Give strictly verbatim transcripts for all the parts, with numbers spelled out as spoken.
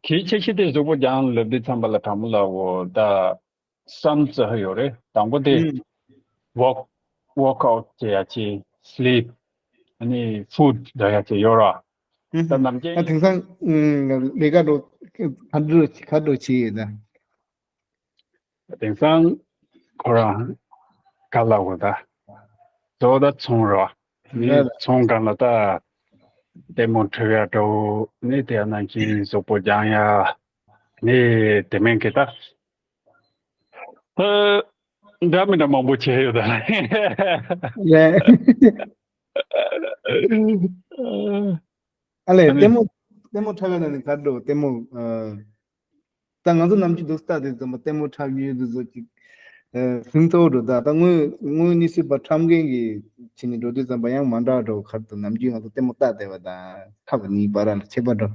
གལ་ཆེ་ཤོས་དེ་གཟུགས་པོ་སྦྱང་ལབ་དུས་ཙམ་པ་ལ་དྲང་མོ་ལབ་དགོས་ད། བསམ་ཙམ་ཡོད་རེད། དང་པོ་དེ་ཨུམ། walk walk out བྱེད་ཡ་ཅིག sleep ཨ་ནི་food འདྲ་ཡ་ཅིག་ཡོད་ར། ཨུམ། ད་ནམ་རྒྱུན། ད་དེང་སང་ཨུམ་ལས་ཀ་འགྲོ་ག་འགྲོ་ག་འགྲོ་བྱེད་ཡོད་ད། དེང་སང་ཁོ་རང་ག་ལ་འོ་ད་གཙོ་བོ་ད་ཚོང་ར་ནི་ལ་ཚོང་སྒང་ལ་ད་ལྟད་མོ་འཁྲབ་ཡ་འགྲོ་ནི་དེ་ཡ་ནང་བཞིན་གཟུགས་པོ་སྦྱང་ཡ་ནི་དེ་མིན་གི་ད། ཨ། འདྲ་མི་འདྲ་མང་པོ་བྱས་ཡོད་ད། རེད། ཨ་ལས་ཨ་ནི། ལྟད་མོ་ལྟད་མོ་འཁྲབ་ཡ་ན་ནི་ག་འགྲོ་ལྟད་མོ་ཨ། ད་ང་ཚོ་ནམ་རྒྱུན་དུ་ལྟ་དེ་ཙམ་པ་ལྟད་མོ་འཁྲབ་ཡོད་དུ་བཟོ་ཅིག་ཨ། ཧིང་ཐོག་འགྲོ་ད་ད་དངོས་དངོས་གནས་སྲིད་པ་འཁྲབ་མཁན་གྱི་ཆེད་ནས་འགྲོ་དུས་ཙམ་པ་ཡང་མ་འདྲ་འགྲོ་གར་དུ་ནམ་རྒྱུན་ང་ཚོ་ལྟད་མོ་ལྟ་བསྡད་པ་དང་ཁ་བ་གཉིས་བར་ལ་ཁྱད་པར་འགྲོ།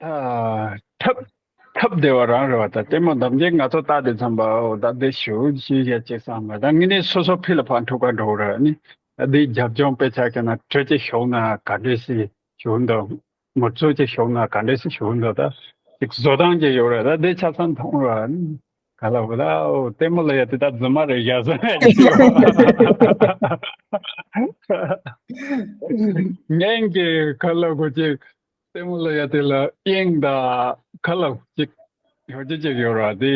ད་འཁྲབ་འཁྲབ་བདེ་བ་རང་རེད་བ། ད་ལྟད་མོ་ནམ་རྒྱུན་ང་ཚོ་ལྟ་དེ་ཙམ་པ་འོ་ད་འདི་ཞུ་ཞུ་ཡ་ཅིག་བསམ་པ་ད་ངས་ནི་སོ་སོ་ཕི་ལ་ཕར་འཁྲུག་ག་འགྲོ་ར་ནི་ད་འདི་རྒྱབ་ལྗོངས་དཔེ་ཆ་ཀྱ་ན་གྲོས་ཅིག་ཞོག་ན་ག་འདྲས་སི་ཞུ་འདུག་མུར་ཚོས་ཅིག་ཞོག་ན་ག་འདྲས་སི་ཞུ་འདུག་ད་ཅིག་བཟོ་སྟངས་ཅིག་ཡོད་ར་ད་འདི་ཆ་ཚང་མཐོང་ར་ནི་ག་ལ་བུ་ད་འོ་ལྟད་མོ་ལ་ཡ་དེ་ད་རྫུན་མ་རེད་ཡ་ཟེར་ནས་ངན་གྱི་ག་ལ་བུ་ཅིག་ལྟད་མོ་ལ་ཡ་དེ་ལ་དབྱིངས་དང་ཁ་ལ་ཅིག་ཡོ་ཅི་ཅིག་ཡོད་ར་དེ་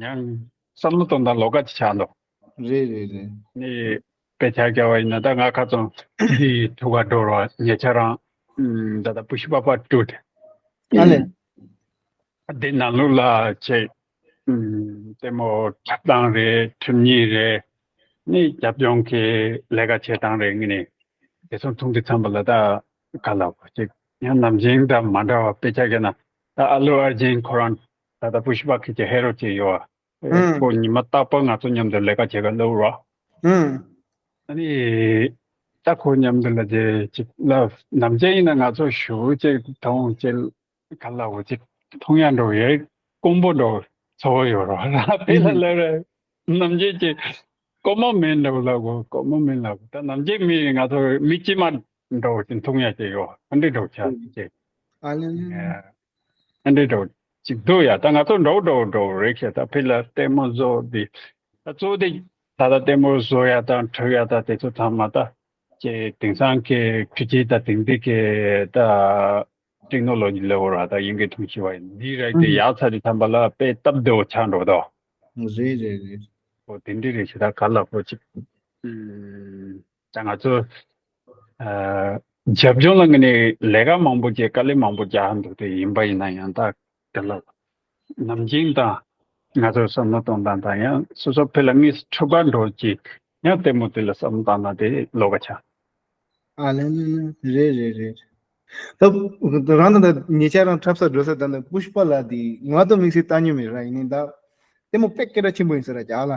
ཡང་བསམ་བློ་གཏོང་སྟངས་ལོགས་ཀ་ཅིག་ཆགས་འདུག་རེད་རེད་རེད། ནི་དཔེ་ཆ་རྒྱག་པ་ཡིན་ན་ད་ང་ཁ་ཚོན་འདི་ཐུག་ག་འགྲོ་ར་ཉེ་ཆར་རང་ད་ལྟ་པུ་ཤི་པ་པར་ཊུ་དེ། ཨ་ལས། དེ་ནང་ལོགས་ལ་ཆེ། ལྟད་མོ་འཁྲབ་སྟངས་རེད་འཁྲབ་ཉེས་རེད། ནི་རྒྱབ་ལྗོངས་ཀྱི་ལས་ཀ་བྱེད་སྟངས་རེད་ངས་ནི། དེ་ཚོ་མཐོང་དུས་ཙམ་པ་ལ་ད་ག་ལ་བ་ཅིག་ཡང་ནམ་རྒྱུན་དང་མ་འདྲ་བ་དཔེ་ཆ་བཞག་ན་ད་ཨ་ལུ་ཨར་ཇུན་ཁོ་རང་ད་ལྟ་པུ་ཤི་པ་ཁི་ཅི་ཧེ་རོ་ཅིག་ཡོད་བ། ཨུམ། ཁོ་ཉི་མ་རྟག་པར་ང་ཚོ་མཉམ་དུ་ལས་ཀ་བྱེད་ག་སླེབས་ར། ཨུམ། ཨ་ནི། ད་ཁོ་མཉམ་དུ་ལ་དེ་ཅིག་ལ་ནམ་རྒྱུན་ཡིན་ན་ང་ཚོ་ཞུ་ཅིག་མཐོང་ཅིག་ག་ལ་འོ་ཅིག་མཐོང་ཡ་འགྲོ་ཡོད་དཀོན་པོ་འགྲོ་ཚོར་ཡོད་རོ་ར་དཔེ་ལ་ལ་ར་ནམ་རྒྱུན་ཅིག་དཀོན་མོ་མིན་འགྲོ་ལ་གོ་དཀོན་མོ་མིན་ལ་གོ་ད་ནམ་རྒྱུན་མི་ང་ཚོ་མི་སྐྱིད་མ་འགྲོ་ཅིག་མཐོང་ཡ་ཅིག་ཡོད་ཨ་འདྲི་འགྲོ་ཆ་ཅིག་ཨ་ལེ་ལེ་ལེ། ཨ་འདྲི་འགྲོ་ཅིག་འདུག་ཡ་ད་ང་ཚོ་འགྲོ་འགྲོ་འགྲོ་རེད་ཤག་ད་ཕི་ལ་ལྟད་མོ་བཟོ་འདི་ད་གཙོ་བོ་དེ་ད་ད་ལྟད་མོ་བཟོ་ཡ་དང་འཁྲབ་ཡ་ད་དེ་ཚོ་ཚང་མ་ད་ཅེ་དེང་སང་གི་འཕྲུལ་ཆས་ད་དེང་དུས་ཀྱི་ད་ཊེག་ནོ་ལོ་ཇི་ལ་འོ་ར་ད་དབྱིན་སྐད་ཐུང་ཤི་བ་ཡིན་འདི་རེད་དེ་ཡག་ཚ་རི་ཐམ་པ་ལ་དཔེ་སྟབས་བདེ་བོ་ཆགས་འགྲོ་ད། རེད་རེད་རེད། ཨོ་དེ་འདྲི་རེད་ཤི་ད་ག་ལ་ཁོ་ཅིག་ད་ང་ཚོ་ཨ་རྒྱབ་ལྗོངས་ལ་ངེས་ནས་ལས་ཀ་མང་པོ་བྱས་དཀའ་ལས་མང་པོ་རྒྱག་འདུག་དེ་ཡིན་པ་ཡིན་ན་ཡང་ད་དེ་ལ་ནམ་རྒྱུན་དང་ང་ཚོ་བསམ་བློ་གཏོང་སྟངས་དང་ཡང་སོ་སོ་ཕེ་ལ་དངོས་སུ་འཁྲུག་པ་འགྲོ་གི་ཡང་ལྟད་མོ་དེ་ལ་བསམ་བློ་བཏང་ན་དེ་ལོགས་ཀ་ཆགས། ཨ་ལེ་ལེ་ལེ་རེད་རེད་རེད། ད་རང་ད་ད་ཉེ་ཆར་རང་འཁྲབ་ས་འགྲོ་ས་ད་ནི་པུཤ་པ་ལ་དེ་ང་ད་དམིགས་བསལ་ལྟ་མྱོང་མེད་ར་ཡིན་ནི་ད་ལྟད་མོ་དཔེ་སྐད་གྲགས་ཆེན་པོ་ཡིན་ས་ར་ཀྱ་ལ།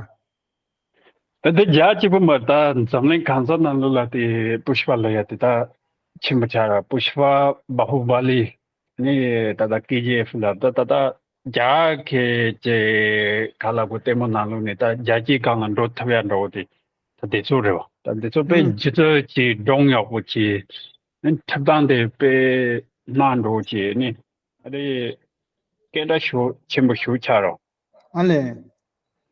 ད་དེ་རྒྱ་གཅིག་པུ་མ་ད་འཛམ་གླིང་གང་ས་ནང་ལོགས་ལ་དེ་པུཤ་པ་ལ་ཡ་དེ་ད་ཆེན་པོ་ཆགས་ར་པུཤ་པ་བྷ་ཧུ་བ་ལི་ནི་ད་ད་ཀེ་ཇི་ཨེཕ་ལ་ད་ད་ད་རྒྱ་གི་ཅེ་ག་ལ་གོ་ལྟད་མོ་ནང་ལོགས་ནས་ད་རྒྱལ་སྤྱིའི་སྒང་ལ་འགྲོ་ཐུབ་ཡ་འགྲོ་དེ་ད་དེ་ཚོ་རེད་བ། ད་དེ་ཚོ་དཔེ་ཨང་ཇི་ཚོད་ཀྱི་སྒྲུང་ཡག་པོ་ཅིག་ནི་འཁྲབ་སྟངས་དེ་དཔེ་སྣང་འགྲོ་ཅིག་ནི་ཨ་རེ་སྐད་གྲགས་ཤུགས་ཆེན་པོ་ཞུ་ཆགས་རོགས། ཨ་ལས།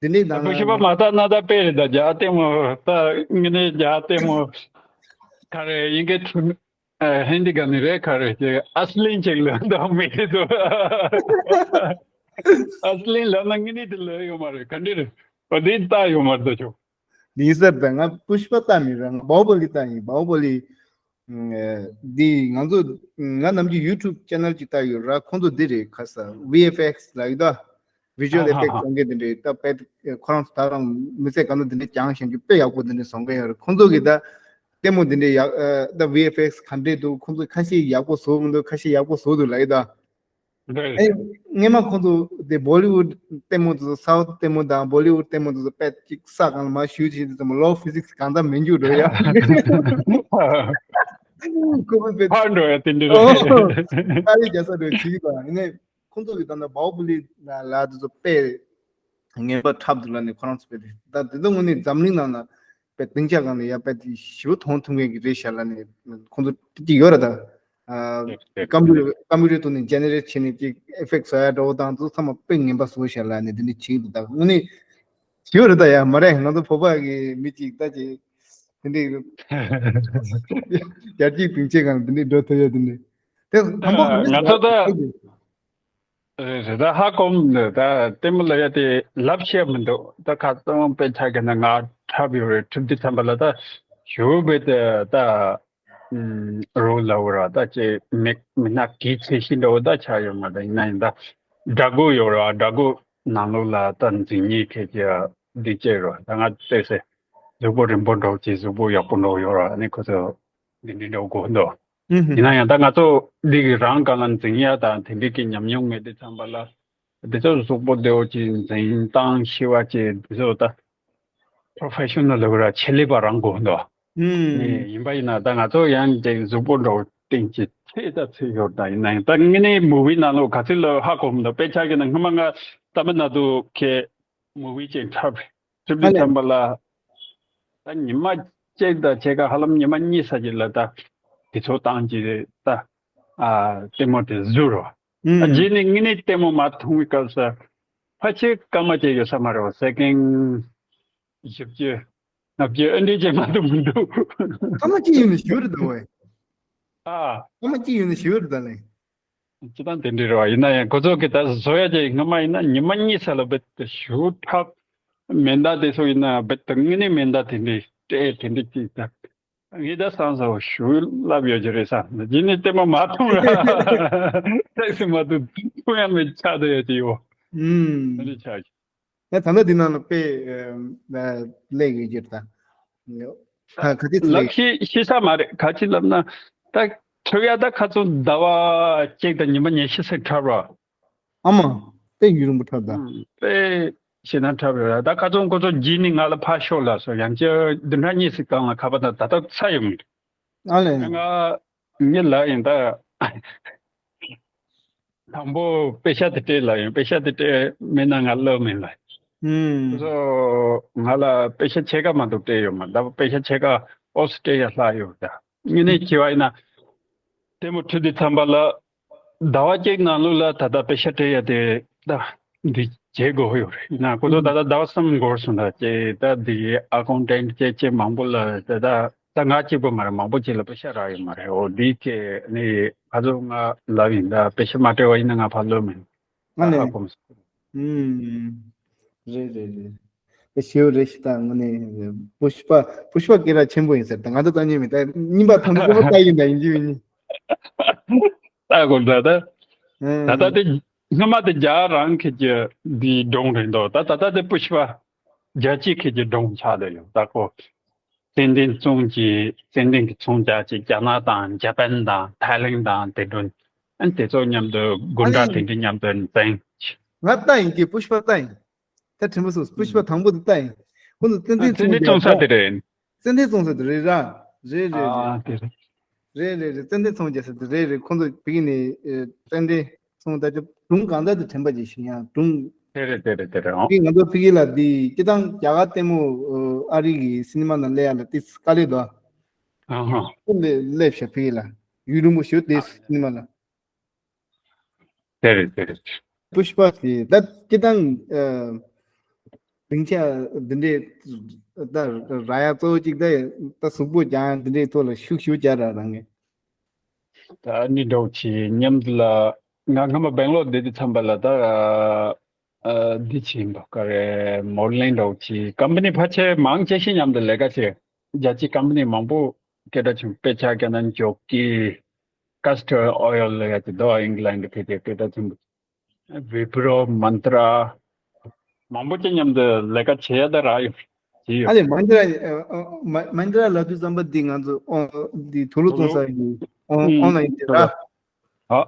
དེ་འདྲའི་ད་ནང་ལ་པུ་ཤི་པ་མ་ད་ན་ད་དཔེ་རེད་ད་རྒྱ་ལྟད་མོ་ད་ངི་ནས་རྒྱ་ལྟད་མོ་ག་རེ་ཡིན་གེ་ཐུ་ཧིན་དི་ག་ནི་རེད་ག་རེ་ཅེ་ཨ་སི་ལིན་ཅིག་ལོན་ད་མི་རེད་དོ། ཨ་སི་ལིན་ལོན་ན་ངི་ནི་དེ་ལོན་ཡོད་མ་རེད་ག་འདྲ་རེད་འོ་དེ་ལྟ་ཡོད་མ་རེད་ད་ཆོ། ལིན་སར་ད་ང་པུཤ་པ་ལྟ་མི་ར་ང་བྷའུ་བ་ལི་ལྟ་ཡིན་བྷའུ་བ་ལི། འདི་ང་ཚོ་ང་ནམ་རྒྱུན་ཡུ་ཊུབ་ཅེ་ནལ་ཅིག་ལྟ་ཡོད་ར་ཁོང་ཚོ་འདི་རེད་ཁ་ས་ཝི་ཨེཕ་ཨེགས་ལ་ཡོད་ད། ཝི་ཇུ་ཨལ་ཨེ་ཧ་ཧ་ཧ། ཕེགས་སོང་གི་འདི་འདྲའི་ད་དཔེ་ཁོ་རང་ཚོ་ད་རང་མི་ཚེ་གང་ལ་འདི་འདྲའི་ཀྱང་ཞེན་གྱི་དཔེ་ཡག་པོ་འདི་འདྲའི་བཟོ་མཁན་ཡོད་རེད་ཁོང་ཚོ་གི་ད་ལྟད་མོ་འདི་འདྲའི་ཡག་ད་ཝི་ཨེཕ་ཨེགས་ག་འདྲས་འདུག་ཁོང་ཚོ་ཁ་ཤས་ཡག་པོ་བཟོ་མི་འདུག་ཁ་ཤས་ཡག་པོ་བཟོ་འདུག་ལ་ཡོད་ད། རེད་ཨེ། རེད། སྔས་མ་ཁོང་ཚོ་དེ་བོ་ལི་ཝུད་ལྟད་མོ་དེ་ཚོ་སའུ་ཐི་ལྟད་མོ་དང་བོ་ལི་ཝུད་ལྟད་མོ་དེ་ཚོ་དཔེ་གཅིག་ས་གང་ལ་མ་ཞུ་ཅིག་དེ་ཚོ་ལོ་ཕི་ཟིག་སི་གང་ལྟར་མི་འཇུག་འགྲོ་ཡ། ཁོ་བོ་དཔེ་ཕར་འགྲོ་ཡ་དེ་འདྲ་ཨོ། རེད། ཨ་རི་རྒྱ་ས་རེད་ཅིག་དང་ཡིན་ནའི་ཁོང་ཚོ་གི་ད་ལྟ་བའུ་བུ་ལི་ལ་ལ་དེ་ཚོ་དཔེ་ངན་པ་འཁྲབ་འདུག་ལ་ནི་ཁོ་རང་ཚོ་དཔེ་རེད་ད་དེ་ཚོ་དངོས་གནས་འཛམ་གླིང་ནང་ན་དཔེ་སྡིངས་ཆ་སྒང་ལ་ཡ་དཔེ་དེ་ཞེ་པོ་མཐོང་ཐུབ་མཁན་གྱི་རེད་ཤག་ལ་ནི་ཁོང་ཚོ་ཅིག་ཡོད་ར་ད། ཨ། ཀམ་པུ་ཀམ་པུ་ཊར་ཐོག་ནས་ཇེ་ནེ་རེཊ་བྱས་ནས་ཅིག་ཨེ་ཕེག་བཟོ་ཡ་འདྲ་བོ་དང་དེ་ཚོ་ཚང་མ་དཔེ་ངན་པ་བཟོ་ཤག་ལབ་ནས་དེ་འདྲ་བྱེད་ཀྱི་འདུག་ད་དངོས་གནས་ཞེ་པོ་རེད། ད་ཡ་མ་རེད། ང་ཚོ་བོད་པ་གི་མི་གཅིག་ད་ཅིག་དེ་འདྲའི་ཡར་རྒྱས་སྒྲིང་ཆེ་གང་དེ་འདྲའི་འགྲོ་ཐུབ་ཡ་དེ་འདྲ། དེ་དང་པོ་ང་ཚོ་ད་རེད་རེད། ད་ཧ་གོ་མི་འདུག་ད་ལྟད་མོ་ལབ་ཡ་དེ་ལབ་ཤེས་མི་འདུག་ད་ཁ་སང་དཔེ་ཆ་གི་ནང་ང་འཁྲབ་ཡོད་རེད། འཁྲབ་དུས་ཙམ་པ་ལ་ད་ཞུ་བེ་དེ་ད་རོ་ལ་བ་ར་ད་ཅེ་མི་མི་སྣ་གི་ཚད་གཞི་འདྲ་བོ་ད་ཆགས་ཡོད་མ་རེད། ཡིན་ན་ཡིན་ད་སྒྲ་སྒོ་ཡོད་ར། སྒྲ་སྒོ་ནང་ལོགས་ལ་ད་འཛིན་ཉེས་ཁེ་ཅེ་འདི་ཅེ་རོ། ད་ང་བལྟས་སེ་གཟུགས་པོ་རིང་པོ་འདྲ་བོ་ཅིག་གཟུགས་པོ་ཡག་པོ་འདྲ་བོ་ཡོད་ར། ཨ་ནི་ཁོ་ཚོ་འདི་འདྲའི་འདྲ་བོ་དགོས་འདུག་ཨུ་ཧུ། ཡིན་ན་ཡང་ད་ང་ཚོ་འདི་གི་རང་སྒང་ལ་འཛིན་ཡ་དང་དེ་འདྲའི་གི་ཉམས་མྱོང་མེད་དུས་ཙམ་པ་ལ་འདི་ཚོ་གཟུགས་པོ་བདེ་བོ་ཅིག་འཛིན་སྟངས་ཤེས་པ་ཅིག་འདི་ཚོ་ད་པྲོ་ཕེ་ཤ་ནལ་ལབ་ར་ཆེད་ལས་པ་རང་དགོས་འདུག་ཨུ་ནི་ཡིན་པ་ཡིན་ན་ད་ང་ཚོ་ཡང་ཅིག་གཟུགས་པོ་འདྲ་བོ་སྟེང་ཅིག་ཚད་ད་ཚད་ཡོད། ད་ཡིན་ན་ཡང་ད་དངོས་གནས་མུ་བི་ནང་ལོགས་ག་ཚོད་ལ་ཧ་གོ་མི་འདུག་དཔེ་ཆ་གི་ནང་སྔོན་མ་ང་ཏཱ་མིལ་ནཱ་ཌུ་གི་མུ་བི་ཅིག་འཁྲབ་འཁྲབ་ཨ་དུས་ཙམ་པ་ལ་ད་ཉི་མ་གཅིག་དང་ཕྱེད་ཀ་ཧ་ལམ་ཉི་མ་གཉིས་ཙམ་ཅིག་ལ་ད་དེ་ཚོ་བཏང་ཅིག་ད་ཨ་ལྟད་མོ་དེ་བཟོས་རོ། ཨ་ཨུ་རྗེས་ནས་དངོས་གནས་ལྟད་མོ་མ་མཐོང་བའི་སྐབས་སུ་ཕལ་ཆེར་སྐར་མ་གཅིག་ཡོད་ས་མ་རེད་བ། སེ་ཀེན་བཞི་བཅུ་ལྔ་བཅུ་ཨ་འདྲས་ཅིག་མ་གཏོགས་མི་འདུག་སྐར་མ་གཅིག་ཡིན་ན་ཞེ་པོ་རེད་འདུག་བས། ཨ། སྐར་མ་གཅིག་ཡིན་ན་ཞེ་པོ་རེད་ད་ལེ། སྤྱིར་བཏང་དེ་འདྲ་རེད་བ། ཡིན་ན་ཡང་ཁོ་ཚོ་གི་ད་བཟོ་ཡ་ཅིག་སྔ་མ་ཡིན་ན་ཉི་མ་གཉིས་ཙམ་ལ་རྦད་དེ་ཞེ་པོ་འཁྲབ། མེ་མདའ་དེ་ཚོ་ཡིན་ན་རྦད་དེ་དངོས་གནས་མེ་མདའ་དེ་འདྲའི་སྤྲད་དེ་འདྲ་ཅིག་ད། ངས་ད་བསམ་སོང་ཞེ་པོ་ལབ་ཡོད་ཀྱི་རེད་བསམ། རྗེས་ནས་ལྟད་མོ་མ་མཐོང་ར། ཏོག་ཙམ་མ་གཏོགས་མཐོང་ཡ་མེད་ཆགས་བསྡད་ཡོད་ཀྱི་ཡོད། ཨུམ། དེ་འདྲ་ཆགས་ཀྱི། ཡ་ད་ལྟ་འདི་ནང་ལ་དཔེ་ཨ་སླེབས་ཡོད་ཀྱི་རེད་ད། ཁ་ཁ་ཅིག་ལབ་སླེབས། ཤེས་ཤེས་ས་མ་རེད། ག་ཅི་ལབ་ན་ད་འཁྲབ་ཡ་ད་ཁ་ཚོན་ཟླ་བ་གཅིག་དང་ཉི་མ་ཉི་ཤུ་ཙམ་འཁྲབ་ར། ཨ་མ། དཔེ་ཡུན་རིང་པོ་འཁྲབ་ད། ཨུམ། དཔེ་ཞེ་ན་འཁྲབ་ཡོད་ར། ད་ཁ་ཚོན་ཁོ་ཚོ་རྗེས་ནས་ང་ལ་ཕར་ཤོག་ལབ་སོང་། ཡང་བསྐྱར་བདུན་ཕྲག་གཉིས་ཙམ་སྒང་ལ་ཁ་པར་ད་ད་ལྟ་ཚར་ཡོང་གི་རེད། ཨ་ལས། ང་ངས་ལབ་ཡིན་ད། དང་པོ་པེ་ཤ་དེ་སྤྲད་ལབ་ཡིན། པེ་ཤ་དེ་སྤྲད་མེད་ན་ང་ལབ་མིན་ལབ། ཨུམ། ཁོ་ཚོ་ང་ལ་པེ་ཤ་ཕྱེད་ཀ་མ་གཏོགས་སྤྲད་ཡོད་མ་རེད། ད་པེ་ཤ་ཕྱེད་ཀ་ཨོ་སི་སྤྲད་ཡ་ལྷག་ཡོད་ད། དངོས་གནས་བྱས་པ་ཡིན་ན་ལྟད་མོ་འཁྲབ་དུས་ཙམ་པ་ལ་ཟླ་བ་གཅིག་ནང་ལོགས་ལ་ད་ལྟ་པེ་ཤ་སྤྲད་ཡ་དེ་ད་འདི་བྱེད་དགོས་ཡོད་རེད། ཡིན་ན་ཁོ་ཚོ་ད་ལྟ་ཟླ་བ་གསུམ་འགོར་སོང་ད། ཅེ་ད་འདི་ཨ་ཀའུན་ཊེན་ཊི་ཅེ་ཅེ་མང་པོ་ལ་ད་ད་ད་ང་གཅིག་པོ་མ་རེད། མང་པོ་ཅིག་ལ་པེ་ཤ་རག་ཡོད་མ་རེད། འོ་འདི་ཅེ་ནི་ཁ་ཚོ་ང་ལབ་ཡིན། ད་པེ་ཤ་མ་སྤྲད་པ་ཡིན་ན་ང་ཕར་ལོག་མིན། ཨ་ལས། ཧ་གོ་མ་སོང་། ཨུམ། རེད་རེད་རེད། དེ་ཞེའུ་རེད་ཤི་ད་དངོས་གནས་པུཤ་པ་པུཤ་པ་སྐད་གྲགས་ཆེན་པོ་ཡིན་ཟེར་ད། ང་ཚོ་ལྟ་མྱོང་མེད་ད། རྙིང་པ་ཐང་པོ་ལྟ་ཡིན་ད་ཡིན་གྱི་ཡིན། ད་གོ་ད་ད། ད་ད་དེ་སྔ་མ་དེ་རྒྱ་རང་ཁེ་ཀྱི་འདི་སྒྲུང་རེད་འདུག་ད་ད་ད་དེ་པུཤ་པ་རྒྱལ་སྤྱི་ཁེ་ཀྱི་སྒྲུང་ཆགས་བསྡད་ཡོད་ད་ཁོ། ཙན་དན་བཙོང་གི་ཙན་དན་གྱི་ཚོང་རྒྱག་ཅིག་རྒྱ་ནག་དང་ཇ་པན་དང་ཐའི་ལེན་དང་དེ་འདྲ། ཨ་ནི་དེ་ཚོ་མཉམ་དུ་དགུན་ཨ་གྲང་ནི་དེ་འདྲ་མཉམ་དུ་འཛིང་། ང་ལྟ་ཡིན་གྱི་པུཤ་པ་ལྟ་ཡིན། ད་ཕྲན་བུ་སོང་པུཤ་པ་དང་པོ་དེ་ལྟ་ཡིན། ཁོ་ཚོ་ཙན་ཨ་དན་ཙན་ཚོང་དན་བཙོང་ས་རྒྱག་དེ་རེད། ཙན་དན་བཙོང་ས་དེ་རེད་ར། རེད་རེད་རེད། ཨ་དེ་རེད། རེད་རེད་རེད། ཙན་དན་ཚོང་རྒྱག་ས་དེ་རེད་རེད། ཁོ་ཚོ་བི་གི་ནས་ཨེ་ཙན་དན་ཚོང་ད་ཅི་སྒྲུང་གང་ལྟར་དུ་དྲན་པ་ཅིག་ཞུ་ཡང་སྒྲུང་། དེ་རེད་དེ་རེད་དེ་རེད། ཨོ། བི་གི་ང་ཚོ་བི་གི་ལ་འདི་སྤྱི་བཏང་རྒྱ་གར་ལྟད་མོ་ཨ་རི་གི་སི་ནི་མ་ནང་སླེབས་ཡ་ལ་ཏིས་དཀའ་ལས་འདུག་ཨ་ཧ། ཁོ་སླེབས་སླེབས་ཤག་བི་གི་ལ་ཡུན་རིང་པོ་ཞུ་ཏིས་སི་ནི་མ་ལ། དེ་རེད་དེ་རེད། པུཤ་པ་དེ་ད་སྤྱི་བཏང་ཨ་སྡིངས་ཆ་འདི་འདྲའི་ད་ར་ཡ་གཙོ་བོ་གཅིག་ད་ད་གཟུགས་པོ་ཀྱང་འདི་འདྲའི་ཐོག་ལ་ཤུགས་ཤུགས་རྒྱག་ར་རང་གི། ད་ནི་འགྲོ་ཆེ་མཉམ་དུ་ལ་ང་སྔ་མ་སྦེང་ལོར་བསྡད་དུས་ཙམ་པ་ལ་ད་ཨ་འདི་ཆེ་འདུག་ག་རེ་མོ་ལིང་འགྲོ་ཆེ་ཀམ་པ་ནི་ཕལ་ཆེར་མང་ཆེ་ཤོས་མཉམ་དུ་ལས་ཀ་བྱེད། རྒྱལ་སྤྱིའི་ཀམ་པ་ནི་མང་པོ་སྐད་གྲགས་ཆེན་པོ་དཔེ་ཆ་བཀལ་ན་ཇོ་ཀི། ཀ་སི་ཊར་ཨོ་ཡལ་ལ་ཡ་དེ་དོ་ཨིང་ལན་གི་ཕེ་དེ་སྐད་གྲགས་ཆེན་པོ། བི་པྲོ། མན་ཏྲ། མང་པོ་ཅིག་མཉམ་དུ་ལས་ཀ་བྱེད་ཡ་ད་རག་ཡོད། བྱེད་ཡོད། ཨ་ནི་མན་ཏྲ་ཨ་ཨ་མ་མན་ཏྲ་ལབ་དུས་ཙམ་པ་འདི་ང་ཚོ་ཨོ་འདི་དུག་ལོག་བཙོང་ས་ཡི་ཨོ་ཨོན་ལ་ཡིན་དེ་ར། ཨ།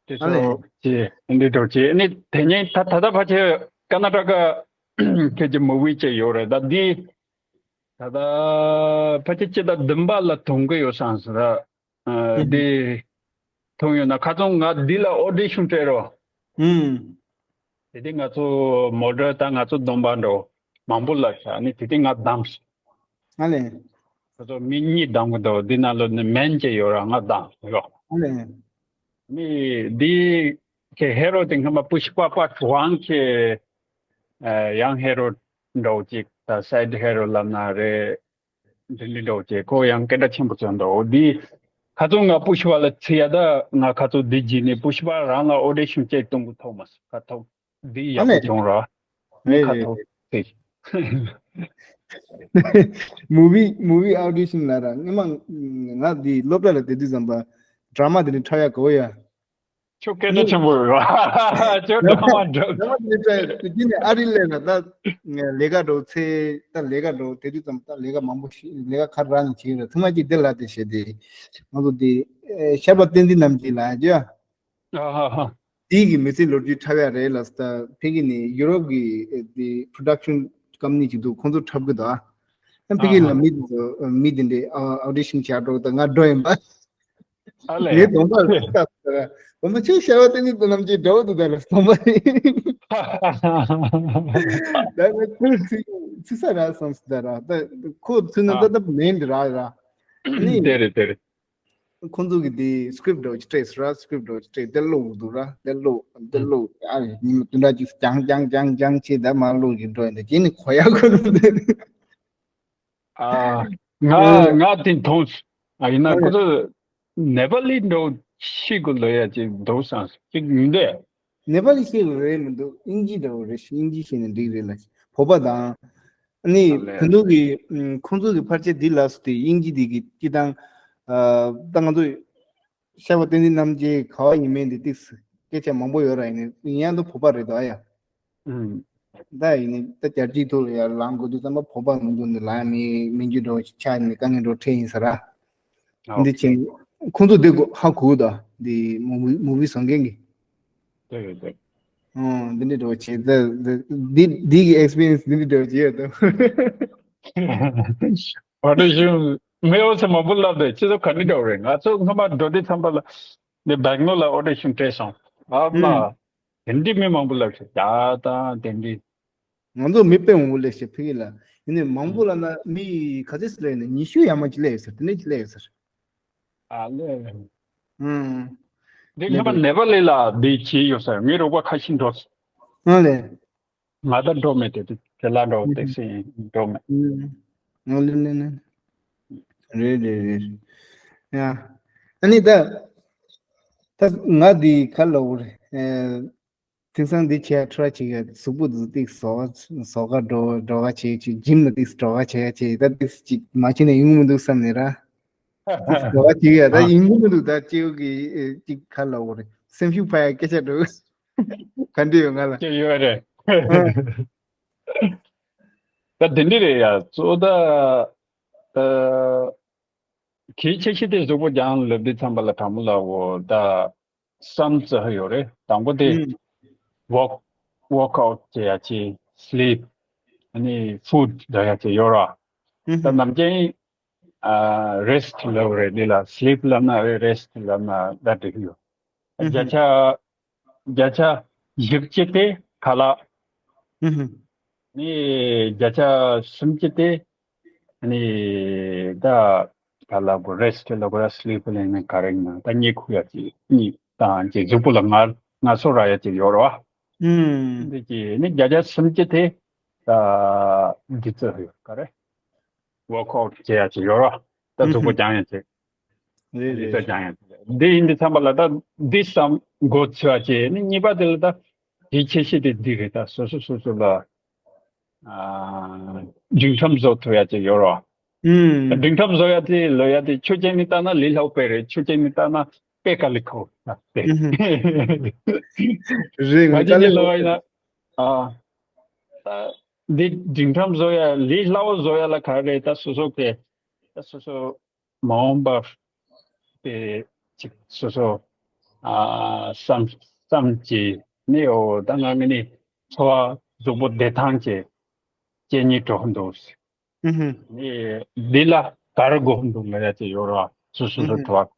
དེ་ཨ་ནི་ཚོ་ཅི་འདི་འགྲོ་ཅི་ནི་དེ་ཉིན་ད་ད་ལྟ་ཕལ་ཆེར་ཀ་ན་ཊ་ཀ་ཁེ་ཀྱི་མུ་བི་ཅིག་ཡོད་རེད་ད་འདི། ད་ལྟ་ཕལ་ཆེར་སྤྱི་ཟླ་བདུན་པ་ལ་ཐོན་གི་ཡོད་བསམ་སོང་ར། ཨ། ཨུ་འདི་ཐོན་ཡོད་ན་ཁ་སང་ང་འདི་ལ་ཨོ་ཌི་ཤན་སྤྲད་རོགས། ཨུ། དེ་དུས་ང་ཚོ་མོ་ཌལ་དང་ང་ཚོ་སྡོམ་པ་འགྲོ་མང་པོ་ལ་ཤ་ནི་དེ་དུས་ང་བདམས་སོང་། ཨ་ལས། ཁོ་ཚོ་མི་གཉིས་བདམས་གི་འདུག་འདི་ནང་ལོ་ནི་མན་ཅེ་ཡོད་ར་ང་བདམས་ཡོད། ཨ་ལས། མི་འདི་ཁེ་ཧེ་རོ་དེ་སྔ་མ་པུཤ་པ་པར་ཊི་ཝན་ཁེ་ཡང་ཧེ་རོ་འདྲ་བོ་ཅིག་ད་སའི་ཌི་ཧེ་རོ་ལབ་ན་རེད། འདི་འདྲ་འདྲ་བོ་ཅིག་ཁོ་ཡང་སྐད་གྲགས་ཆེན་པོ་ཚོ་འདུག་འདི་ཁ་ཚོ་ང་པུཤ་པ་ལ་ཚི་ཡ་ད་ང་ཁ་ཚོ་འདི་བརྗིད་ནས་པུཤ་པ་རང་ལ་ཨོ་ཌི་ཤན་ཅེ་གཏོང་གི་ཐོག་མ་ཁ་ཐོག་འདི་ཡག་པོ་བྱུང་ར། ངས་ཁ་ཐོག་དེ། མུ་བི་མུ་བི་ཨོ་ཌི་ཤན་ལ་ར་སྔོན་མ་ང་འདི་སློབ་གྲྭ་ལ་དེ་དུས་ཙམ་པ་ཌ་ར་མ་དེ་ནི་འཁྲབ་ཡག་གོ་ཡ། ཁྱོད་སྐད་ཆ་ཆེན་པོ་རེད་བ། ཁྱོད་ཌ་ར་མ་འགྲོ། ཌ་ར་མ་དེ་ནི་འཁྲབ་ཡ་དེ་དུས་ནི་ཨ་རི་ལས་ལ་ད་ལས་ཀ་འགྲོ་ཚེ་ད་ལས་ཀ་འགྲོ་དེ་དུས་ཙམ་ད་ལས་ཀ་མང་པོ་ཞིག་ལས་ཀ་ཁ་ར་ནས་བྱེད་ར་ཐུང་མ་ཅིག་དེ་ལ་དེ་བྱེད་དེ་ང་ཚོ་དེ་ཤར་པ་བསྟན་འཛིན་རྣམ་རྒྱལ་ལ་ཡ། ཨ་ཧ་ཧ། དེའི་གི་མི་ཚེ་ལོ་རྒྱུས་འཁྲབ་ཡ་རེད་ལ་ས་ད་ཕ་གི་ནས་ཡུ་རོབ་གི་ཨེ་དེ་production company ཅིག་འདུག་ཁོང་ཚོ་འཁྲབ་གི་འདུག་ཨ་ཕ་གི་ལ་ཨ་ཧ། མི་དེ་ཚོ་མི་དེ་འདྲའི་audition བྱ་འགྲོ་ད་ང་འགྲོ་ཡིན་པ། ཨ་ལས། ངའི་སྡོམ་པ་ལ་ད་སྡོམ་པ་ཁྱོད་ཤར་བ་དེ་ནི་དུ་ནམ་ཅིག་འདྲ་བོ་འདུག་ད་ལ་སྡོམ་པ་རེད། ད་ང་ཁོ་ཚི་ཚི་ས་ར་སོང་སི་ད་ར་ད་ཁོ་ཚི་ན་ད་ད་མེན་འདི་ར་ར་ནི། དེ་རེད་དེ་རེད། ཁོང་ཚོ་གི་དེ་script་འདྲ་བོ་ཅིག་སྤྲད་སོང་ར། script འདྲ་བོ་ཅིག་སྤྲད་དེ་ཀློག་འདུག་ར། དེ་ཀློག་དེ་ཀློག་ཨ་ཉི་མ་བདུན་ཕྲག་གཅིག་རྐྱང་རྐྱང་རྐྱང་རྐྱང་བྱས་ད་མར་ཀློག་གི་འགྲོ་ཡིན་ད་རྗེས་ནི་གོ་ཡག་ཁོ་ནི་དེ། ཨ་ང་ང་དེ་མཐོང་སོང་། ཨ་ཡིན་ན་ཁོ་ཚོ་ནེ་པ་ལི་འདྲ་བོ་ཤེས་དགོས་ལོ་ཡ་ཅིག་འདུག་བསམ་སོང་ཅིག་ཡིན་དེ། ནེ་པ་ལི་ཤེས་དགོས་རེད་མི་འདུག་དབྱིན་ཇི་འདྲ་བོ་རེད་ཤག་དབྱིན་ཇི་ཤེས་ནས་འགྲིག་རེད་ལ། བོད་པ་དང་། ཨ་ནི་ཨ་ལས། བོད་ནང་གི་ཨམ་ཁོང་ཚོ་གི་ཕལ་ཆེར་འདི་ལ་སུ་དེ་དབྱིན་ཇི་འདི་གི་སྤྱི་བཏང་ཨ་ད་ང་ཚོ་ཤར་པ་བསྟན་འཛིན་རྣམ་རྒྱལ་ག་བ་ཡིན་མིན་འདི་ཏིག་སྐད་ཆ་མང་པོ་ཡོད་ར། ཡིན་ནའི་ཡིན་ཡང་ད་བོད་པ་རེད་དོ་ཨ་ཡ། ཨུམ། ད་ཡིན་ནའི་ད་རྒྱལ་སྤྱིའི་ཐོག་ལ་ཡར་ལངས་དགོས་དུས་ཙམ་པ་བོད་པ་མི་འདུག་ནི་ལ་ཡ་མི་མི་འགྱུར་འགྲོ་ཆགས་ནས་དཀའ་ངལ་འགྲོ་འཕྲད་ཡིན་ས་ར། ཨོ་འདི་ཁེ། ཆེན། ཁོང་ཚོ་འདི་གོ་ཧ་གོ་ད་འདི་མུ་བི་མུ་བི་བཟོ་མཁན་གི། དེ་རེད་དེ། ཨོ་འདི་འདྲ་འགྲོ་བྱེད་ད་འདི་འདི་གི་experience འདི་འདྲ་འགྲོ་བྱེད་ད། ཨོ་ཌི་ཤན་མི་འོ་ཚེ་མང་པོ་ལབ་དེ་ཁྱེད་ཚོ་ག་འདྲ་འགྲོ་རེད། ང་ཚོ་སྔོན་མ་འགྲོ་དུས་ཙམ་པ་ལ་འདི་སྦེང་ལོར་ལ་ཨོ་ཌི་ཤན་སྤྲད་སོང་། ཨ་མ། ཨུམ། དེ་འདྲའི་མི་མང་པོ་ལབ་ཤག་ཡ་ད་དེ་འདྲའི། ང་ཚོ་མི་དཔེ་མང་པོ་སླེབས་ཤག་ཕ་གི་ལ། ཡིན་ནའི་མང་པོ་ལབ་ན་མི་ག་ཚོད་ཙམ་སླེབས་ནས་ཉི་ཤུ་ཡར་མར་ཅིག་སླེབས་ཡོད་ས་རེད། དེ་ནས་ཅིག་སླེབས་ཡོད་ས་རེད། ཨ་ལས། ཨང་། འདི་སླེབས་སྔ་མ་རེད། ནེ་པ་ལི་ལ་འདི་བྱས་ཡོད་ས་རེད། ངའི་རོགས་པ་ཁ་ཤས་འགྲོ་སོང་། ཨ་ལས། ང་ད་འགྲོ་མེད་དེ་དེ་དེ་ལ་འགྲོ་ཨང་། ཏེག་སི་འགྲོ་མེད། ཨང་། ཨ་ལས་ལས་ལས། རེད་རེད་རེད། ཡ། ཨ་ནི་ད། ད་ང་འདི་ག་ལབ་དགོས་རེད། ཨེ། དེང་སང་འདི་བྱས་try བྱེད་ཡ་གཟུགས་པོ་འདི་ཏིག་བཟོ་བཟོ་ག་འགྲོ་འགྲོ་ག་བྱེད་ཅིག་gym ལ་ཏིག་འགྲོ་ག་བྱེད་ཡ་བྱེད་ད་ཏིག་ཅིག་མ་བྱེད་ན་ཡོང་མི་འདུག་བསམ་ནས་ར། ཏིག་འགྲོ་ག་བྱེད་ཡ་ད་ཨ་ཡོང་མི་འདུག་ད་སྐྱེ་བོ་གི་ཨེ་ཅིག་ག་ལབ་དགོས་རེད། སེམས་ཤུགས་འཕར་ཡ་སྐད་ཆ་འགྲོ་ག་འདྲ་ཡོད་ང་ལ། ཅི་ཡོད་རེད། ཨ་ད་དེ་འདྲ་རེད་ཡ་གཙོ་ད། ཨ། གལ་ཆེ་ཤོས་དེ་གཟུགས་པོ་སྦྱང་ལབ་དུས་ཙམ་པ་ལ་དྲང་མོ་ལབ་དགོས་ད། བསམ་ཚུལ་ཡོད་རེད། དང་པོ་དེ་ཨུམ། work workout བྱེད་ཡ་ཅིག sleep ཨ་ནི་food འདྲ་ཡ་ཅིག་ཡོད་ར། ཨུམ་ད་ཧུམ། ནམ་རྒྱུན་ཨ་rest ལབ་རེད། འདི་ལ་sleep ལབ་ན་རེད། rest ལབ་ན་ད་འགྲིག་ཡོད། ཨུམ་བརྒྱ་ཧུམ། ཆ་བརྒྱ་ཆ་བཞི་བཅུ་དེ་ཁ་ལག་ཨུམ་ཧུམ། ནི་བརྒྱ་ཆ་སུམ་ཅུ་དེ་ནི་ད་ག་ལ་གོ་rest ལ་གོ་ར་sleep ལ་ནི་ག་རེ་ན་ད་གཉིད་ཁུག་ཡ་ཅིག་གཉིད་དང་ཅིག་གཟུགས་པོ་ལ་ངལ་ངལ་གསོ་རག་ཡ་ཅིག་ཡོད་རེད་བ། ཨུམ། འདི་ཅི་ནི་བརྒྱ་ཆ་སུམ་ཅུ་དེ་ད་འདི་ཚོ་ཡོད་ག་རེ་workout བྱེད་ཡ་ཅིག་ཡོད་རེད་བ། ད་གཟུགས་པོ་ཨུམ་ཧུམ། སྦྱང་ཡ་ཅིག་རེད་འདི་ཚོ་རེད། སྦྱང་ཡ་ཅིག་རེད། འདི་ཡིན་དུས་ཙམ་པ་ལ་ད་འདི་བསམ་འགོ་ཚུགས་ཡ་ཅིག་ནི་གཉིས་པ་དེ་ལ་ད་གལ་ཆེ་ཤོས་དེ་འདི་རེད། ད་སོ་སོ་སོ་སོ་ལ་ཨ་སྒྲིང་ཁྲམ་བཟོ་ཐུབ་ཡ་ཅིག་ཡོད་རོ། ཨུམ། སྒྲིང་ཁྲམ་བཟོ་ཡ་དེ་ལོ་ཡ་དེ་ཆོས་ཅན་ནི་ལྟ་ན་ལས་སླ་པོ་རེད། ཆོས་ཅན་ནི་ལྟ་ན་དཔེ་དཀའ་ལས་ཁག་ཡོད་རེད། ཨུམ། རེད་ང་ཅི་ནི་ལོ་ཡ་ཡིན་ན་ཨ་ད་འདི་སྒྲིང་ཁྲམ་བཟོ་ཡ་ལས་སླ་པོ་བཟོ་ཡ་ལ་ག་རེ་ད་སོ་སོ་གི་ད་སོ་སོ་མ་འོངས་པར་དེ་ཅིག་སོ་སོ་ཨ་བསམ་བསམ་གྱིས་ནི་འོ་ད་ང་ངི་ནི་འཚོ་བ་གཟུགས་པོ་བདེ་ཐང་གི་སྐྱེ་ཉེ་གྲོགས་འདུག་ཨུ་ཧུ། ནི་འདི་ལ་ག་རེ་དགོས་འདུག་ལ་ཡ་ཅིག་ཡོད་ར་སོ་སོ་ཨུ་སོ་ཧུ། གྲོགས།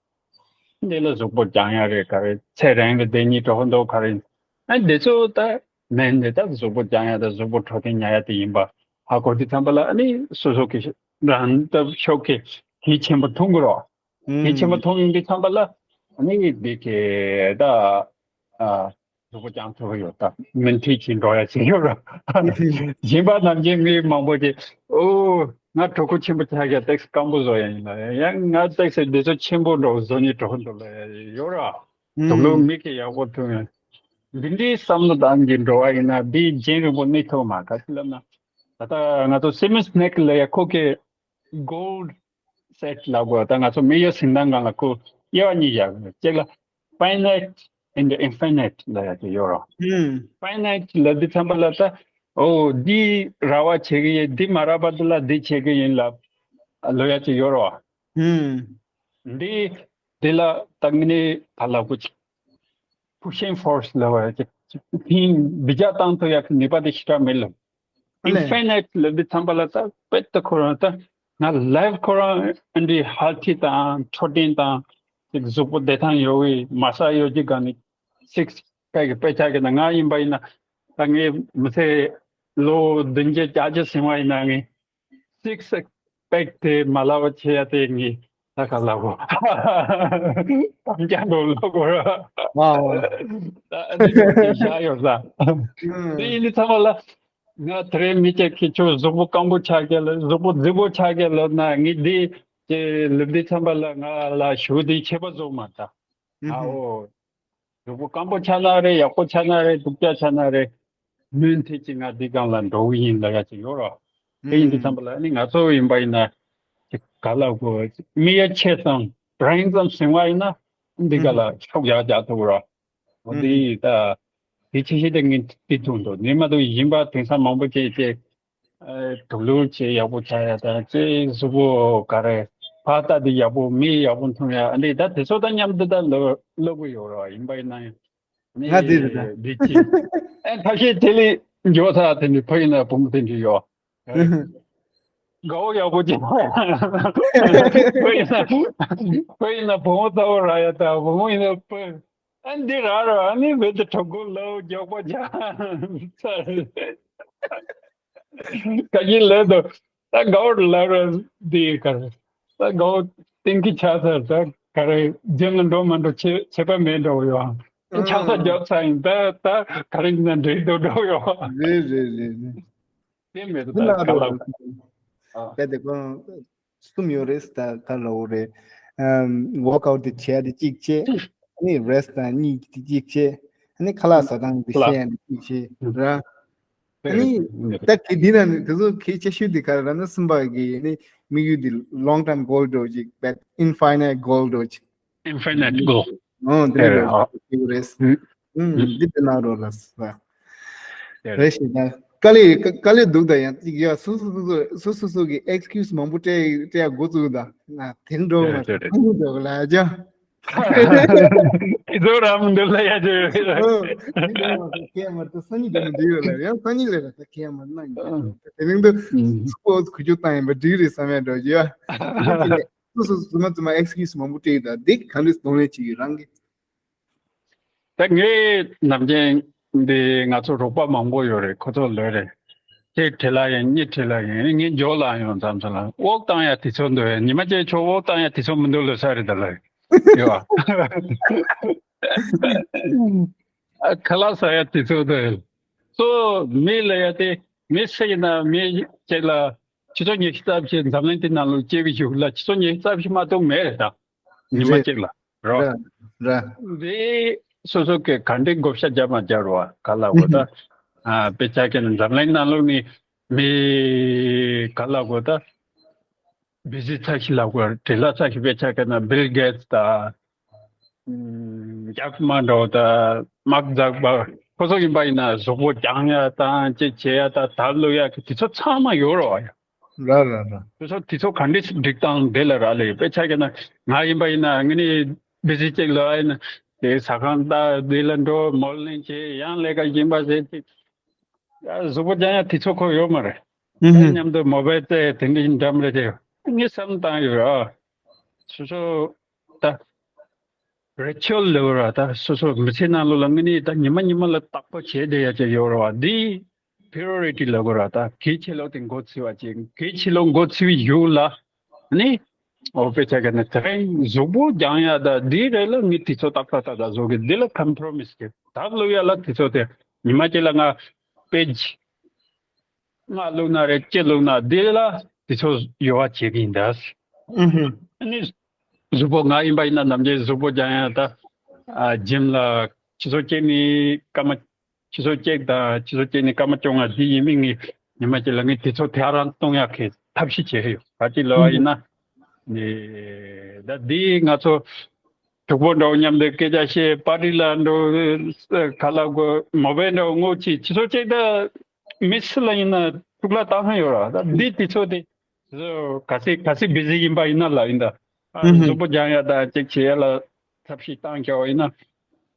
འདི་ལ་གཟུགས་པོ་སྦྱང་ཡ་རེད་ག་རེ་ཚེ་རིང་རེ་བདེ་ཉེ་གྲོགས་འདུག་ག་རེ། ཨ་འདི་ཚོ་ད་མེད་འདི་ད་གཟུགས་པོ་སྦྱང་ཡ་ད་གཟུགས་པོ་འཕྲོད་བསྟེན་ཉར་ཡ་དེ་ཡིན་པ་ཧ་གོ་དུས་ཙམ་པ་ལ་ཨ་ནི་སོ་སོ་གི་ རང་སྟབས་ཤོག་གི་གལ་ཆེན་པོ་མཐོང་གི་རོ། གལ་ཆེན་པོ་མཐོང་ཡོང་དུས་ཙམ་པ་ལ་ཨ་ནི་འདི་གི་ད་ཨ་གཟུགས་པོ་སྦྱང་ཐུབ་ཡོད་ད། མུ་མཐུད་ཅིག་འགྲོ་ཡ་ཅིག་ཡོད་ར། གཞན་པ་ནམ་རྒྱུན་མི་མང་པོ་ཅིག་ཨོ་ང་གྲོད་ཁོག་ཆེན་པོ་ཆགས་ཀྱང་ཏོག་ཙམ་སྐམ་པོ་བཟོ་ཡ་ཡིན་ལ། ཡང་ང་ཏོག་ཙམ་འདི་ཚོ་ཆེན་པོ་འགྲོ་བཟོ་ནི་གྲོད་ཁོག་འགྲོ་ལ་ཡོད་ར། དུག་ལོག་མིག་གི་ཡག་པོ་ཐུབ་ཡ། འདི་འདྲའི་བསམ་བློ་བཏང་གི་འགྲོ་བ་ཡིན་ན་འདི་རྒྱུན་རིང་པོ་གནས་ཐུབ་མ། ག་ཅི་ལབ་ན་ད་ལྟ་ང་ཚོ་སི་མི་སི་ནེག་ལ་ཡ་ཁོ་གི་གོལ་སེཊ་ལབ་དགོས། ད་ང་ཚོ་མི་ཡོད་གཟི་མདངས་སྒང་ལ་ཁོ་དབྱེ་བ་གཉིས་བཞག་གཅིག་ལ་finite and infinite ལབ་ཡ་ཅིག་ཡོད་རོ། finite ལབ་དུས་ཙམ་པ་ལ་ད་ཨོ་འདི་རག་པ་བྱེད་ཀྱི་ཡིན། འདི་མ་རག་པ་དེ་ལ་འདི་བྱེད་ཀྱི་ཡིན་ལབ་ལབ་ཡ་ཅིག་ཡོད་རོ། འདི་འདི་ལ་ད་ངས་ནི་ག་ལབ་དགོས། ཅིག་pushing force ལབ་པ་ཅིག་འཕེན་འབུད་རྒྱག་བཏང་ཐུབ་ཡག་གི་ནུས་པ་དེ་ཞེ་དྲག་མེད་ལ། ཨ་ལས། infinite ལབ་དུས་ཙམ་པ་ལ་ད་དཔེ་ད་ཁོ་རང་ད་ང་ལའིཕ་ཁོ་རང་ཨ་འདྲའི་ཧེལ་ཐི་དང་འཕྲོད་བསྟེན་དང་ཅིག་གཟུགས་པོ་བདེ་ཐང་ཡོད་པའི་མ་རྩ་ཡོད་ཀྱི་སྒང་ནས་སིགས་པེག་གི་དཔེ་ཆ་གི་ན་ང་ཡིན་པ་ཡིན་ན་ད་ངའི་མི་ཚེ་ལོ་བདུན་བརྒྱད་བརྒྱད་ཅུ་ཟིན་པ་ཡིན་ན་ངས་སིགས་པེག་དེ་མ་ལབ་པ་བྱེད་ཡ་དེ་ངས་ད་ག་ལབ་དགོས། དམ་བཅའ་འགྲོ་ལབ་དགོས་ར། ཨ་འོ། ད་ཨ་ནི་དེ་བཞག་ཡོད་ས། དེ་ཡིན་དུས་ཚང་མ་ལ་ང་དེ་རིང་མི་སྐྱ་ཁྱེད་ཚོ་གཟུགས་པོ་སྐམ་པོ་ཆགས་ཀྱི་ལ་གཟུགས་པོ་རྫིག་པོ་ཆགས་ཀྱི་ལ་ན་ངས་འདི་ཅེས་ལབ་དུས་ཙམ་པ་ལ་ང་ལ་ཞུ་དེ་ཁྱད་པར་བཟོ་མ་ད། ཨ་འོ། གཟུགས་པོ་སྐམ་པོ་ཆགས་ན་རེད། ཡག་པོ་ཆགས་ན་རེད། སྡུག་ཅག་ཆགས་ན་རེད། མུ་མཐུད་ཀྱིས་ང་འདི་སྒང་ལ་འགྲོ་གི་ཡིན་ལབ་ཡ་ཅིག་ཡོད་རོ། དེ་ཡིན་དུས་ཙམ་པ་ལ་ནི་ང་ཚོ་ཡིན་པ་ཡིན་ན་ཅིག་ག་ལབ་དགོས། མི་ཡ་ཆེ་ཙམ་རིང་ཙམ་ཟིན་པ་ཡིན་ན་འདི་སྒང་ལ་ཤུགས་ཡག་རྒྱག་ཐུབ་རོ། འོ་འདི་ད་དེ་ཆེ་ཤོས་དེ་ངས་འདི་ཐུག་འདུག་ནི་མ་གཏོགས་གཞན་པ་དེང་སང་མང་པོ་ཅིག་ཅིག་ཨ་དུག་ལོག་ཅིག་ཡག་པོ་ཆགས་ཡ་དང་ཅིག་གཟུགས་པོ་ག་རེ་ཕར་ལྟ་དུས་ཡག་པོ་མིག་ཡག་པོ་མཐོང་ཡ་ཨ་འདི་ད་དེ་ཚོ་དང་མཉམ་དུ་ད་ལོ་ལོ་གི་ཡོད་རོ། ཡིན་པ་ཡིན་ན་ཡང་ནི་ང་འདི་རེད་ད། འདི་ཅི་ཨ་ཐབས་ཤེས་དེ་ལས་མགྱོགས་ཚ་དེ་འདྲ་ཕ་ཡིན་ན་བུ་མོ་དེ་འདྲ་ཡོད། དགའ་བོ་ཡག་པོ་ཅིག་ཕ་ཡིན་ན་ཕ་ཡིན་ན་བུ་མོ་ཚ་བོ་རག་ཡ་ད་བུ་མོ་ཡིན་ན་ཕ། ཨ་འདི་ར་ར་ཨ་ནི་བེད་དུ་གྲོད་ཁོག་ལ་མགྱོགས་པ་ཆགས་ཚར། ཀ་ཡིན་ལས་དོ། ད་དགའ་བོ་ལ་ར་འདི་ག་རེ། ད་དགའ་བོ་ཏིང་གི་ཆགས་ཚར། ད་ག་རེ་རྒྱུན་ལ་འགྲོ་མ་འགྲོ་ཁྱད་ཁྱད་པར་མེད་འགྲོ་ཡོང་། ཆགས་ས་རྒྱབ་ཚར་ཡིན། ད་ད་ག་རེ་ཡིན་ན་འགྲིག་འགྲོ་འགྲོ་ཡོང་། རེད་རེད་རེད་རེད། དེ་མེད་དུ་ད་ག་ལ། ཨ་དེ་དེ་ཁོ་གསུམ་ཡོད་རེད། ད་ག་ལ་འོ་རེད། ཨམ་ཝོག་ཨའུཊ་དེ་བྱས་ཏེ་གཅིག་བྱས། ཨ་ནི་རེ་སི་ཊི་དང་གཉིས་དེ་གཅིག་བྱས། ཨ་ནི་ཁ་ལག་ཟ་སྟངས་དེ་ཤེས་ཡ་དེ་གཅིག་བྱས་ར། ཨ་ནི་ད་གི་འདི་ན་ནི་དེ་ཚོ་གལ་ཆེ་ཤོས་དེ་ག་རེ་ར་ན་གསུམ་པ་གི་ནི་དམིགས་ཡུལ་དེ་long term goal འདྲ་བོ་ཅིག་but infinite goal འདྲ་བོ་ཅིག Infinite goal. ཨོ་དེ་རེད་རེད། ཨ་ཨོ་དེ་རེད། ཨུམ་འདི་དེ་ན་རོ་ལ་ས། རེད་ཤེས་ད། དཀའ་ལས་དཀའ་ལས་འདུག་ད་ཡང་ཅིག་ཡ་སོ་སོ་སོ་སོ་སོ་སོ་གི་ཨེག་སི་ཀིའུ་སི་མང་པོ་སྤྲད་སྤྲད་ཡ་འགོ་བཙུགས་ད། ང་དེ་འགྲོ་མ་རེད་རེད་རེད། ཐང་འགྲོ་ལ་ཡ་ཅང་། དེ་ཚོ་ར་མི་འདུག་ལ་ཡ་ཅོ་ཡོད་རེད། ཨོ་མི་འདུག་མ་གཏོགས་ཁྱེད་མ་གཏོགས་སང་ཉིན་དེ་མི་འདུག་ཡོད་ལ་ཡང་སང་ཉིན་ལས་ར་ད་ཁྱེད་མ་གནང་ཡོད་དེ་རིང་དུ་ཨུམ་སུ་པོ་ཁུ་ཆུ་བཏང་ཡིན་པ་འགྲིག་རེད་བསམ་ཡ་འགྲོ་ཡོད། སོ་སོ་རྫུན་མ་རྫུན་མ་ཨེག་སི་ཀིའུ་སི་མང་པོ་སྤྲད་ཡོད་ད། འདི་ག་འདྲས་གདོང་ལེན་བྱེད་ཀྱི་རང་གི། ད་ངས་ནམ་རྒྱུན་འདི་ང་ཚོ་རོགས་པ་མང་པོ་ཡོད་རེད། ཁོ་ཚོ་ལོས་རེད། གཅིག་བྲེལ་ལ་ཡིན་གཉིས་བྲེལ་ལ་ཡིན། ངས་འཇོག་ལ་ཡོང་ཙམ་ཙམ་ལ་ཝོག་བཏང་ཡ་དུས་ཚོད་འདུག་བས། ཉི་མ་གཅིག་ཆོག་ཝོག་བཏང་ཡ་དུས་ཚོད་མི་འདུག་ལོས་ས་རེད་ད་ལ་ཡོད། ཨ་ཁ་ལག་ཟ་ཡ་དུས་ཚོད་འདུག་བས། སོ་མི་ལ་ཡ་དེ་མི་སེ་ཡིན་ན་མི་གཅིག་ལ་ཆུ་ཚོད་ཉི་ཤུ་རྩ་བཞི་འཛམ་གླིང་འདི་ནང་ལ་སྐྱེ་བའི་གཞུག་ལ་ཆུ་ཚོད་ཉི་ཤུ་རྩ་བཞི་མ་གཏོགས་མེད་རེད་ད། ཉི་མ་རེད། གཅིག་ལ་རོ། ར་ར། འདི་སོ་སོ་གི་ག་འདྲའི་བགོ་བཤའ་རྒྱབ་མ་རྒྱབ་རོ་བ་ག་ལ་འོ་ད། ཨ་དཔེ་ཆ་གི་ན་འཛམ་གླིང་ནང་ལོགས་ནི་མི་ག་ལ་འོ་ད། བི་ཟི་ཚ་ཞིག་ལ་འོ་བྲེལ་ལ་ཚ་ཞིག་དཔེ་ཆ་གི་ན་བིལ་གེ་ཊི་ད། ཨུམ་ཇེག་མ་འགྲོ་ད། མར་ཛུག་པར་ཁོ་ཚོ་ཡིན་པ་ཡིན་ན་གཟུགས་པོ་རྒྱང་ཡ་དང་ཅི་བྱེད་ཡ་ད་དར་ལུ་ཡ་གི་དུས་ཚོད་ཚང་མ་ཡོད་རོ་བ་ཡ། ར་ར་ར། དུས་ཚོད་དུས་ཚོད་ག་འདྲས་སྒྲིག་སྟངས་དེ་ལ་རག་ལས་ཡོད། དཔེ་ཆ་གི་ན་ང་ཡིན་པ་ཡིན་ན་ངི་ནི་བི་ཟི་ཅིག་ལ་ཡིན་ན་དེ་ཟ་ཁང་ད་དེ་ལ་འགྲོ་མོལ་ལིང་བྱེད་ཡང་ལས་ཀ་ཡིན་པ་ཟེར་ཅིག་ཡ་གཟུགས་པོ་རྒྱང་ཡ་དུས་ཚོད་ཁོ་ཡོད་མ་རེད། ཨུ་ཧུ། མཉམ་དུ་མོ་བེལ་ཏེ་དེ་འདྲ་ཡིན་འདྲ་མ་རེད་དེ་ངས་བསམ་བཏང་ཡོད་ར། སོ་སོ་ད། རི་ཆུ་ལེ་བ་ར་ད་སོ་སོ་མི་ཚེ་ནང་ལོགས་ལ་དངོས་གནས་ད་ཉི་མ་ཉི་མ་ལ་བརྟག་པ་བྱས་བསྡད་ཡ་ཅིག་ཡོད་རེད་བ། འདི་ པི་རི་ཡོ་རི་ཊི་ལབ་དགོས་ར། ད་གལ་ཆེ་ལོ་དེ་འགོ་ཚུགས་པ་ཅིག་གལ་ཆེ་ལོ་འགོ་ཚུགས་པའི་གཞུག་ལ་ནི། ཨོ་དཔེ་ཆ་ག་ནས་དེ་རིང་གཟུགས་པོ་སྦྱང་ཡ་ད་འདི་རེད་ལ། ངས་དུས་ཚོད་ཏག་ཏག་ཏག་ཏག་བཟོ་གི། འདི་ལ་ཀམ་པོ་རོ་མིས་གི་ད་བླུག་ཡ་ལ་དུས་ཚོད་དེ་ཉི་མ་གཅིག་ལ་ང་པེ་ཇི་ལྔ་བླུག་ན་རེད། བཅུ་བླུག་ན་འདི་ལ་དུས་ཚོད་ཡོལ་བ་བྱེད་ཀྱི་ཡིན་ད། ཨུ་ཧུ། ཨ་ནི་གཟུགས་པོ་ང་ཡིན་པ་ཡིན་ན་ནམ་རྒྱུན་གཟུགས་པོ་སྦྱང་ཡ་ད་ཨ་ཇིམ་ལ་ཆུ་ཚོད་གཅིག་ནས་སྐར་མ་ཆུ་ཚོད་གཅིག་དང་ཆུ་ཚོད་གཅིག་ནས་སྐར་མ་བཅོ་ལྔ་འདི་ཡིན་མིན་ངས་ཉི་མ་གཅིག་ལ་ངས་དུས་ཚོད་དེ་རང་གཏོང་ཡག་གི་ཐབས་ཤེས་བྱེད་ཀྱི་ཡོད། ག་ཅི་ལབ་པ་ཡིན་ན་ནི་ད་འདི་ང་ཚོ་གྲོགས་པོ་འདྲ་བོ་མཉམ་དུ་སྐད་ཆ་བཤད། པར་ཊི་ལ་འགྲོ། ག་ལ་གོ་མོ་བའི་འདྲ་བོ་ངོ་ཅི་ཆུ་ཚོད་གཅིག་ད་མི་སུ་ལ་ཡིན་ན་ཐུགས་ལ་བཏང་ཧ་ཡོད་ར། ད་འདི་དུས་ཚོད་དེ་ག་སེ་ག་སེ་བི་ཟི་ཡིན་པ་ཡིན་ན་ལ་ཡིན་ད། ཨ་ཨུ་ཧུ། གཟུགས་པོ་སྦྱང་ཡ་ད་ཅིག་བྱེད་ཡ་ལ་ཐབས་ཤེས་བཏང་བྱ་བ་ཡིན་ན་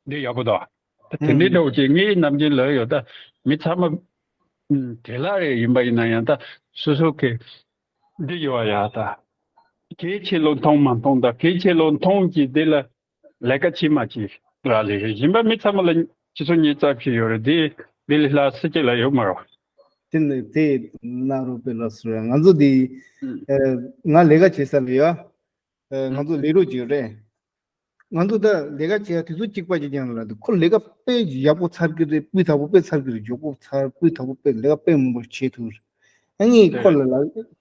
འདི་ཡག་པོ་འདུག་ད་དེ་འདྲའི་འདྲ་བོ་ཅིག་ངས་ནམ་རྒྱུན་ལབ་ཡོད། ད་མི་ཚང་མ་ཨུམ་དེ་ལ་རེ་ཡིན་པ་ཡིན་ན་ཡང་ད་སོ་སོ་གི་འདི་ཡོད་ཡ། ད་གལ་ཆེ་ལོ་མཐོང་མ་མཐོང་ད་གལ་ཆེ་ལོ་མཐོང་གི་འདི་ལ་ལས་ཀ་བྱེད་མ་བྱེད་ར་ལས་རེད། གཞན་པ་མི་ཚང་མ་ལ་ཆུ་ཚོད་ཉི་ཤུ་རྩ་བཞི་ཡོད་རེད། འདི་འདི་ལས་ལྷག་སུ་གཅིག་ལ་ཡོད་མ་རེད། དེ་ནི་དེ་གནང་རོགས་པའི་ལགས་སོ། ང་ཚོ་འདི་ཨུམ་ཨ་ང་ལས་ཀ་བྱེད་ས་ལ་ཡོད། ཨ་ང་ཚོ་ལས་རོགས་ཅིག་རེད། ང་ཚོ་ད་ལས་ཀ་བྱེད་ཡ་དུས་ཚོད་གཅིག་པ་ཅིག་ཀྱང་ལ་འདུག་ཁོ་ལས་ཀ་དཔེ་ཡག་པོ་ཚར་གི་རེད། སྤུས་དག་པོ་དཔེ་ཚར་གི་རེད། མགྱོགས་པོ་ཚར། སྤུས་དག་པོ་དཔེ་ལས་ཀ་དཔེ་མང་པོ་བྱེད་ཐུབ་རེད། ཨ་ངས་ཁོ་ལ་ལ་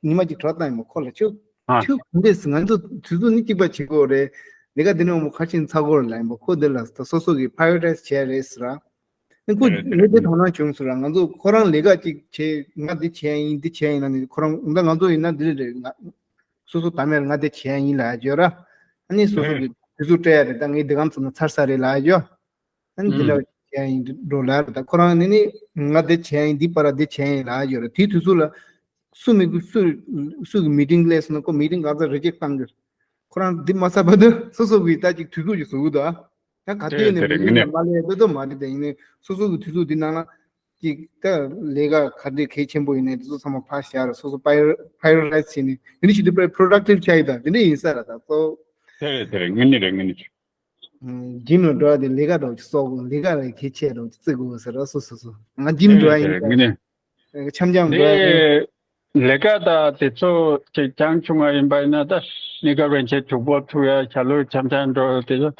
ཉི་མ་གཅིག་གྲོགས་བཏང་ཡིན་པ། ཁོ་ལ་ཁྱོད་ཨ་ཁྱོད་ག་འདྲས་ང་ཚོ་དུས་ཚོད་ནི་གཅིག་པ་བྱེད་དགོས་རེད། ལས་ཀ་འདི་ནས་མོ་ཁ་ཆེམས་ཚར་དགོས་རེད་ལབ་ཡིན་པ། ཁོ་འདི་ལ་ད་སོ་སོ་གི་ཕ་རི་ཡོ་རི་ཊའི་ཛི་བྱས་རེད་ཟེར་ར། ཨ་ཁོ་རེད་རེད། ངས་འདི་དོ་སྣང་བྱུང་ཟེར་ར། ང་ཚོ་ཁོ་རང་ལས་ཀ་གཅིག་བྱས་ང་འདི་བྱས་ཡིན་འདི་བྱས་ཡིན་ན་ནི་ཁོ་རང་ད་ང་ཚོ་ཡིན་ན་འདི་རེད་རེད། ང་སོ་སོ་ད་མེར་ང་དེ་བྱས་ཡིན་ལ་ཡ་ཅོ་ར། ཨ་ནི་སོ་སོ་གི་དུས་ཚོད་སྤྲད་ཡ་རེད། ད་ངའི་འདི་གམ་ཚོ་ན་ཚར་ས་རེད་ལ་ཡ་ཅོ། ཨ་ནི་འདི་འདྲ་བྱས་ཡིན་འགྲོ་ལ་རེད། ད་ཁོ་རང་ནི་ནི་ང་དེ་བྱས་ཡིན་འདི་པར་འདི་བྱས་ཡིན་ལ་ཡ་ཅོ་ར། དེའི་དུས་ཚོད་ལ་སུ་མི་དགོས་སུ་སུ་གི་མི་ཊིང་སླེབས་སོང་ན་ཁོ་མི་ཊིང་ག་ཚོད་རི་ཇེག་བཏང་གི། ཁོ་རང་འདི་མ་ཚར་བར་དུ་སོ་སོ་གི་ད་ཅིག་དུས་ཚོད་ཅིག་བཟོ་གི་འདུག་ཨ། ད་ག་དུས་ནས་མི་ཊིང་ལ་མ་སླེབས་ཏོ་ཏོ་མ་རེད། དེ་ཡིན་ནའི་སོ་སོ་གི་དུས་ཚོད་འདི་ནང་ལ། ཅིག་ད་ལས་ཀ་ག་འདྲའི་གལ་ཆེན་པོ་ཡིན་ནའི་དེ་ཚོ་ཚང་མ་ཕར་བཞག་ར། སོ་སོ་པའི་པའི་རི་ཡོ་རི་ཊའི་ཛི་བྱས་ནས་ཡུ་ནི་ཤི་ཏི་པའི་པྲོ་ཌག་ཊིབ་ཆགས་ཡོད། ད་དེ་འདྲ་ཡིན་ས་ར། ད་གཙོ་བོ་དེ་རེད་དེ་རེད། དངོས་གནས་རེད། དངོས་གནས་རེད། ཇིམ་ལ་འགྲོ་བ་དེ་ལས་ཀ་འདྲ་བོ་ཅིག་གསོག་དགོས། ལས་ཀ་ལ་གལ་ཆེ་འདྲ་བོ་ཅིག་བརྩི་དགོས་ཟེར་ར། སོ་སོ་སོ་ང་ཇིམ་འགྲོ་བ་ཡིན་ཀྱང་འཆམ་འཆམ་འགྲོ་བ་ཡིན། ལས་ཀ་དང་དེ་ཚོ་ཅིག་རྐྱང་བྱུང་བ་ཡིན་པ་ཡིན་ན། ད་སྣེ་ཁ་རིན་ཆེན་དྲུག་པོ་ཐུག་ཡ་ཞྭ་ལུ་འཆམ་འཆམ་འགྲོ་དེ་ཚོ་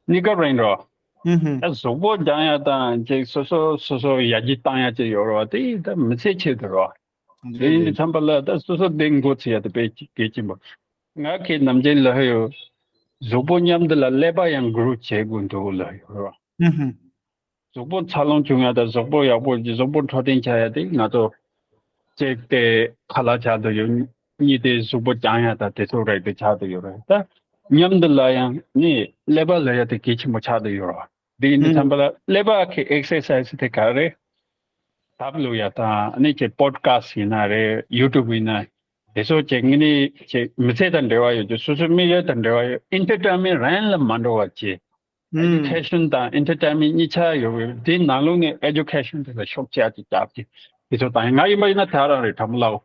སྣེ་ཁ་རིང་འགྲོ། ཨུ་ཧུ། ད་གཟུགས་པོ་སྦྱང་ཡ་དང་ཅིག་སོ་སོ་སོ་སོ་ཡར་རྒྱས་བཏང་ཡ་ཅིག་ཡོད་རེད་བ། དེ་ད་མི་ཚེ་ཆེད་དུ་རེད་བ། དེ་ཡིན་དུས་ཙམ་པ་ལ་ད་སོ་སོ་བདེ་འགོ་ཚུགས་ཡ་དེ་དཔེ་གལ་ཆེན་པོ། ང་གིས་ནམ་རྒྱུན་ལབ་ཡོད། གཟུགས་པོ་མཉམ་དུ་ལ་ཀླད་པ་ཡང་གུ་རུ་བྱེད་དགོས་འདུག་ལབ་ཡོད་རེད་བ། ཨུ་ཧུ། གཟུགས་པོ་འཚར་ལོངས་བྱུང་ཡ་དང་གཟུགས་པོ་ཡག་པོ་གཟུགས་པོ་འཕྲོད་བསྟེན་བྱ་ཡ་དེ་ང་ཚོ་གཅིག་དེ་ཁ་ལག་ཆགས་བསྡད་ཡོད། གཉིས་དེ་གཟུགས་པོ་སྦྱང་ཡ་དང་དེ་ཚོ་རེད་དེ་ཆགས་བསྡད་ཡོད་རེད། ད་མཉམ་དུ་ལ་ཡང་ནི་ཀླད་པ་ལ་ཡ་དེ་གལ་ཆེན་པོ་ཆགས་བསྡད་ཡོད་རེད། དེ་ཡིན་དུས་ཙམ་པ་ལ་ཀླད་པ་གི་ཨེག་སར་སའི་སི་དེ་ག་རེ་ཐབས་བླུག་ཡ་དང་ནི་ཅིག་པོ་ཌི་ཁ་སི་ཊི་ཡིན་ན་རེད། ཡུ་ཊུབ་ཡིན་ན་དེ་ཚོ་ཅིག་ངེད་ནི་ཅིག་མི་ཚེ་དང་འབྲེལ་བ་ཡོད་ཀྱི། སོ་སོའི་དམིགས་ཡུལ་དང་འབྲེལ་བ་ཡོད། ཨེན་ཊར་ཊེན་མེན་ཊི་རང་ལ་མ་འགྲོ་བ་བྱེད། ཨེ་ཌུ་ཀེ་ཤན་དང་ཨེན་ཊར་ཊེན་མེན་ཊི་གཉིས་ཆ་ཡོད་པའི་དེའི་ནང་ལོགས་ནས་ཨེ་ཌུ་ཀེ་ཤན་དེ་ལ་ཤུགས་ཆེ་ཅིག་རྒྱབ་ཀྱི་དེ་ཚོ་དང་། ང་ཡིན་པ་ཡིན་ན་དེ་རང་རེད། དྲ་མོ་ལགས། ཨུ་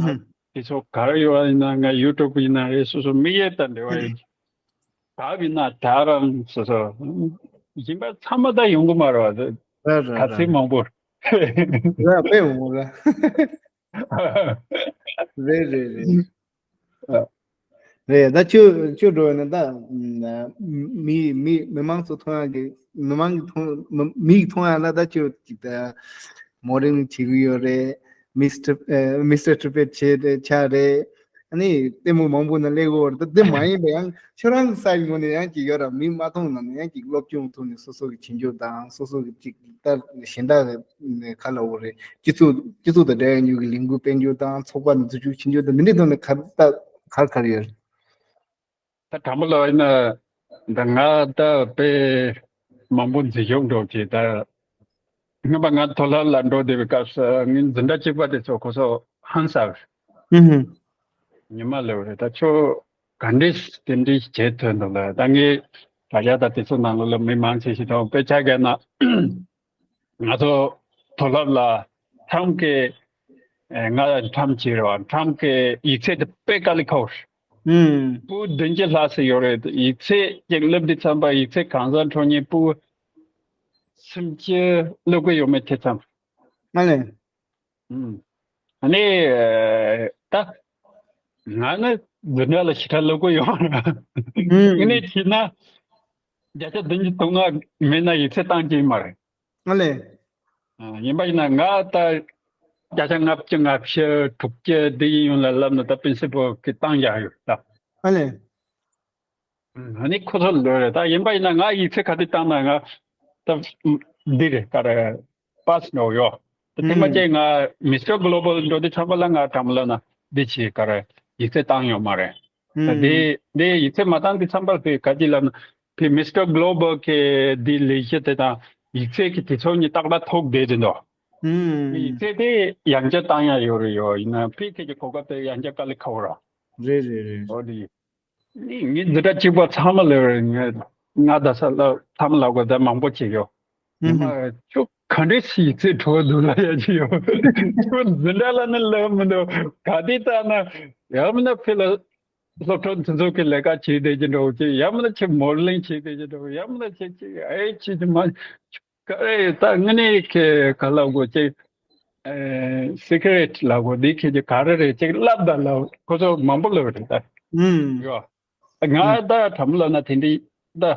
ཧུ། དེ་ཚོ་ག་རེ་ཡོད་ཡིན་ན་ང་ཡུ་ཊུབ་ཡིན་ན་རེད། སོ་སོ་དམིགས་ཡུལ་དང་འབྲེལ་བ་ཡོད་ཀྱི། ད་ཡིན་ན་དེ་རང་སོ་སོ་ཡིན་པ་ཚང་མ་ད་ཡོང་གི་མ་རེད་བ། ར་ར་ག་ཚོད་ར་མང་པོ་ར་དཔེ་མང་པོ་ར། རེད་རེད་རེད། རེད། ད་ཁྱོད་ཁྱོད་འགྲོ་ཡོད་ན་ད་མི་མི་མི་མང་ཚོ་མཐོང་ཡག་གི་མི་མང་གི་མཐོང་མི་མི་ཡིས་མཐོང་ཡག་ལ་ད་ཁྱོད་ཅིག་ད་མོ་ཌེལ་བྱེད་ཀྱི་ཡོད་རེད། མི་སི་ཊར་ཨ་མི་སི་ཊར་ཊི་རི་པེཊ་བྱེད་ཆགས་རེད། ཨ་ནི་ལྟད་མོ་མང་པོ་ན་སླེབས་ཀྱི་ཡོད་རེད། ད་དེ་མ་ཡིན་པ་ཡང་ཁྱོད་རང་གི་སའིཌ་ངོས་ནས་ཡང་ཅིག་ཡོད་ར། མི་མ་མཐོང་ན་ཡང་ཅིག་སློབ་སྦྱོང་ཐོག་ནས་སོ་སོ་གི་བྱེད་འཇོག་དང་སོ་སོ་གི་ཅིག་ད་གཞན་དག་གི་ག་ལབ་དགོས་རེད། སྤྱི་ཚོགས་སྤྱི་ཚོགས་དང་འབྲེལ་ཡོད་ཉུལ་གྱི་ལས་འགུལ་སྤེལ་འཇོག་དང་ཚོགས་པ་ནས་འཛུལ་ཞུགས་བྱེད་འཇོག་དང་འདི་འདྲའི་ཐོག་ནས་ག་ད་ག་རེ་ག་རེ་ཡོད་རེད། ད་དྲང་པོ་ལབ་ཡིན་ན་ད་ང་ད་དཔེ་མང་པོ་འཛུལ་ཞུགས་འགྲོ་བྱས། ད་སྔོན་མ་ང་མཐོ་སློབ་ལ་འགྲོ་བསྡད་པའི་སྐབས་སུ་ངའི་འཛིན་གྲྭ་གཅིག་པ་དེ་ཚོ་ཁོ་ཚོ་ཧང་སངས་རེད། ཨུ་ཧུ། ཉི་མ་ལབ་རེད། ད་ཁྱོད་ག་འདྲས་དེ་འདྲས་བྱེད་ཐུབ་འདུག་ལབ། ད་ངས་དྲ་རྒྱ་དང་དེ་ཚོ་ནང་ལོགས་ལ་མི་མང་ཆེ་ཞིག་དང་དཔེ་ཆ་བརྒྱབ་ན། ང་ཚོ་མཐོ་སློབ་ལ་ཁྲམ་གྱི་ཨེ་ང་ཁྲམ་བྱེད་རེད་བ། ཁྲམ་གྱི་ཡིག་ཚད་དེ་དཔེ་དཀའ་ལས་ཁག་པོ་རེད། ཨུམ། པུའུ་བདུན་ཅུ་ལྷག་ཙམ་ཡོད་རེད། ཡིག་ཚད་ཅིག་བསླབ་དུས་ཙམ་པ་ཡིག་ཚད་གང་ཟག་འཕྲོག་མཁན་པུའུ་སུམ་ཅུ་སློབ་གི་ཡོད་མེད་དེ་ཙམ། ཨ་ལས། ཨུམ། ཨ་ནི་ད་ང་ནི་འཛིན་གྲྭ་ལ་ཞེ་དྲག་སློབ་གོ་ཡོད་མ་རེད། ངས་ནས་བྱས་ན་བརྒྱ་ཆ་བདུན་ཅུ་དོན་ལྔ་མེད་ན་ཡིག་ཚད་བཏང་གི་ཡོད་མ་རེད། ཨ་ལས། ཡིན་པ་ཡིན་ན་ང་ད་བརྒྱ་ཆ་ལྔ་བཅུ་ང་བཞི་དྲུག་ཅུ་འདི་ཡིན་ཡོང་ལ་ལབ་ན་ད་པིན་སི་པོ་གི་བཏང་ཡག་ཡོད་ད། ཨ་ལས། ཨ་ནི་ཁོ་ཚོ་ལོས་རེད་ད། ཡིན་པ་ཡིན་ན་ང་ཡིག་ཚད་ག་དུས་བཏང་ན་ང་ད་འདི་རེད་ག་རེ་པ་སི་འགྲོ་ཡོད། ད་ཐེངས་མ་ཅིག་ང་མི་སི་ཊར་གོ་ལོ་བལ་འགྲོ་དུས་ཙམ་པ་ལ་ང་དྲ་མ་ལ་ན་འདི་བྱས་ག་རེ་ཡིག་ཚད་བཏང་ཡོད་མ་རེད། ད་འདི་འདི་ཡིག་ཚད་མ་བཏང་དུས་ཙམ་པར་དེ་ག་ཅི་ལབ་ན་ཕི་མི་སི་ཊར་གོ་ལོ་བལ་གི་འདི་ལས་གཞི་དེ་དང་ཡིག་ཚད་ཀྱི་དེ་ཚོ་གཉིས་ཏག་ཏག་ཐོག་བསྡད་དེ་འདུག་ཡིག་ཚད་དེ་ཡང་བསྐྱར་བཏང་ཡ་ཡོད་རེད་ཡོད། ཡིན་ན་ཕི་ཁྱེད་ཀྱི་གོ་སྐབས་དེ་ཡང་བསྐྱར་དཀའ་ལས་ཁག་པོ་ར། རེད་རེད་རེད། འོ་དེ་ནི་ངའི་འཛིན་གྲྭ་གཅིག་པ་ཚང་མ་ལ་ང་ང་ད་ས་ལ་ཚང་མ་ལ་གོ་ད་མང་པོ་བྱེད་ཡོད། ཉི་མ་ཁྱོད་ག་འདྲས་སི་ཡིག་ཚད་འཕྲོ་བ་འདུག་ལ་ཡ་ཅི་ཡོད། ཁྱོད་འཛིན་གྲྭ་ལ་ནི་ལབ་མི་འདུག་ག་དེ་ལྟ་ན་ཡང་མིན་ན་ཕི་ལ་སློབ་གྲྭ་འཛིན་ཚོགས་ཀྱི་ལས་ཀ་བྱེད་བསྡད་ཀྱི་འགྲོ་ཅི་ཡང་མིན་ན་ཁྱེད་མོ་ལིང་བྱེད་བསྡད་ཀྱི་འགྲོ་ཡང་མིན་ན་ཁྱེད་ཅི་ཨེ་ཅི་ཅི་མ། ག་རེ་ད་དངོས་གནས་ཁྱེད་ག་ལབ་དགོས་ཅིག་ཨེ་སི་ཀི་རེཊ་ལབ་དགོས་འདི་ཁྱེད་ཀྱི་ག་རེ་རེད་ཅིག་ལབ་ད་ལབ་ཁོ་ཚོ་མང་པོ་ལབ་རེད་ད། ཡོ། ང་ད་དྲ་མ་ལབ་ན་དེ་འདྲི་ད་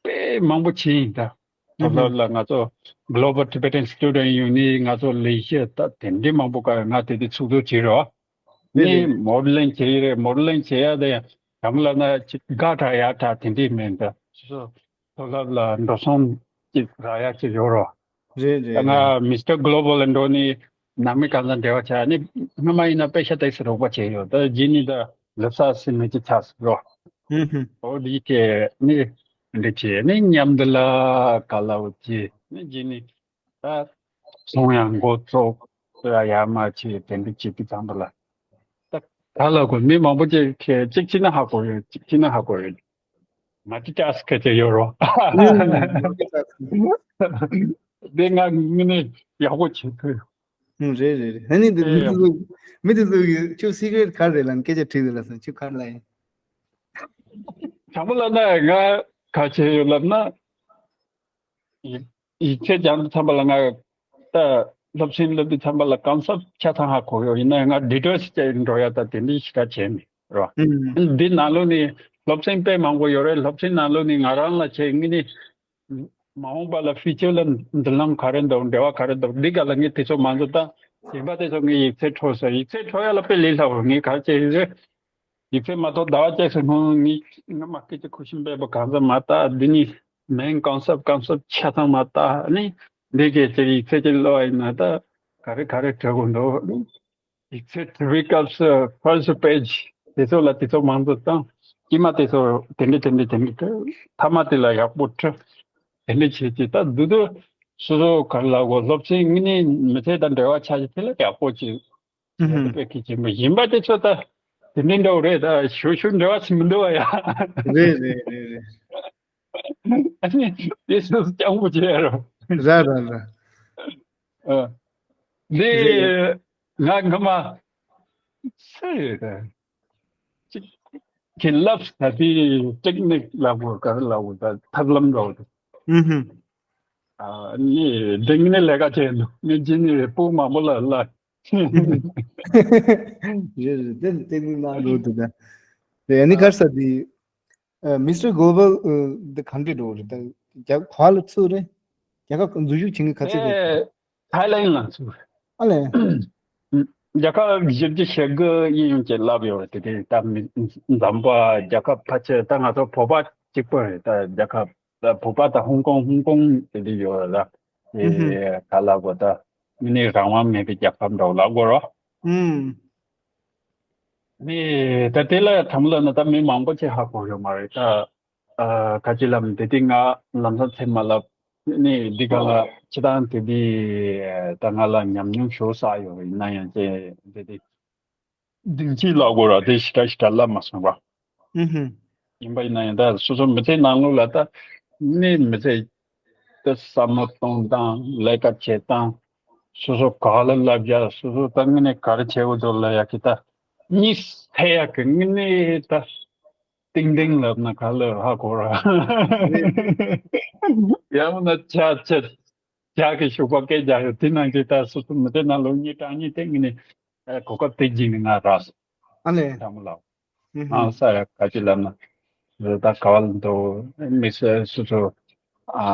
དཔེ་མང་པོ་བྱེད་ཡིན་ད། ད་ལབ་ལ་ང་ཚོ་Global Tibetan Student Union ང་ཚོ་ལས་གཞི་ད་དེ་འདྲི་མང་པོ་ག་ང་དེ་དུས་ཚུགས་ཚུགས་བྱེད་རོགས། ནི་མོ་ཌེ་ལིང་བྱེད་ཡི་རེད། མོ་ཌེ་ལིང་བྱེད་ཡ་དེ་ཡང་དྲ་མ་ལབ་ན་ཅིག་དགའ་དྲག་ཡ་དྲག་དེ་འདྲི་མིན་ད། སོ་སོ་ཐོབ་ལབ་ལ་འགྲོ་སོང་ཅིག་རག་ཡ་ཅིག་ཡོད་རོགས། རེད་རེད་ད་ང་རེད། མི་སི་ཊར་གོ་ལོ་བལ་ལ་འགྲོ་ནི་ནང་མི་གང་ལ་འབྲེལ་བ་བྱ་ནི་སྔ་མ་ཡིན་ན་པེ་ཤ་ཏེག་སི་རོགས་པ་བྱས་ཡོད། ད་རྗེས་ནི་ད་ལབ་ས་སི་མི་ཅི་ཆགས་སི་རོགས། ཧུམ་ཧུམ། འོ་འདི་ཁྱེད་ནི་འདི་བྱས་ནི་མཉམ་དུ་ལ་ག་ལ་འོ་ཅི་ནི་རྗེས་ནི་ད་སོང་ཡང་འགོ་བཙུགས་ཡ་ཡ་མ་བྱས་དེ་འདི་བྱེད་དུས་ཙམ་པ་ལ་ད་ག་ལ་གོ་མི་མང་པོ་ཅིག་གིས་གཅིག་བྱས་ན་ཧ་གོ་ཡོད། གཅིག་བྱས་ན་ཧ་གོ་ཡོད། མ་ཅི་ཅག་སི་སྐད་ཆ་ཡོད་རོ། འདི་ང་ངི་ནི་ཡག་པོ་བྱེད་ཐུབ། ཨུ། རེད་རེད་རེད། ཨ་ནི་འདི་ཨེ་མི་དེ་ཚོ་མི་དེ་ཚོ་གིས་ཁྱོད་སི་ཀི་རེཊ་ག་རེ་རེད་ལབ་ནས་སྐད་ཆ་དྲིས་འདུག་ལབ་སོང་། ཁྱོད་ག་རེ་ལབ་ཡིན། དྲང་པོ་ལབ་ན་ང་ག་བྱས་ཡོད་ལབ་ན། ཡིག་ཡིག་ཚད་སྦྱང་དུས་ཙམ་པ་ལ་ང་ད་སློབ་ཚན་སློབ་དུས་ཙམ་པ་ལ་གང་ཟབ་ཆ་ཚང་ཧ་གོ་ཡོད། ཡིན་ན་ང་ཌི་ཊེལ་སི་བཅས་འགྲོ་ཡ་ད་དེ་འདྲའི་ཞེ་དྲག་བྱས་མེད་རོ། ཨུ། འདི་ནང་ལོགས་ནས་སློབ་ཚན་དཔེ་མང་པོ་ཡོད་རེད། སློབ་ཚན་ནང་ལོགས་ནས་ང་རང་ལ་བྱས་ངས་ནི་མ་འོངས་པ་ལ་ཕིའུ་ཅར་ལ་མདུན་ལམ་ག་རེ་འདུག་འབྲེལ་བ་ག་རེ་འདུག་འདི་ག་ལ་ངས་དེ་ཚོ་མ་འཛོམས་ད། ཡིན་པ་དེ་ཚོ་ངས་ཡིག་ཚད་འཕྲོ་ཟེར། ཡིག་ཚད་འཕྲོ་ཡ་ལ་དཔེ་ལས་སླ་བོ། ངས་ག་རེ་བྱས་ཡོད་རེད། ཡིག་ཚད་མ་གཏོགས་ཟླ་བ་གཅིག་ཙམ་སྔོན་ངས་ངས་མ་སྐད་ཆ་ཁུ་ཤིམ་པས་པ་གང་ཟག་མ་ལྟ། འདི་ནི་མིང་གང་ཟབ་གང་ཟབ་ཆ་ཚང་མ་ལྟ་ནི་འདི་གས་ཅིག་ཡིག་ཚད་ཅིག་ཀློག་ཡིན་ན་ད་ག་རེ་ག་རེ་བྲི་དགོས་འདུག་ཡིག་ཚད་བྲི་བའི་སྐབས་སུ་ཕར་སི་པེ་ཇི་དེ་ཚོ་ལ་དེ་ཚོ་མང་ཚོགས་དང་དཀྱིལ་མ་དེ་ཚོ་དེ་འདྲ་དེ་འདྲ་དེ་འདྲ་བྲི། ཐ་མ་དེ་ལ་ཡག་པོ་བྲི། དེ་འདྲ་བྱེད་ཀྱི་ད་འདུག་འདུག་སོ་སོ་ག་རེ་ལབ་དགོས། སློབ་ཚན་དངོས་གནས་མི་ཚེ་དང་འབྲེལ་བ་ཆགས་ཀྱི་དེ་ལ་ཡག་པོ་ཅིག་ཡ་ད་ཨུ་ཧུམ། དཔེ་གི་ཆེན་པོ་ཡིན་པ་དེ་ཚོ་ད་དེ་འདྲའི་འདྲ་བོ་རེད། ད་ཞུ་ཞུ་འབྲེལ་བ་ཞིག་མི་འདུག་བ་ཡ། རེད་རེད་རེད་རེད། ཨ་ནི་དེ་སུ་སྐྱང་པོ་བྱེད་ཡ་རོ། ར་ར་ར། ཨ། འདི་རེད། ང་སྔ་མ་སུ་ཡོད་ད། ཅིག་གི་ལབ་ད་དེ་ཏེག་ནིག་ལབ་དགོས་ག་རེ་ལབ་དགོས་ད་ཐབས་ལམ་འདྲ་བོ་དེ། ཨུ་ཧུམ། ཨ་ནི་འདི་ངས་ནི་ལས་ཀ་བྱས་འདུག་ངས་ཅི་ནི་སྤུ་མང་པོ་ལ་ལ། རེད་རེད། དེ་ནི་ཏེག་ནིག་ནང་འགྲོ་འདུག་ད། དེ་ཨ་ནི་གར་ས་དེ་མི་སི་ཊར་གོ་ལོ་བལ་དེ་གང་འདྲ་འགྲོ་རེད་ད། རྒྱ་གར་ལ་ཚུགས་རེད། རྒྱ་གར་འཛུལ་ཞུགས་བྱེད་མཁན་ག་ཚོད་འགྲོ། ཨེ་ཐའི་ལེན་ལ་ཚུགས་རེད། ཨ་ལས། རྒྱལ་ཁབ་བཞི་བཅུ་ཞེ་དགུ་དབྱིན་ཡུལ་གྱི་ལབ་ཡོད་རེད། དེ་དེ་ད་མི་འཛམ་བུ་རྒྱལ་ཁབ་ཕལ་ཆེར་ད་ང་ཚོ་བོད་པ་གཅིག་པུ་རེད། ད་རྒྱལ་ཁབ་ད་བོད་པ་དང་ཧོང་ཀོང་ཧོང་ཀོང་དེ་འདྲ་ཡོད་རེད། ད་ཨུ་ཧུམ། དེ་ག་ལབ་དགོས་ད་མི་ནི་རང་དབང་མེད་པའི་རྒྱལ་ཁབ་འདྲ་བོ་ལབ་དགོས་རོ། ཨུམ། ནི་ད་དེ་ལ་དྲང་མོ་ལབ་ན་ད་མི་མང་པོ་ཅིག་ཧ་གོ་ཡོད་མ་རེད་ད། ཨ་ག་ཅི་ལབ་ན་དེ་དེ་ང་ལམ་སང་ཚེ་མ་ལབ་ནི་འདི་ག་ལ་ཅི་དང་དེ་དེ་ད་ང་ལ་ཉམས་མྱོང་ཞེ་པོ་བསགས་ཡོད་རེད། ཡིན་ན་ཡང་ཅེ་དེ་དེ་སྡིངས་ཆའི་ལབ་དགོས་ར་དེ་ཞེ་དྲག་ཞེ་དྲག་ལབ་མ་སོང་བ། ཨུ་ཧུམ། ཡིན་པ་ཡིན་ན་ཡང་ད་སོ་སོ་མི་ཚེའི་ནང་ལོགས་ལ་ད་ནི་མི་ཚེ་ད་བསམ་བློ་གཏོང་སྟངས་ལས་ཀ་བྱེད་སྟངས་སོ་སོ་ག་ལ་ལབ་ཡ་སོ་སོ་ད་དངོས་གནས་ག་རེ་བྱེད་དགོས་འདུག་ལབ་ཡ་གི་ད་གཉིས་ཐད་ཡ་གི་དངོས་གནས་ད་ཏིང་ཏིང་ལབ་ན་ག་ལ་ཧ་གོ་ར། ཡང་ན་ཆ་ཆ། ཇག་གི་ཞོགས་པ་སྐད་རྒྱག་ཡོད། དེ་ནང་གི་ད་སོ་སོ་མི་དེ་ནང་ལོ་གཉིས་གྲངས་གཉིས་དེ་ངས་ནི་གོ་སྐབས་དེ་བརྒྱུད་ནས་ང་རག་སོང་། ཨ་ལས། ཁྲ་མོ་ལགས། ཨ་ས་ཡ་ག་ཅི་ལབ་ན། ད་ག་བ་ལ་འདུག་མི་སེར་སོ་སོ་ཨ་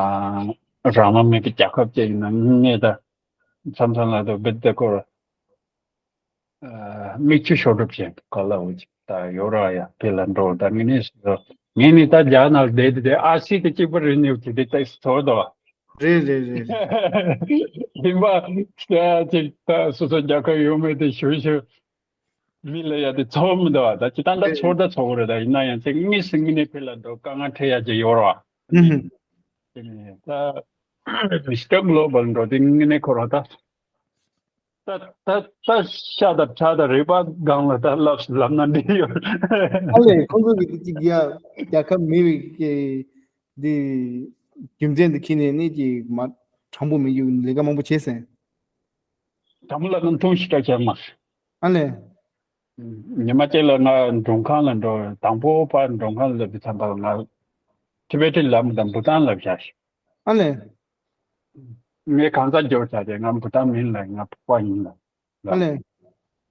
རང་དབང་མེད་པའི་རྒྱལ་ཁབ་ཅིག་ཡིན་ན་ངས་ད་མཚམས་མཚམས་ལ་འདུག་བེད་དེ་ཁོ་ར། མིག་ཆུ་ཤོར་གྲབས་བྱས་ག་ལ་འོ་ཅིག་ད་ཡོ་ར་ཡ་དེ་ལ་འགྲོ་ད་ངས་ནས་སོ་ངས་ནི་ད་རྒྱ་ནག་བསྡད་དེ་ཨ་སི་དེ་གཅིག་པ་རེད་ནས་ཅིག་དེ་ཏེག་ཚོར་དོ། རེད་རེད་རེད། དེ་མ་ཅིག་ད་སོ་སོ་རྒྱལ་ཁབ་ཡོད་མེད་དེ་ཞུ་ཞུ་མི་ལ་ཡ་དེ་ཚོར་མི་འདུག་ད་ཅི་ད་ད་ཚོར་ད་ཚོར་གི་རེད། ད་ཡིན་ན་ཡང་ཅིག་དངོས་སུ་ངས་ནས་ཕེ་ལ་འགྲོ་དཀའ་ངལ་འཕྲད་ཡ་ཅིག་ཡོ་ར། ཨུ་ཧུ། དེ་ནས་ད་མི་སི་ཊར་གྷི་ལོ་བལ་འགྲོ་དེ་ངས་ནས་ཁོ་ར་ད། ད་ད་ད་ཤ་དང་ཁྲག་དང་རུས་པ་སྒང་ལ་ད་ལབ་ལབ་ན་འགྲིག་ཡོད། ཨ་ལས་ཁོང་ཚོ་གི་ཅིག་ཡ་རྒྱལ་ཁབ་མེད་པའི་གི་འདི་རྒྱུ་མཚན་འདི་ཁྱེར་ནས་ནི་ཅིག་མ་དྲང་པོ་མི་ཡོད་ལས་ཀ་མང་པོ་བྱས་ཟིན། དྲང་པོ་ལབ་ན་མཐོང་ཞིག་སྐྲག་བྱས་མ། ཨ་ལས། ཉི་མ་གཅིག་ལ་ང་མགྲོན་ཁང་ལ་འགྲོ་དང་པོ་ཕར་མགྲོན་ཁང་ལ་སླེབས་པའི་ཙམ་པ་ལ་ང་ཊི་བེ་ཊི་ལབ་མི་དང་བྷུ་ཊན་ལབ་བཞག་ཤིག་ཨ་ལས། ངས་གང་ཟག་སྦྱོར་བྱ་དེ་ང་བྷུ་ཊན་མིན་ལ་ང་བོད་པ་ཡིན་ལ། ཨ་ལས།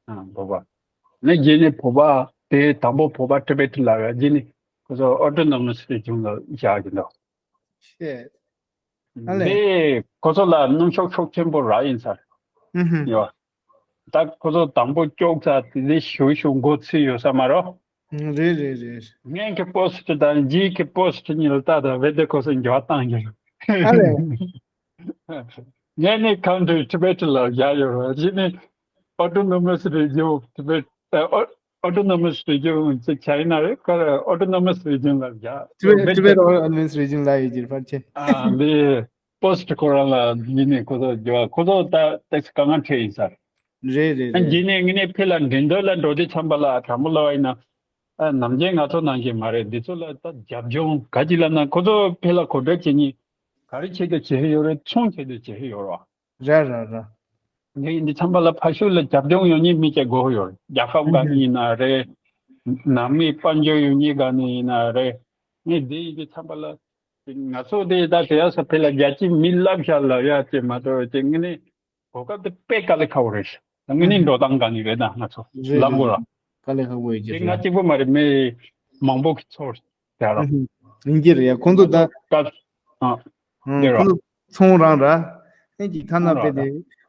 ཨ་བོད་པ། ནས་རྗེས་ནས་བོད་པ་དེ་དང་པོ་བོད་པ་ཊི་བེ་ཊི་ལབ་ཡ་རྗེས་ནས་ཁོ་ཚོ་ཨོ་ཊོ་ནོ་མས་རི་ཇན་ལ་བཞག་གི་འདུག་ཤེས། ཨ་ལས། དེ་ཁོ་ཚོ་ལ་གནོན་ཤུགས་ཤུགས་ཆེན་པོ་རག་ཡིན་ས། ཨུ་ཧུ། ཡོད། ད་ཁོ་ཚོ་དང་པོ་སྐྱོག་ཚ་དེ་ཞུ་ཞུ་འགོ་ཚུགས་ཡོད་ས་མ་རོ། རེད་རེད་རེད། ངས་ཀྱི་པོ་སི་ཊི་དང་རྗེས་ཀྱི་པོ་སི་ཊི་གཉིས་ལ་ལྟ་དང་བེད་དེ་ཁོ་ཚོ་འགྱུར་བ་བཏང་གི་རེད། ཨ་ལས། ངས་ནི་ཁམས་ཀྱི་ཊི་བེ་ཊི་ལ་བཞག་ཡོད་རེད། གཞི་ནི་ཨོ་ཊོ་ནོ་མས་རི་ཇན་ཊི་བེ་ཊི་ཨོ་ཨོ་ཊོ་ནོ་མས་རི་ཇན་ཅེ་ཆ་ཡིན་ན་རེད་ཁ་ཨོ་ཊོ་ནོ་མས་རི་ཇན་ལ་བཞག་ཊི་བེ་ཊི་ཊི་བེ་ཊི་ཨོ་ཊོ་ནོ་མས་རི་ཇན་ལ་ཡོད་ཀྱི་ཕར་ཆེ། ཨ་འདི་པོ་སི་ཊི་ཁོ་རང་ལ་ཡིན་ནི་ཁོ་ཚོ་རྒྱ་ཁོ་ཚོ་ད་ཏེག་སི་དཀའ་ངལ་འཕྲད་ཡིན་ས། རེད་རེད་ཨ་རེད། འདི་ནས་ངས་ནས་ཕེ་ལ་འགྲན་བསྡུར་ལ་འགྲོ་དུས་ཙམ་པ་ལ་དྲང་པོ་ལབ་པ་ཡིན་ན། ཨ་ནམ་རྒྱུན་ང་ཚོ་ནང་བཞིན་མ་རེད། འདི་ཚོ་ལ་ད་རྒྱབ་ལྗོངས་ག་ཅི་ལབ་ན་ཁོ་ཚོ་ཕེ་ལ་གོ་སྒྲིག་བྱེད་མཁན་ག་རེ་ཆེད་དུ་བྱེད་ཀྱི་ཡོད་རེད། ཚོང་ཆེད་དུ་བྱེད་ཀྱི་ཡོད་རེད། རེད་རེད་རེད། འདི་འདི་ཚང་མ་ལ་ཕ་ཤུལ་ལ་རྒྱབ་ལྗོངས་ཡོད་མཁན་མི་གཅིག་དགོས་ཀྱི་ཡོད་རེད། རྒྱལ་ཁབ་ག་ནས་ཡིན་ན་རེད། ནང་མི་དཔལ་འབྱོར་ཡོད་མཁན་ག་ནས་ཡིན་ན་རེད། ངས་འདི་ཡིན་དུས་ཚང་མ་ལ་ང་ཚོ་འདི་ད་དེ་ཡ་ས་ཕེ་ལ་རྒྱལ་སྤྱིའི་མི་ལབ་ཤག་ལབ་ཡ་ཅེས་མ་གཏོགས་ཅེས་ངས་ནི། གོ་སྐབས་དེ་དཔེ་དཀའ་ལས་ཁག་པོ་རེད། ད་དངོས་གནས་འགྲོ་སྟངས་དཀའ་ནི་རེད་ད་ང་ཚོ་རེད་ལབ་དགོས་ར། རེད། དཀའ་ལས་ཁག་པོ་ཡོད་ཀྱི་དེ་ང་རེད། གཅིག་པུ་མ་རེད། མི་མང་པོ་གི་ཚོར་ར་ར། ཡིན་གྱི་རེད། ཁོང་ཚོ་ད་སྐབས་ཨ་ཨང་། དེ་ར་ཁོང་ཚོ་ཚོང་རང་ར། ཨེ་ཅིག་ཐ་ན་ཚོང་ར་དཔེ་ར། དེ་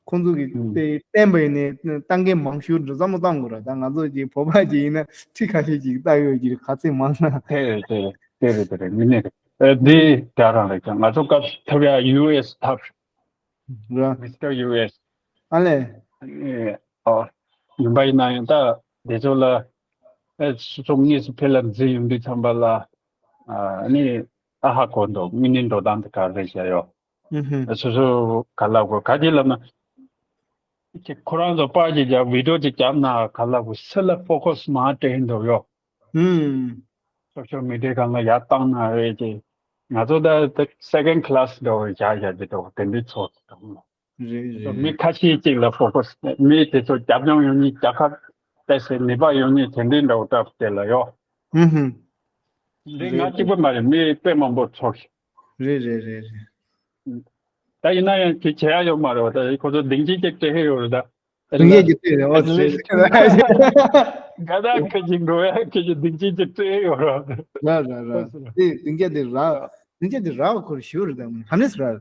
ཁོང་ཚོ་གི་ཨང་དཔེ་བསྟན་པ་ཡིན་ནས་བཏང་མཁན་མང་ཤོས་འདྲ་བསམ་བློ་བཏང་དགོས་ར། ད་ང་ཚོ་ཅིག་བོད་པ་ཅིག་ཡིན་ན་ཁྲི་ཁ་ཤས་ཅིག་བཏགས་ཡོད་ཀྱི་རེད། ཁ་ཚིག་མང་ན། དེ་རེད་དེ་རེད་དེ་རེད་དེ་རེད། དངོས་གནས་རེད། ཨ་དེ་དེ་རང་རེད་ཀྱང་ང་ཚོ་སྐབས་ཐོབ་ཡ་ཡུ་ཨེས་ཐབས། ར། མི་སི་ཊར་ཡུ་ཨེས། ཨ་ལས། ཨེ་ཨོ། ཡིན་པ་ཡིན་ན་ཡང་ད་དེ་ཚོ་ལ་ཨེ་སོ་སོ་དངོས་སུ་ཕེ་ལ་འཛུལ་ཡོང་དུས་ཙམ་པ་ལ་ཨ་ནི་ཨ་ཧ་གོ་འདུག་དངོས་གནས་འགྲོ་སྟངས་དེ་ག་རེ་བྱས་ཡོད། ཨུ་ཧུ། སོ་སོ་ག་ལ་གོ་ག་ཅི་ལབ་ན། ཁྱེད་ཁོ་རང་ཚོ་པར་ཅིག་རྒྱབ་བི་ཌིའོ་ཅིག་བརྒྱབ་ན་ག་ལ་གོ་སུ་ལ་ཕོ་ཁོ་སི་མ་སྤྲད་འདུག་ཡོད། ཧུམ། སོ་ཤལ་མི་ཌི་ཡ་སྒང་ལ་ཡར་བཏང་ན་རེད་ཅེ། ང་ཚོ་ད་ད་སེ་ཀེན་ཌི་ཀ་ལ་སི་འདྲ་བོ་བཞག་བཞག་ཅེ་འདྲ་བོ་དེ་འདྲའི་ཚོ་དང་། རེད་རེད། མི་ཁ་ཤས་ཅིག་ལ་ཕོ་ཁ་སི་མི་དེ་ཚོ་རྒྱབ་ལྗོངས་ཡོད་མཁན་རྒྱལ་ཁབ་བལྟས་ཚེ་ནུས་པ་ཡོད་མཁན་དེ་འདྲའི་འདྲ་བོ་འདྲ་བོ་དེ་ལ་ཡོད། ཧུམ་ཧུམ། འདི་རེད་ང་རེད། གཅིག་པུ་མ་རེད། མི་དཔེ་མང་པོ་ཚོགས་ཤིག་རེད་རེད་རེད་རེད། ད་ཡིན་ན་ཡང་དེ་བྱེད་ཡ་ཡོད་མ་རེད་བ། ད་ཁོ་ཚོ་སྡིངས་ཆ་ཅིག་སྤྲད་ཧེ་ཡོད་རེད་ད། སྡིངས་ཆ་ཅིག་སྤྲད་རེད་བ། ཨ་ལེ། ག་ད་ཁ་ཅིག་འགྲོ་ཡ་ཁ་ཅིག་སྡིངས་ཆ་ཅིག་སྤྲད་ཧེ་ཡོད་རེད་བ། ར་ར་ར། དེ་སྡིངས་ཆ་དེ་ར། སྡིངས་ཆ་དེ་ར་བ་ཁོར་ཞུ་རེད་ད་ཧ་ནེ་སི་ར།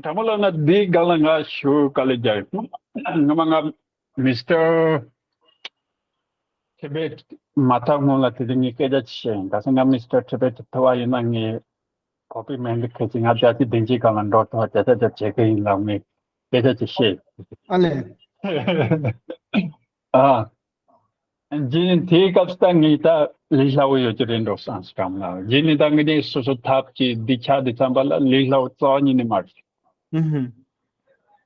དྲང་པོ་ལབ་ན་འདིའི་སྒང་ལ་ང་ཞུ་དཀའ་ལས་རྒྱག་ཡོད། སྔོན་མ་ང་མི་སི་ཊར་ཐི་བེཊ་མ་ཐག་སྔོན་ལ་དེ་རིང་ངས་སྐད་ཆ་ཅིག་བཤད་ཡིན། ག་ས་ང་མི་སི་ཊར་ཐི་བེཊ་ཐུབ་པ་ཡིན་ན་ངས་བོད་པའི་མི་འདི་ཁ་ཅིག་ང་རྒྱལ་སྤྱིའི་སྡིངས་ཆའི་སྒང་ལ་འགྲོ་ཐུབ་པ་བྱ་བྱ་བྱ་བྱེད་ཀྱི་ཡིན་ལབ་ངས་སྐད་ཆ་ཅིག་བཤད་ཡིན། ཨ་ལེ། ཨ། རྗེས་ནས་དེའི་སྐབས་སུ་ད་ངས་ད་ལས་སླ་བོ་ཡོད་ཀྱི་རེད་འགྲོ་བསམ་སོང་ལ། རྗེས་ནས་ད་ངས་ནས་སོ་སོ་ཐབས་ཀྱིས་འདི་ཆགས་འདི་བསམ་པ་ལ་ལས་སླ་བོ་རྩ་བ་ཉིད་ནས་མ་རེད། ཨུ་ཧུམ།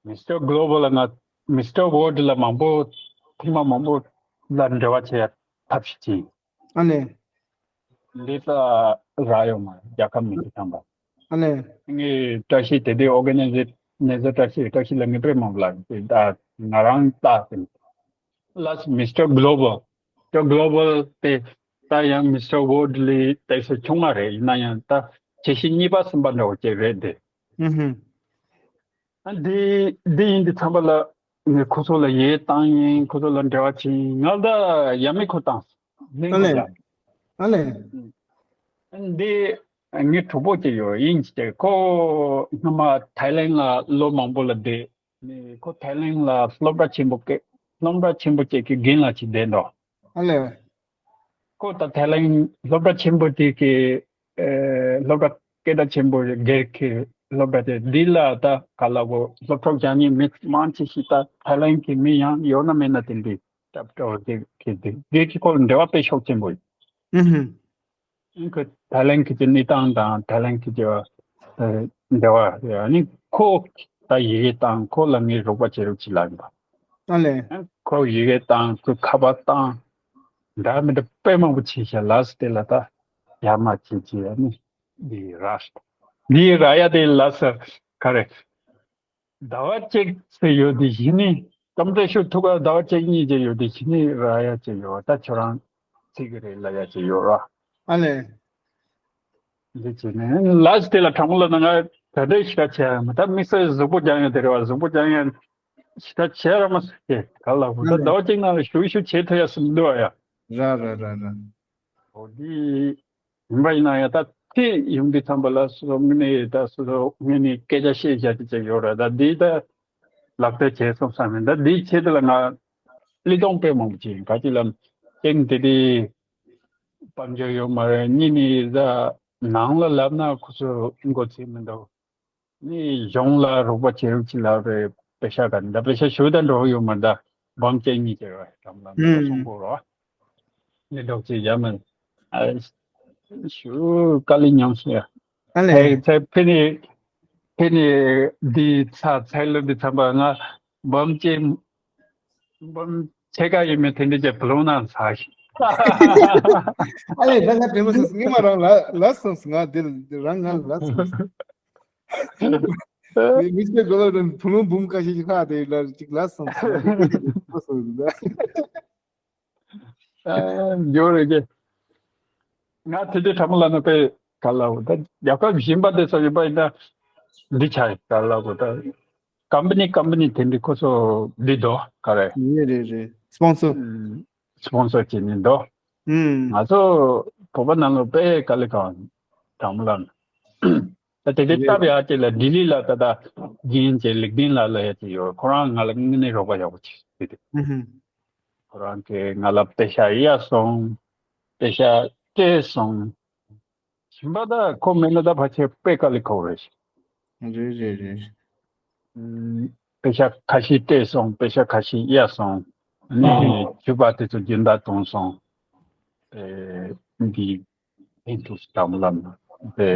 མི་སི་ཊར་གྷི་ལོ་བལ་ལ་ང་མི་སི་ཊར་ཝརལྡ་ལ་མང་པོ་ཐེངས་མ་མང་པོ་ལ་འབྲེལ་བ་བྱེད་ཡ་ཐབས་ཤིག་བྱས། ཨ་ལེ། འདི་ལྟ་རག་ཡོད་མ་རེད་རྒྱལ་ཁབ་མི་འདི་ཐམ་པ། ཨ་ལེ། ངས་བཀྲ་ཤིས་དེ་དུས་ཨོ་ག་ནི་ཛེ་ནི་ཛར་བཀྲ་ཤིས་བཀྲ་ཤིས་ལ་ངས་དཔེ་མང་པོ་ལབ་ཡོད་ད་ང་རང་ལྟ་ཟིན། ལ་མི་སི་ཊར་གྷི་ལོ་བལ། མི་སི་ཊར་གྷི་ལོ་བལ་དེ་ད་ཡང་མི་སི་ཊར་ཝརལྡ་ལས་དེ་ཚོ་ཆུང་བ་རེད། ཡིན་ན་ཡང་ད་ཆེ་ཤོས་གཉིས་པ་གསུམ་པ་འདྲ་བོ་ཅིག་རེད་དེ། ཨུ་ཧུམ། འདི་འདི་ཡིན་དུས་ཙམ་པ་ལ་ངས་ཁོ་ཚོ་ལ་ཡིད་བཏང་ཡིན། ཁོ་ཚོ་ལ་འབྲེལ་བ་བྱས་ཡིན། ང་ད་ཡ་མེད་ཁོ་བཏང་། ཨ་ལས། ཨ་ལས། འདི་ངའི་གྲོགས་པོ་ཅིག་ཡོད་ཡིན་ཅིག་ཁོ་སྔོན་མ་ཐའི་ལེན་ལ་ལོ་མང་པོ་ལ་བསྡད་ནས་ཁོ་ཐའི་ལེན་ལ་སློབ་གྲྭ་ཆེན་པོ་སྐད་སློབ་གྲྭ་ཆེན་པོ་ཅིག་གི་རྒན་ལགས་ཅིག་བསྡད་འདུག་ཨ་ལས། ཁོ་ད་ཐའི་ལེན་སློབ་གྲྭ་ཆེན་པོ་དེ་གི་ཨེ་སློབ་གྲྭ་སྐད་གྲགས་ཆེན་པོ་སྒེར་གྱི་སློབ་གྲྭ་དེ་འདི་ལ་ད་ག་ལ་བོ་སློབ་གྲོགས་རྒྱག་མཁན་མི་མང་ཆེ་ཞིག་ད་ཐའི་ལེན་གྱི་མི་ཡང་ཡོད་ན་མེད་ན་དེ་འདྲའི་སྐྲ་བྲེགས་དེ་གི་དེ་དེ་གི་སྐོར་འབྲེལ་བ་དཔེ་ཤུགས་ཆེན་པོ་ཡོད། ཨུ་ཧུ། ཁོ་ཐའི་ལེན་གྱི་གནས་སྟངས་དང་ཐའི་ལེན་གྱི་འབྲེལ་བ་ཨ་ནི་ཁོ་ད་ཡི་གེ་དང་ཁོ་ལ་ངས་རོགས་པ་བྱེད་རོགས་བྱེད་ལབ་ཡིན་པ། ཨ་ལས། ཁོ་ཡི་གེ་དང་ཁོ་ཁ་པར་དང་འདྲ་མི་འདྲ་དཔེ་མང་པོ་བྱས་ཤག་ལགས་སོ། དེ་ལ་ད་ཡར་མར་བྱས་བྱས་ཨ་ནི་འདི་ར་འདི་ར་ཡ་དེ་ལགས་སོ་ག་རེ། ཟླ་བ་གཅིག་ཙམ་ཡོད་དེ་གཞི་ནས་སྐམ་ཏྲེ་ཤུ་ཐུག་ག་ཟླ་བ་གཅིག་གཉིས་ཙམ་ཡོད་དེ་གཞི་ནས་ར་ཡ་ཅིག་ཡོད། ད་ཁྱོད་རང་ཚིག་གི་རེད་ལ་ཡ་ཅིག་ཡོད་ར། ཨ་ལས། འདི་བྱས་ནས་ལགས་དེ་ལ་དྲང་པོ་ལབ་ན་ང་ད་ལྟའི་ཞིག་ཆ་ཆེ་མི་ད་དམིགས་བསལ་གཟུགས་པོ་སྦྱང་ཡ་དེ་རེད་བ། གཟུགས་པོ་སྦྱང་ཡ་ཞིག་ཆ་ཆེ་ར་མ་ཟེར་ག་ལ་བུ་ད་ཟླ་བ་གཅིག་ནང་ལ་ཞུ་ཞུ་བྱེད་ཐུབ་ཡ་སུ་མི་འདུག་བ་ཡ། ར་ར་ར་ར། འོ་འདི། ཡིན་པ་ཡིན་ན་ཡང་ད་ཐེངས་ཡོང་དུས་ཙམ་པ་ལ་སོ་སོ་དངོས་གནས་ད་སོ་སོ་དངོས་གནས་སྐད་ཆ་བཤད་བཞག་གི་ཅིག་ཡོད་རེད། ད་འདི་ད་ལག་བསྟར་བྱས་སོང་བསམ་ཡིན། ད་འདིའི་ཆེད་དུ་ལ་ང་གླེང་སྟངས་དཔེ་མང་པོ་བྱས་ཡིན། ག་ཅི་ལ་སྟེང་དེ་དེ་དཔལ་འབྱོར་ཡོད་མ་རེད། གཉིས་ནི་ད་ནང་ལ་ལབ་ན་ཁོ་ཚོ་མགོ་ཚོས་མི་འདུག་ནི་གཞུང་ལ་རོགས་པ་བྱེད་རོགས་བྱེད་ལབ་རེད། པེ་ཤ་ག་འདྲ་པེ་ཤ་ཞུ་ད་འགྲོ་ཡོད་མ་ད་འབུམ་གཅིག་གཉིས་ཀྱི་རེད། དམ་ལ་མི་ལ་ཨུམ། གསུང་དགོས་རོགས། ནི་འགྲོགས་ཅིག་ཡ་མ་ཨ་ཞུ་དཀའ་ལས་མྱོང་སོང་ཡ། ཨ་ལས། ཚེ་ཚེ་ཕི་ནི་ཕི་ནི་འདི་ཚ་ཚེ་ལོ་འདི་ཚ་པ་ང་འབུམ་གཅིག་འབུམ་ཕྱེད་ཀ་ཡིན་མིན་དེ་འདྲ་ཅིག་བུ་ལོང་ན་ཚ་ཞིག་ཨ་ལས། ད་ང་དྲན་པ་སོང་སོང་། ངས་མ་རང་ལ་ལ་སོང་སོང་། ང་འདི་རང་ང་ལ་སོང་སོང་། མི་མི་ཚེ་གོ་ལ་རིང་བུ་ལོང་འབུམ་ཁ་ཤས་ཤིག་ལྷག་དེ་ལ་ཅིག་ལ་སོང་སོང་། ལ་སོང་སོང་། ཨ་འགྱོ་རེད་གི། ང་དེ་དུས་ཁྲ་མོ་ལ་ནི་དཔེ་ག་ལ་འོ་ད་རྒྱལ་ཁབ་གཞན་པ་དེ་ཚོ་ཡིན་པ་ཡིན་ན་འདི་ཆ་ག་ལ་འོ་ད་ཀམ་པ་ནི་ཀམ་པ་ནི་དེ་འདྲ་ཁོ་ཚོ་འདི་འདུག་ག་རེད། རེད་རེད་རེད། སི་པོན་སར། སི་པོན་སར་བྱེད་ནི་འདུག་ཨུམ། ང་ཚོ་བོད་པ་ནང་ལོ་དཔེ་དཀའ་ལས་ཁག་ཁྲ་མོ་ལ་ནི། ད་དེ་དེ་རེད། སྟབས་ཡག་ཅིག་ལ་ལྡི་ལི་ལ་ད་ལྟ་རྒན་ཅིག་ལིག་ལྡན་ལགས་ལབ་ཡ་ཅིག་ཡོད། ཁོ་རང་ང་ལ་དངོས་གནས་རོགས་པ་ཡག་པོ་ཅིག་བྱས་ཏེ། ཨུ་ཧུ། ཁོ་རང་གིས་ང་ལ་པེ་ཤ་གཡར་སོང་། པེ་ཤ་སྤྲད་སོང་། གཞན་པ་ད་ཁོ་མེད་ན་ད་ཕལ་ཆེར་དཔེ་དཀའ་ལས་ཁག་རེད། རེད་རེད་རེད། ཨུམ། པེ་ཤ་ཁ་ཤས་སྤྲད་སོང་། པེ་ཤ་ཁ་ཤས་གཡར་སོང་། ཨ་ནི་ཕྱུ་པ་དེ་ཚོ་རྒྱུན་བདག་བཏང་སོང་། ཨེ། འདི་ཕན་ཐོགས་སུ་དྲང་མོ་ལབ་ན་དེ་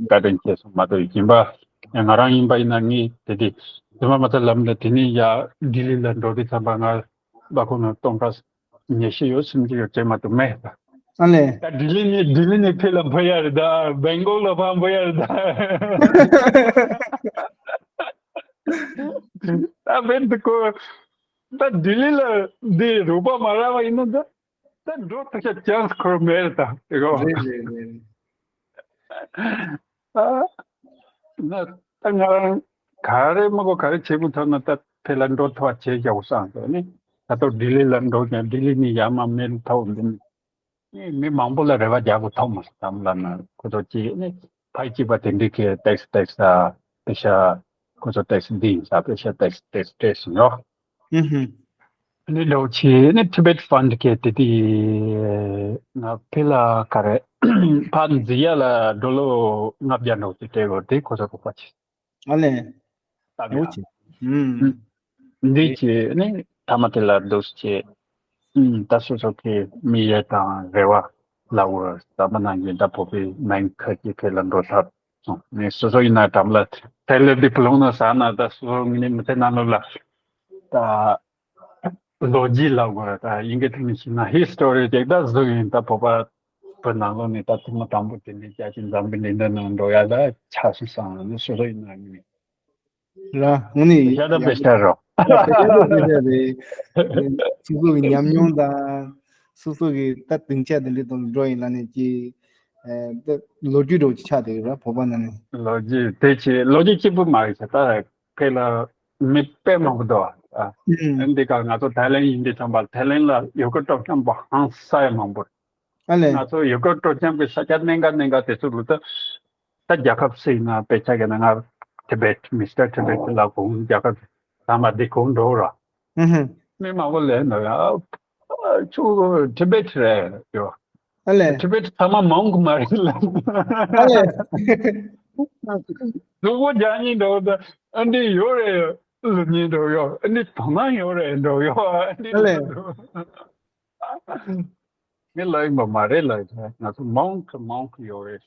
བཀའ་དྲིན་ཆེ་སོང་མ་གཏོགས་ཡིན་པ། ཡང་ང་རང་ཡིན་པ་ཡིན་ན་ངས་དེ་དེ་དེ་མ་མ་ཚད་ལབ་ན་དེ་ནས་ཡ་ལྡི་ལི་ལ་འགྲོ་དུས་ཙམ་པ་ང་སྦ་ཁོ་ན་སྟོང་ཕྲག་ཉི་ཤུ་ཡོད་སུམ་ཅུ་ཡོད་བྱས་མ་གཏོགས་མེད་ད། ཨ་ལས། ད་ལྡི་ལི་ནས་ལྡི་ལི་ནས་ཕེབས་ལ་འབུད་ཡ་རེད་ད། བེང་ཀོག་ལ་ཕར་འབུད་ཡ་རེད་ད། ད་བེད་དུ་ཀོ་ད་ལྡི་ལི་ལ་འདི་རོགས་པ་མ་རག་པ་ཡིན་ན་ད། ད་འགྲོ་ཐུབ་ཤ་ཅན་སི་ཁོར་མེད་ད་དེ་གོ། རེད་རེད་རེད། ཨ་ན་ད་ང་རང་ག་རེ་མ་གོ་ག་རེ་བྱེད་དགོས་ཐོན་ན་ད་ཕེ་ལ་འགྲོ་ཐུབ་པ་བྱེད་རྒྱག་དགོས་བསམ་འདུག་ནི་ད་ལྟ་ལྡི་ལི་ལ་འགྲོ་ཀྱང་ལྡི་ལི་ནི་ཡར་མར་མེད་ཐོག་འདི་ནི་མི་མང་པོ་ལ་རེ་བ་རྒྱག་དགོས་ཐོག་མ་སོང་དམ་ལ་ན་ཁོ་ཚོ་ཅི་ནི་ཕ་གཅིག་པ་དེ་འདྲི་གི་ཏེག་སི་ཏེག་སི་ཨ་པེ་ཤ་ཁོ་ཚོ་ཏེག་སི་འདི་ཡིན་ས་པེ་ཤ་ཏེག་སི་ཏེག་སི་སྤྲད་སོང་ཡོད། ཨུ་ཧུ། ནི་ལོ་ཆེ་ནི་ཊི་བེཊ་ཕན་ཌི་གི་དེ་དེ་ང་ཕི་ལ་ག་རེ་ཕན་འཛི་ཡ་ལ་ཌོ་ལོ་ལྔ་བརྒྱ་འགྲོ་ཅིག་སྤྲད་དགོས་དེ་ཁོ་ཚོ་ཕོག་པ་ཆེ། ཨ་ལས། ལྟ་ལོ་ཆེ། ཨུམ། འདི་ཆེ་ནི་ཐ་མ་དེ་ལ་འདུག་ཆེ། ཨུམ་ད་སོ་སོ་གི་མི་ཡ་དང་རེ་བ་ལ་འུར་ད་མ་ནང་གི་ད་བོད་པའི་ནང་ཁ་ཅིག་ཁེ་ལ་འགྲོ་ཐབས། སོང་ནས་སོ་སོ་ཡིན་ན་དྲམ་ལ་ཐལ་ལེ་འདི་བུ་ལོང་ན་ཟ་ན་ད་སོ་སོ་ངི་ནི་མི་ཚེ་ནང་ལོགས་ལ་ད་ལོ་རྒྱུས་ལ་གོ་ད་ཡིན་གི་ཐུག་ནི་ཤི་ན་ཧི་སི་ཊོ་རི་ཅིག་ད་བཟོ་ཡིན། ད་བོད་པ་བོད་ནང་ལོགས་ནས་ད་ཐུག་མ་དང་པོ་དེ་ནས་རྒྱ་ཆེ་འཛམ་བུ་གླིང་འདི་ནང་འགྲོ་ཡ་ད་ཆགས་སུ་སང་ནི་སོ་སོ་ཡིན་ན་ངི་ནི་ར་ངི་ནི་ཤ་ད་པེ་ཤ་རོ། ཤ་ད་པེ་ཤ་རེད། སོ་སོ་གི་ཉམས་མྱོང་དང་སོ་སོ་གི་ད་སྡིངས་ཆ་དེ་འདྲའི་དང་འགྲོ་ཡིན་ལ་ནི་ཀྱི་ད་ལོ་རྒྱུས་འདྲ་བོ་ཅིག་ཆགས་བསྡད་ཡོད་ར་བོད་པ་ནང་ནས། ལོ་རྒྱུས་དེ་ཆེ་ལོ་རྒྱུས་གཅིག་པུ་མ་རེད་ཤ་ད། དེ་ལ་མི་དཔེ་མང་པོ་འདུག་ཨ། ཨུམ། འདི་ག་ང་ཚོ་ཐའི་ལེན་ཡིན་དུས་ཙམ་པ་ཐའི་ལེན་ལ་ཡོ་ག་སྤྲོ་འཆམ་པོ་ཧང་སང་ཡ་མང་པོ། ཨ་ལས། ང་ཚོ་ཡོ་ག་སྤྲོ་འཆམ་གྱི་ས་ཆ་གནད་འགག་གནད་འགག་དེ་ཚོ་ལ་ད་ད་རྒྱལ་ཁབ་སུ་ཡིན་ན་དཔེ་ཆ་གི་ན་ང་ཊི་བེཊ་མི་སི་ཊར་ཊི་བེཊ་ལ་གོང་རྒྱལ་ཁབ་ཚང་མ་འདི་གོང་འགྲོ་ར། ཨུ་ཧུ། མི་མང་པོ་ལས་འདུག་ཡ། ཨ་ཆུ་ཊི་བེཊ་རེད་ཡོ། ཨ་ལས། ཊི་བེཊ་ཚང་མ་མོང་གི་མ་རེད་ལ། ཨ་ལས། གཟུགས་པོ་རྒྱག་སྙིང་འདོད་ད། ཨ་འདི་ཡོད་རེད་ལབ་སྙིང་འདོད་ཡོ། ཨ་འདི་དོ་སྣང་ཡོད་རེད་འདོད་ཡོ། ཨ་འདི་ཨ་ལས། ངས་ལབ་ཡིན་པ་མ་རེད་ལ། ང་ཚོ་མོང་གི་མོང་གི་ཡོད་རེད།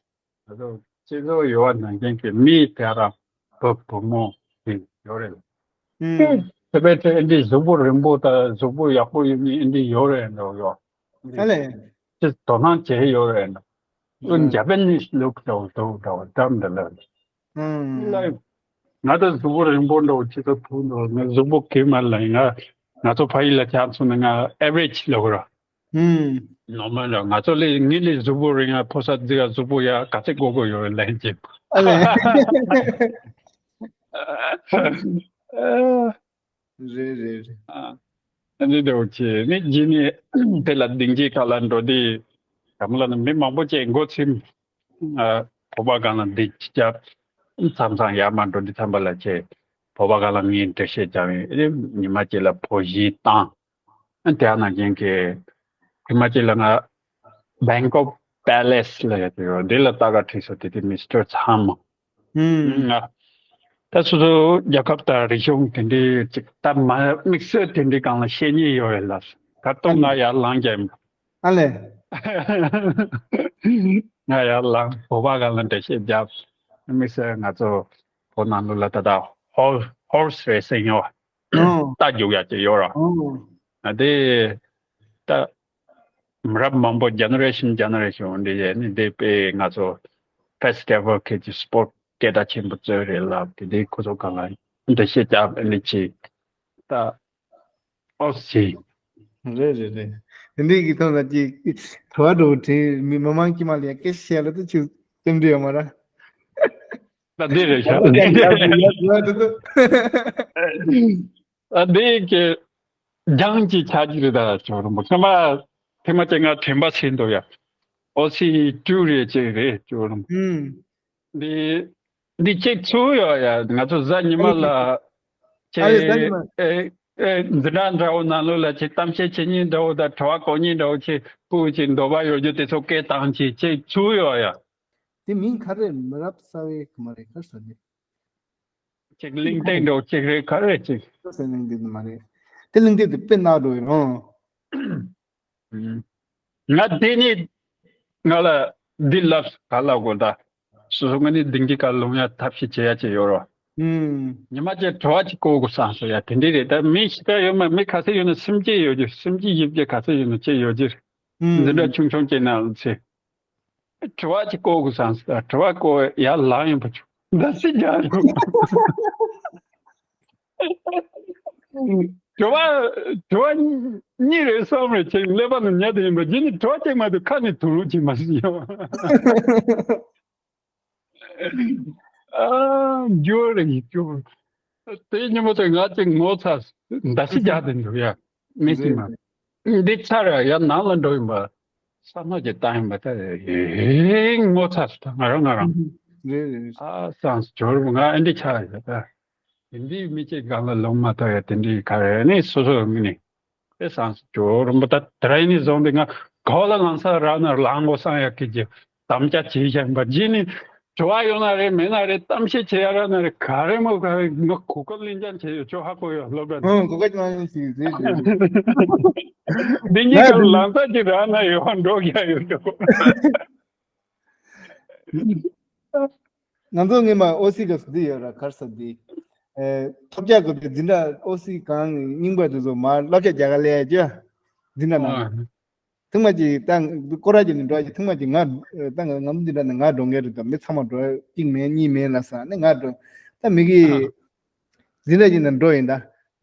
ང་ཚོ་སྤྱི་ཚོགས་ཡོད་པ་ནང་བཞིན་གྱི་མི་དེ་རང་བུ་བུ་མོ་དེ་ཡོད་རེད། ཨུམ། དེ་བས་ཏེ་ཨ་འདི་གཟུགས་པོ་རིང་པོ་དང་གཟུགས་པོ་ཡག་པོ་ཡོད་མཁན་ཨ་འདི་ཡོད་རེད་འདུག་ཡོ། ཨ་ལས། ཅི་དོ་སྣང་བྱེད་ཡོད་རེད་འདུག་ཨུམ། ཇ་པ་ནིས་ལུག་འདྲ་བོ་འདྲ་བོ་འདྲ་བོ་འདྲ་ལ། ཨུམ། ལ། ང་ད་གཟུགས་པོ་རིང་པོ་འདྲ་བོ་ཅི་ཚོ་ཐུག་འདུག་ང་གཟུགས་པོ་གི་མ་ལ་ཡིན་ང་། ང་ཚོ་ཕ་ཡུལ་ལ་ཆ་མཚོན་ན་ང་ཨེ་ཝ་རེཇ་ལབ་ར། ཨུམ། ནོར་མལ་ར། ང་ཚོ་ལས་ངའི་ལས་གཟུགས་པོ་རིང་ང་ཕོ་གསར་འཛི་ག་གཟུགས་པོ་ཡ་ག་ཚད་དགོས་དགོས་ཡོད་རེད་ལན་ཅིག་ཨ་ལས། རེད་རེད་རེད། ཨ་འདི་འདྲ་བོ་བྱས་ནི་རྗེས་ནི་དེ་ལ་སྡིངས་ཆའི་ཁ་ལ་འགྲོ་དུས་ག་མོ་ལ་ནི་མི་མང་པོ་བྱས་འགོ་ཚིམ། ཨ་བོད་པ་སྒང་ལ་འདི་ཅི་བྱ། མཚམས་མཚམས་ཡར་མར་འགྲོ་དུས་ཙམ་པ་ལ་བྱས་བོད་པ་སྒང་ལ་ངས་འགྲེལ་བཤད་རྒྱག་ཡིན། ཨེ་ཉི་མ་གཅིག་ལ་བོད་གཞས་བཏང་། ཨ་དེ་ནང་བཞིན་གྱི་ཉི་མ་གཅིག་ལ་ང་བེང་ཀོག་པེ་ལེ་སི་ལ་ཡོད་དེ་ཡོད་འདི་ལ་ལྟ་ག་ཁྲིད་སོང་། དེ་དུས་མི་སི་ཊར་ཚང་མ། ཧུམ། ང་ད་སོ་སོ་རྒྱལ་ཁབ་དང་རིག་གཞུང་དེ་འདྲའི་ཅིག་ད་མ་དམིགས་བསལ་དེ་འདྲའི་སྒང་ལ་བཤད་མཁན་ཡོད་རེད་ལ། ཁ་ཏོག་ང་ཡར་ལངས་རྒྱབ། ཨ་ལས། ང་ཡར་ལངས་བོད་པ་སྒང་ལ་འགྲེལ་བཤད་རྒྱབ། དམིགས་བསལ་ང་ཚོ་བོད་ནང་ལོགས་ལ་ད་ལྟ་ཧོར་ཧོར་སི་རེ་སིང་ཡོད། ཨོ། རྟ་རྒྱུག་ཡག་ཅིག་ཡོད་ར། ཨོ། ང་དེ་ད་མི་རབས་མང་པོ་ཇེ་ནེ་རེ་ཤན་ཇེ་ནེ་རེ་ཤན་འདི་ཡས་ནི་འདི་དཔེ་ང་ཚོ་ཕེ་སི་ཊི་བལ་ཁེ་ཅི་སི་པོར་ཊི་སྐད་གྲགས་ཆེན་པོ་བཙལ་རེད་ལབ་དེ་དེ་ཁོ་ཚོ་གང་ལ་འདི་བཤད་རྒྱབ་ཨ་ནི་ཅི་ད་ཨོ་སི། རེད་རེད་རེད། དེ་འདྲའི་གི་ཐོག་ལ་ཅི་དྲི་བ་འགྲོ་དྲན་མི་མི་མང་དཀྱིལ་མ་ལ་ཡ་སྐད་བཤད་ལ་ད་ཅི་སེམས་འདྲི་ཡོད་མ་ར། ད་འདི་རེད་ཤག་ཨ་འདི་གི་སྦྱང་གི་ཆ་གི་རེད་ད་ཅོ་རུ་མོ་ཚང་མ་ཐེངས་མ་ཅིག་ང་དྲན་པ་ཆེ་འདུག་ཡ། ཨོ་སི་ཀྲུའུ་རེད་ཅིག་རེད་ཅོ་རུ་མོ། ཨུམ། འདི་འདི་ཅིག་ཚུགས་ཡོད་ཡ། ང་ཚོ་གཟའ་ཉི་མ་ལ་ཨ་ལས་ཅིག་གཟའ་ཉི་མ། ཨེ་ཨེ་འཛིན་གྲྭ་འདྲ་བོ་ནང་ལོགས་ལ་ཅིག་གཏམ་བཤད་བྱེད་མཁན་འདྲ་བོ་དང་དྲི་བ་བཀོད་མཁན་འདྲ་བོ་ཅིག་སྤུ་ཅིག་འདོད་པ་ཡོད་རྒྱུ་དེ་ཚོ་སྐད་བཏང་ཅིག་ཅིག་ཚུགས་ཡོད་ཡ། དེ་མིང་ག་རེ་མི་རབས་གསར་བའི་གི་མ་རེད་ག་རེ་ཟེར་ནི། ཅིག་གླིང་སྟེང་འགྲོ་ཅིག་རེད་ག་རེ་ཅིག་ག་རེ་ཟེར་ནི་འདི་མ་རེད། དེ་གླིང་སྟེང་དུ་དཔེ་ནག་འགྲོ་ཡི་རང་། ང་དེ་ནི་ང་ལ་འདི་ལབ་ག་ལབ་དགོས་ད། སོ་སོ་ང་ནི་འདིང་གི་ག་ལུང་ཡ་ཐབས་ཤེས་བྱེད་ཡ་ཅིག་ཡོད་རོ། ཉི་མ་ཅིག་དྲི་བ་ཅིག་བཀོད་དགོས་བསམ་སོང་ཡ་དེ་འདྲི་རེད་ད་མི་ཞིག་ད་ཡོད་མ་མི་ག་ཚོད་ཡོད་ན་སེམས་ཅན་ཡོད་རྒྱུ་སེམས་ཅན་ཡིབ་རྒྱུ་ག་ཚོད་ཡོད་ན་ཅིག་ཡོད་རྒྱུ་རེད། འཛིན་གྲྭ་ཆུང་ཆུང་ཅིག་ནང་ལ་ཚེ། དྲི་བ་ཅིག་བཀོད་དགོས་བསམ་སོང་དྲི་བ་བཀོད་ཡར་ལངས་ཡོང་པ་ཆུ་འདི་སྲིད་རྒྱག་རེད། དྲི་བ་དྲི་བ་གཉིས་རེད་གསུམ་རེད་ཅིག་ཀླད་པ་ནང་ཉལ་དུ་ཡིན་པ་འདི་ནི་དྲི་བ་གཅིག་མ་གཏོགས་ཁ་ནས་དུ་རུ་ཅིག་མ་ཟིན་ཡོང་། ཨ་འགྱུར་རེ་ཡིན་འགྱུར། དེ་ཉིན་མོ་དེ་ང་ཅིག་ངོ་ཚ་འདའ་སི་རྒྱག་དེ་འདུག་ཡ། མི་ཞིག་མ། འདི་ཚར་ཡ་ནང་ལ་འགྲོ་ཡིན་པ། ས་ནོ་ཅིག་བཏང་ཡིན་པ་ད་ཧེ་ངོ་ཚ་སི་ད་ང་རང་ང་རང་། རེད་རེད་རེད། ཨ་སང་སི་འགྱུར་ང་ཨེ་འདི་ཆགས་ཡོད་ད། དེ་འདྲའི་མི་གཅིག་སྒང་ལ་ལོང་མ་ཐག་ཡ་དེ་འདྲའི་ག་རེ་ནི་སོ་སོ་མི་ནི། དེ་སང་སི་ཇོ་རིན་པོ་ད་དེ་རིང་ནི་བཟུང་སྟེ་ང་གོ་ལ་ལང་ས་ར་ན་ལང་གོ་སང་ཡ་ཀི་ཀྱི་དམ་བཅའ་བྱེད་བཞིན་པ་ཇི་ནི་དྲི་བ་ཡོད་ན་རེད་མེད་ན་རེད་གཏམ་བཤད་བྱེད་ཡ་ར་ན་རེད་ག་རེ་མོ་ག་རེ་ང་གོ་སྐབས་ལེན་ཅན་བྱེད་ཡོད་ཆོ་ཧ་གོ་ཡོད་སློབ་གྲྭ་ནི། ཨང་གོ་སྐབས་ཅང་ཞིག་རེད་རེད་རེད། འདི་གཉིས་ཀ་ལང་ས་ཅིག་ར་ན་ཡོད་འགྲོ་རྒྱ་ཡོད་འགྲོ། ང་ཚོ་སྔོན་མ་ཨོ་སི་སྐབས་སུ་འདི་ཡོད་ར་གར་ས་འདི། ཨེ་ཐོབ་རྒྱག་དགོས་པའི་འཛིན་གྲྭ་ཨོ་སི་གང་རྙིང་པ་དེ་ཚོ་མར་བསླབ་བྱ་རྒྱག་ག་སླེབས་ཡ་ཅོ། འཛིན་གྲྭ་ནང་། ཨ། ཐེངས་མ་གཅིག་ད་སྐོར་ར་གྱི་ནི་འགྲོ་གི་ཐེངས་མ་གཅིག་ང་ད་ང་ང་ཚོ་འཛིན་གྲྭ་ནང་ང་འགྲོ་མཁན་རེད་ད་མི་ཚང་མ་འགྲོ་གཅིག་མེད་གཉིས་མེད་ལ་ས་ནི་ང་འགྲོ་ད་མི་གི་ཨ། འཛིན་གྲྭ་གཅིག་ནང་འགྲོ་ཡིན་ད།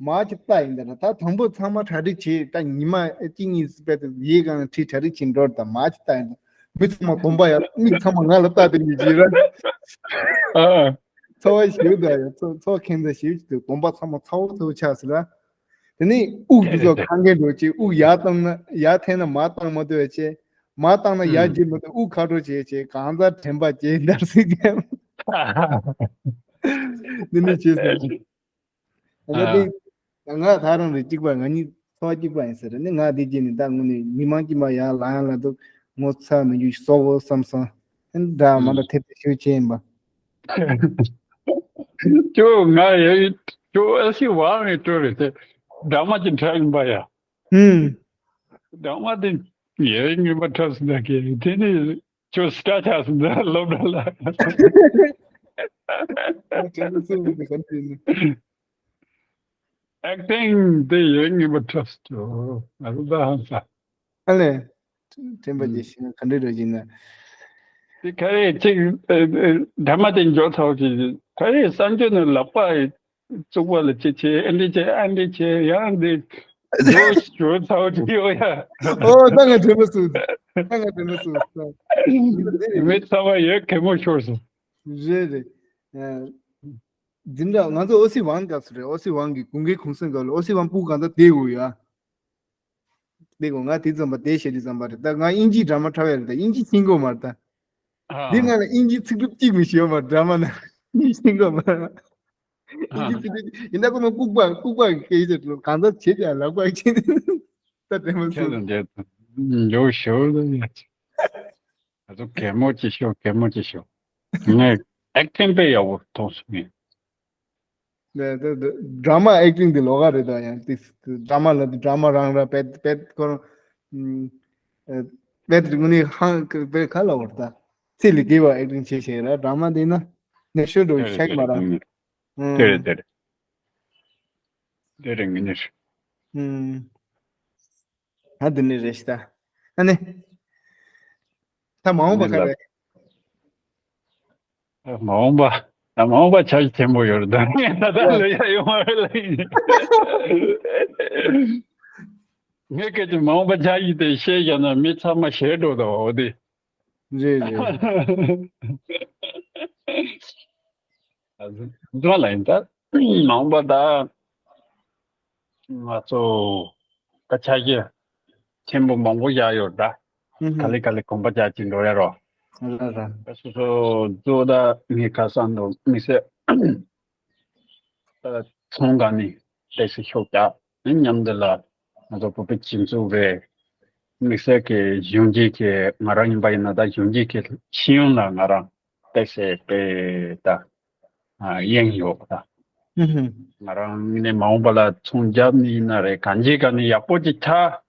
མ་ཅི་ལྟ་ཡིན་ད་ད་དང་པོ་ཚང་མ་གྲ་སྒྲིག་བྱེད་ད་ཉི་མ་གཅིག་གཉིས་སི་པད་དུ་ཡིག་གང་བྲིས་གྲ་སྒྲིག་བྱེད་འགྲོ་ད་མ་ཅི་ལྟ་ཡིན་ད་མི་ཚང་མ་གོམ་པ་ཡ་མིག་ཚང་མ་ང་ལ་ལྟ་དེ་མི་བྱེད་ར། ཨ། ཚ་བ་ཞིག་འདུག་ཡ། ཚ་ཚ་བ་ཁེངས་ཚ་ཞིག་འདུག་གདོང་པ་ཚང་མ་ཚ་བོ་ཚ་བོ་ཆགས་སོང་ར། དེ་ནས་དབུགས་འདི་ཚོ་གང་གས་འགྲོ་ཅིག་དབུགས་ཡར་བཏང་ན་ཡར་འཐེན་ན་མར་བཏང་མ་ཐུབ་པ་བྱས། མར་བཏང་ན་ཡར་ཨང་རྒྱུ་མ་ཐུབ། དབུགས་ཁ་དྲོ་བྱས་བྱས་གང་ལྟར་དྲན་པ་བརྗེད་འདར་སིག་གས། འདི་ནི་བྱས་སོང་། ཨ་ནི་ཨ་དེ་ང་ད་རང་རེ་གཅིག་པ། ང་གཉིས་ཚོ་བ་གཅིག་པ་ཡིན་ཟེར་ནི། ང་དེ་རྗེས་ནས་ད་དངོས་ནས་མི་མང་གཅིག་མ་ཡར་ལངས་ཡ་ལ་འདུག་ངོ་ཚ་མི་རྒྱུ་སོག་བོ་བསམ་སོང་། ཨ་ནི་ད་མ་ད་ཐེབས་ཏེ་ཤོད་ཆེ་ཡིན་པ། ཅོ་ང་ཡ་ཅོ་ཨ་སི་ཝང་ནས་ཅོ་རེད་དེ། ཌ་མ་ཅིག་འཁྲབ་ཡིན་པ་ཡ། ཧུམ། ཌ་མ་དེ་ཡ་ངན་པ་འཁྲབ་སོང་ད་གི་དེ་ནི་ཅོ་སི་ཊར་ཆགས་སོང་ད་སློབ་གྲྭ་ལ། ཨེག་ཊིང་དེ་ཡ་ངན་པ་འཁྲབ་སོང་ང་ཚོ་ད་ཧང་སང་། ཨ་ལས། དྲན་པ་ཨུམ། ཅིག་ཤེས་ན་ག་འདྲ་འདྲ་ཅིག་ན། དེ་ག་རེ་ཅིག་ཨ་ཨ་ཌ་མ་དེ་འཇོག་ཚར་ཅིག་ག་རེ་གསར་འགྱུར་ནང་ལག་པ་བཙུགས་པ་ལ་ཅི་བྱེད། ཨ་འདི་བྱེད་ཨ་འདི་བྱེད་ཡང་འདི་འཇོག་འཇོག་ཚར་ཅིག་ཡོད་ཡ། ཨོ་ད་ང་དྲན་པ་སོང་། ད་ང་དྲན་པ་སོང་། མི་ཚང་མ་ཡོད་གད་མོ་ཤོར་སོང་། རེད་རེད། ཨ་འཛིན་གྲྭ་ང་ཚོ་ཨོ་སི་ཝང་སྐབས་སུ་རེད། ཨོ་སི་ཝང་གི་དགུན་ཁའི་གུང་སེང་སྐབས་ལ་ཨོ་སི་ཝང་སྤུ་གང་ཚ་དེ་འུ་ཡ། དེ་གོ་ང་དེ་ཙམ་པ་དེ་བཤད་དུས་ཙམ་པ་རེད། ད་ང་དབྱིན་ཇིའི་ཌ་ར་མ་འཁྲབ་ཡ་རེད། ད་དབྱིན་ཇི་ཤེས་ཀྱི་ཡོད་མ་རེད་ད། ཨ། འདི་ང་ལ་དབྱིན་ཇི་ཚིག་གྲུབ་གཅིག་མི་ཤེས་ཡོད་མ་རེད། ཌ་ར་མ་ན་དབྱིན་ཇི་ཤེས་ཀྱི་ཡོད་མ་རེད། དབྱིན་ཇི་ཚིག་གྲུབ་ཡིན་ད་ཁོ་མ་ལྐུགས་པ་ལྐུགས་པ་གི་སྐད་ཆ་ལོ་གང་ཚ་བྱེད་ཀྱང་ལག་པ་ཁྱེར་ད་དྲན་མ་ཁྱེད་སོང་། དང་འདྲེ་འཇོག་ཞོར་ལ་ཡ། ང་ཚོ་གད་མོ་ཅིག་ཤོར་གད་མོ་ཅིག་ཤོར། ངས་ཨེག་ཊིང་དཔེ་ཡག་པོ་མཐོང་སོང་ངས། ད་ད་ད་ཌ་ར་མ་ཨེག་ཊིང་འདི་ལོགས་ཀ་རེད། ད་ཡང་དེ་ཌ་ར་མ་ལ་དེ་ཌ་ར་མ་རང་ར་པད་པད་ཁོ་རང་ཨ་པད་དེ་དངོས་གནས་ཧང་པད་ག་ལ་བར་ད་ཚེ་ལས་བརྒལ་བ་ཨེག་ཊིང་བྱེད་བྱེད་ར། ཌ་ར་མ་འདི་ན་ནས་ཤོད་འགྲོ་དེ་རེད་ཤེག་དེ་མ་ར། རེད་ཨུམ། དེ་རེད་དེ་རེད། དེ་རེད་ངེས་ནས། ཨུམ། ཨ་འདི་ནི་རེད་ཤི་ད། ཨ་ནི། ད་མ་འོངས་པ་ག་རེ། མ་འོངས་པ། ད་མ་འོངས་པ་འཆར་གཞི་ཆེན་པོ་ཡོད་རེད། ད་ངས་ད་ལྟ་ལོས་ཡ་ཡོང་བ་རེད་ལ་ཡིན། ངས་སྐད་ཆ་མ་འོངས་པ་འཆར་གཞི་དེ་བཤད་བཞག་ན་མི་ཚང་མ་ཞེད་འགྲོ་དང་འོ་དེ། རེད་རེད། འཛོམས་ལ་ཡིན་ད། མ་འོངས་པ་ད། ང་ཚོ་ད་ཆ་རྒྱུས་ཆེན་པོ་མང་པོ་བཞག་ཡོད་ད། ཧུམ་ག་ཧུམ། ལེ་ག་ལེ་གོམ་པ་རྒྱག་ཅིག་འགྲོ་ཡ་རོ། ར་ར། ད་སོ་སོ་གཙོ་བོ་ད་ངས་ཁ་སང་དུ་དམིགས་བསལ་ད་ཚོང་ཁང་ནས་ཏོག་ཙམ་ཤུགས་རྒྱག་ནས་མཉམ་དུ་ལ་ང་ཚོ་བོད་པའི་སྤྱི་ཚོགས་རེད། དམིགས་བསལ་གྱི་གཞོན་སྐྱེས་ཀྱི་ང་རང་ཡིན་པ་ཡིན་ན་ད་གཞོན་སྐྱེས་ཀྱི་ཤེས་ཡོན་ལ་ང་རང་ཏོག་ཙམ་དཔེ་ད་ཨ་གཡེང་ཡོད་པ་ད། ཧུམ་ཧུམ། ང་རང་ནས་མ་འོངས་པ་ལ་ཚོང་རྒྱག་ནི་ཡིན་ན་རེད། གང་ཅིའི་སྒང་ནས་ཡག་པོ་ཅིག་ཆགས་